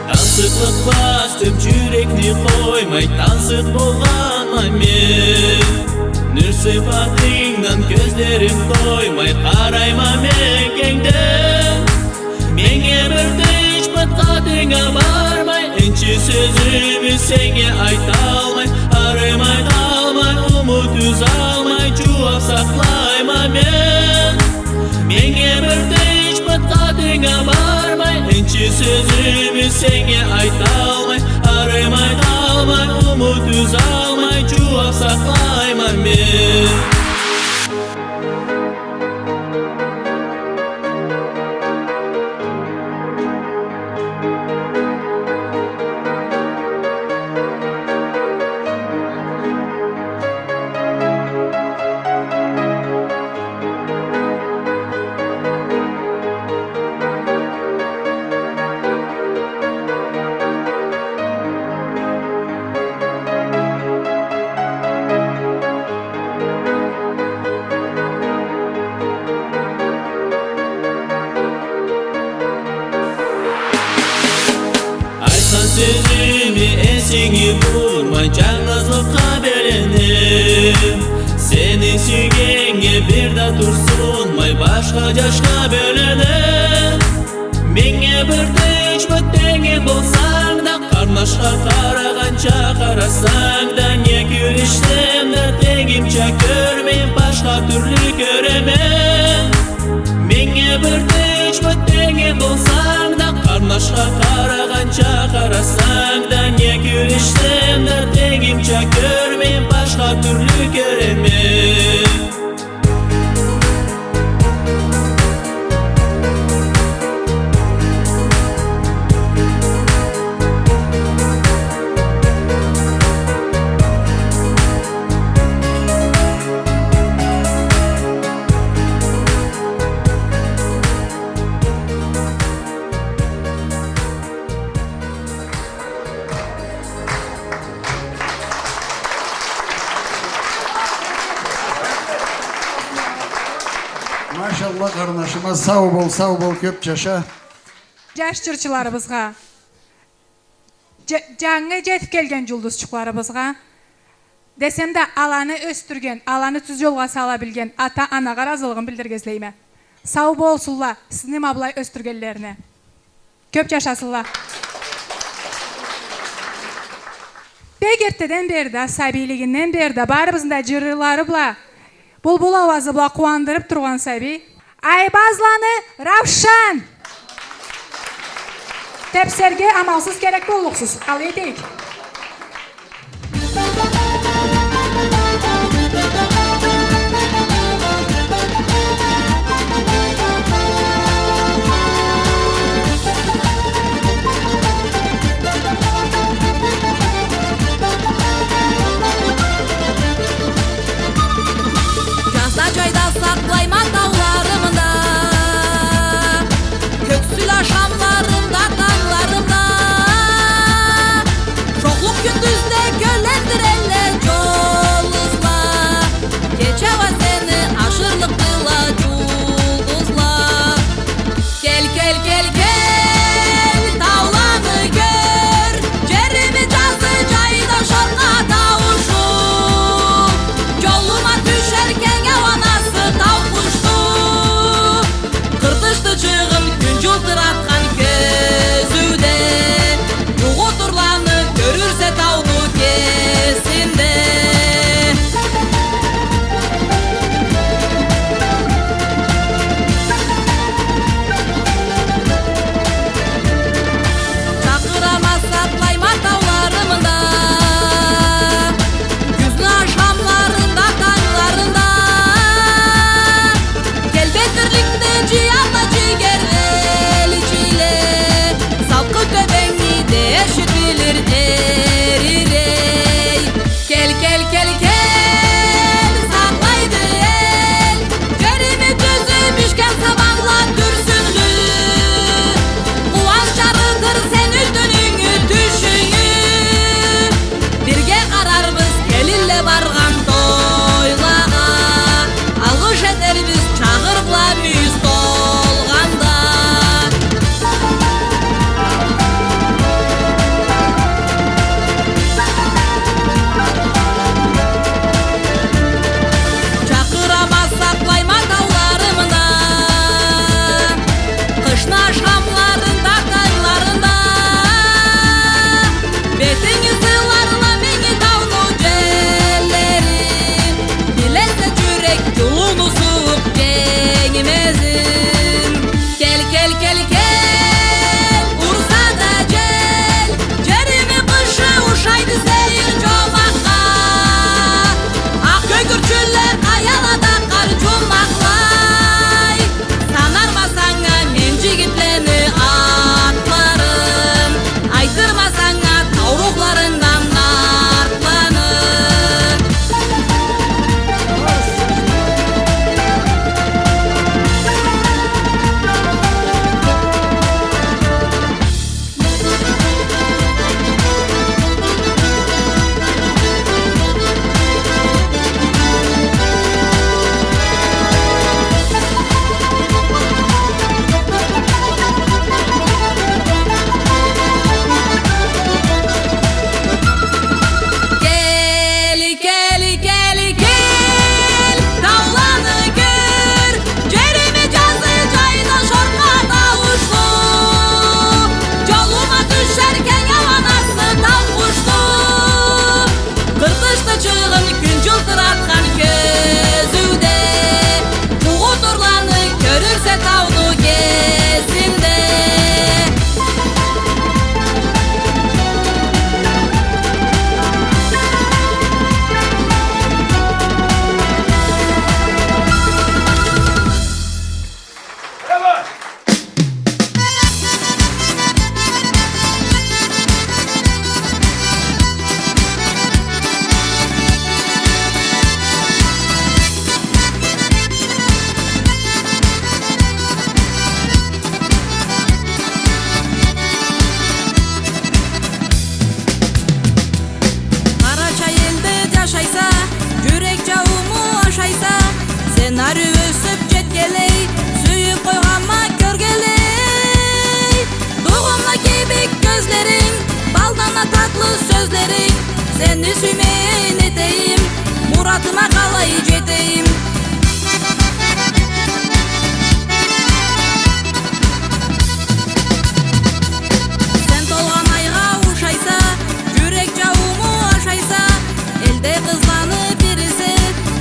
Тансыкълыкъ басды джюрекни къоймай, тансыкъ болгъанма мен. Нюр сыфатынгдан кёзлерим тоймай, къарайма мен кенгден. Меннге бир тынчмы къатынга бармай, энчи сёзюмю сеннге айталмай, арымай къалмай, умут юзалмай, джууап сакълайма мен. Меннге бир тынчмы къатынга бармай, энчи сёзюмю сеннге айталмай, арымай къалмай, умут юзалмай, джууап сакълайма мен. Сёзюмю эсинге бурмай, джангызлыкъгъа беленем. Сени сюйгеннге бир да турсунмай, башха джашха беленем. Меннге бир тюч бла тенгим болсанг да, къарнашха къарагъанча къарасанг да, не кюрешсем да, тенгимча кёрмей, башха тюрлю кёреме. Меннге бир тюч бла тенгим болсанг да, къарнашха къарагъанча къарасанг да, не кюрешсем да, тенгимча кёрмей, башха тюрлю кёреме. Машалла, къарнашыма, сау бол, сау бол, кёп джаша. Джаш джырчыларыбызгъа, дж-, джангы джетип келген джулдузчукъларыбызгъа десем да, аланы ёсдюрген, аланы тюз джолгъа сала билген ата-анагъа разылыгъымы билдирирге излейме. Сау болсунла, сизни ма былай ёсдюргенлерине. Кёп джашасынла. Бек эртдеден бери да, сабийлигинден бери да барыбызны да джырлары бла, булбул ауазы бла къууандырып тургъан сабий Айбазланы Равшан. Тепсерге амалсыз керек боллукъсуз. Алай этейик. Джазда, джайда сакълайма тауларымда, кёксюл ашамларымда, тангларымда. Къарачай элде джашайса, джюрек джаууму ашайса, сен ариу ёсюп джетгенлей, сюйюп къойгъанма кёргенлей. Туугъанла кибик кёзлеринг, балдан да татлы сёзлеринг, сени сюймейин этейим, муратыма къалай джетейим. Сен толгъан айгъа ушайса, джюрек джаууму ашайса, элде къызланы бирисе,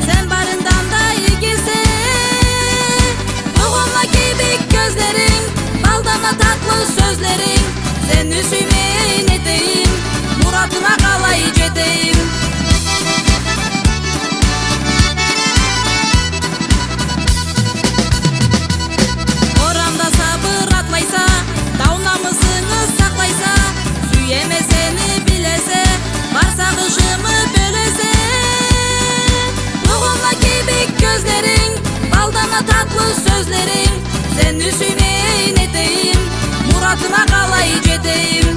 сен барындан да игисе. Туугъанла кибик кёзлеринг, балдан да татлы сёзлеринг, сени сюймейин этейим, муратыма къалай джетейим. Орамда сабыр атлайса, тау намысынгы сакълайса, сюеме сени билесе, бар сагъышымы бёлесе. Туугъанла кибик кёзлеринг, балдан да татлы сёзлеринг, сени сюймейин этейим, муратыма къалай джетейим.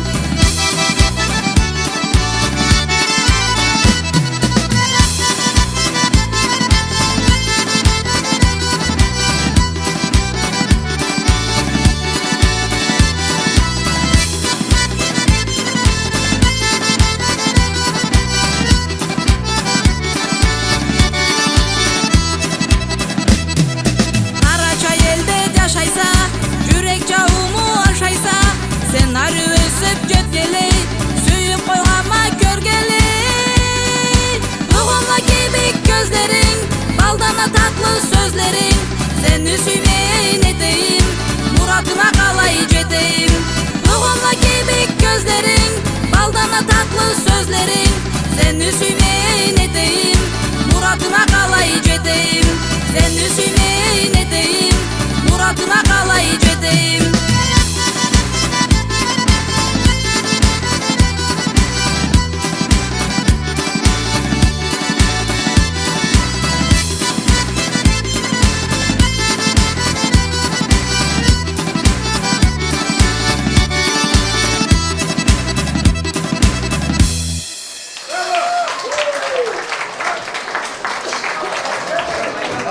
Къарачай элде джашайса, джюрек джаууму ашайса, сен ариу ёсюп джетгенлей, сюйюп къойгъанма кёргенлей. Туугъанла кибик кёзлеринг, балдан да татлы сёзлеринг, сени сюймейин этейим, муратыма къалай джетейим. Туугъанла кибик кёзлеринг, балдан да татлы сёзлеринг, сени сюймейин этейим, муратыма къалай джетейим. Сени сюймейин этейим, муратыма къалай джетейим.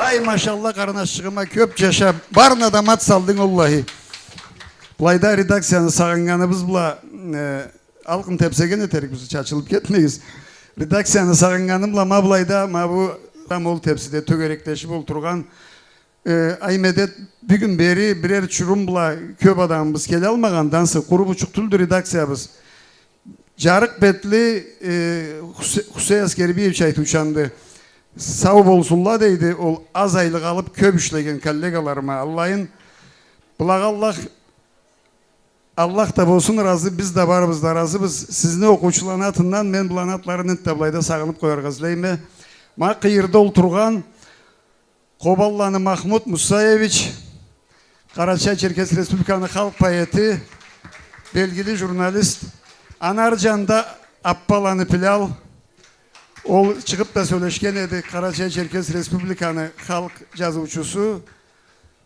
Ай, машалла, къарнашчыгъыма, кёп джаша, барына да мат салдынг, уаллахи. Былайда редакцияны сагъыннганыбыз бла, э, алкъын тепсеген этерикбиз, чачылып кетмегиз. Редакцияны сагъыннганым бла, ма былайда, ма бу, там ол тепсиде тёгереклешип олтургъан, э, ай, медет, бюгюн бери бирер чурум бла кёп адамыбыз келалмагъан, ансы къуру бучукъ тюлдю редакциябыз. Джарыкъ бетли, э, Хусе-, Хусей Аскербиевич айтыучанды. Сау болсунла, дейди, ол аз айлыкъ алып кёп ишлеген коллегаларыма. Аллайын, былагъа Аллах, Аллах да болсун ыразы, биз да барыбыз да ыразыбыз. Сизни, окъуучуланы атындан мен быланы атларын энтда былайда сагъынып къояргъа излейме. Ма къыйырда олтургъан Къобанланы Махмут Мусаевич, Къарачай-Черкес Республиканы халкъ поэти, белгили журналист, аны ары джанында Аппаланы Пилял, ол чыгъып да сёлешген эди, Къарачай-Черкес Республиканы халкъ джазыучусу,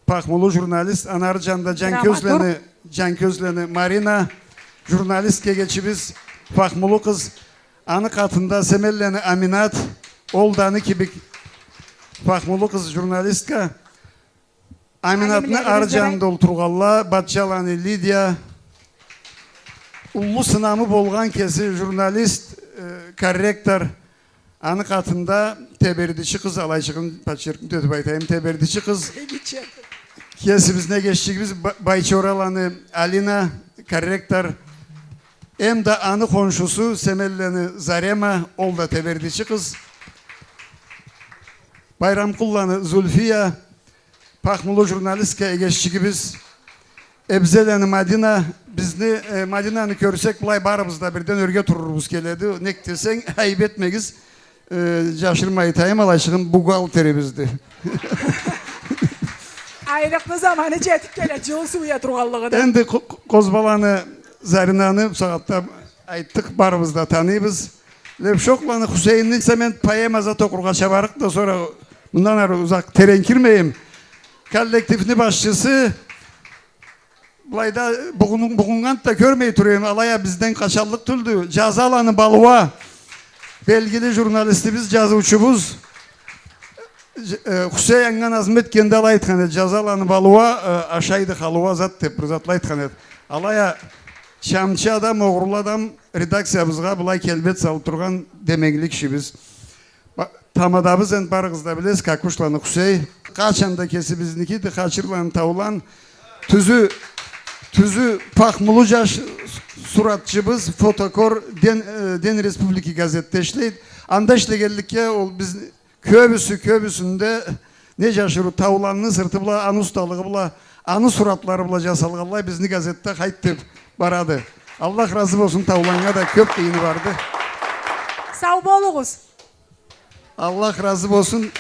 пахмулу журналист, аны ары джанында Джанкёзлени, Джанкёзлени Марина, журналистка эгечибиз, пахмулу къыз, аны къатында Семенлени Аминат, ол да аны кибик пахмулу къыз журналистка. Аминатны ары джанында олтургъанла, Батчаланы Лидия, уллу сынамы болгъан кеси журналист, э, корректор, аны къатында тебердичи къыз, алайчыгъын подчеркнуть этип айтайым, тебердичи къыз, кесибизни эгеччигибиз Ба-, Байчораланы Алина, корректор, эм да аны хоншусу Семенлени Зарема, ол да тебердичи къыз. Байрамкъулланы Зульфия, пахмулу журналистка эгеччигибиз, Эбзелени Мадина, бизни, э, Мадинаны кёрсек, былай барыбыз да бирден ёрге турурубуз келеди. Нек десенг, айып этмегиз, э, джашырмай айтайым, алайчыгъын бухгалтерибизди. Айрыкъны заманы джетиб келе, джыл сууя тургъанлыгъыды. Энди къо-, къо-, Къозбаланы, Заринаны бусагъатда айтдыкъ, барыбыз да таныйбыз. Лепшокъланы Хусейинни эсе мен поэма зат окъургъа чабарыкъ да, сора мындан ары узакъ терен кирмейим. Коллективни башчысы, былайда бугъун-, бугъуннган да кёрмей тура эдим, алай а бизден къачаллыкъ тюлдю. Джазаланы Балуа, белгили журналистибиз, джазыучубуз. Дж-, э, Хусей анга назму этгенде алай айтхан эди: «Джазаланы Балуа, э, ашайды халуа зат», — деб бир затла айтхан эди. Алай а чамчы адам, огъурлу адам, редакциябызгъа былай келбет салыб тургъан деменгили кишибиз. Ба-, тамадабыз, энди барыгъыз да билесиз, Кокушланы Хусей. Къачан да кесибизники, Дыхачырланы Таулан. Тюзю, тюзю, пахмулу джаш суратчыбыз, фотокор, Ден, э, День Республики газетде ишлейди. Анда ишлегенликге ол биз кёбюсю, кёбюсюнде, не джашырыу, Тауланны сырты бла, аны усталыгъы бла, аны суратлары бла джасалгъанлай бизни газетде хайт деб барады. Аллах разы болсун, Тауланнга да кёб къыйыны барды. Сау болугъуз. Аллах разы болсун.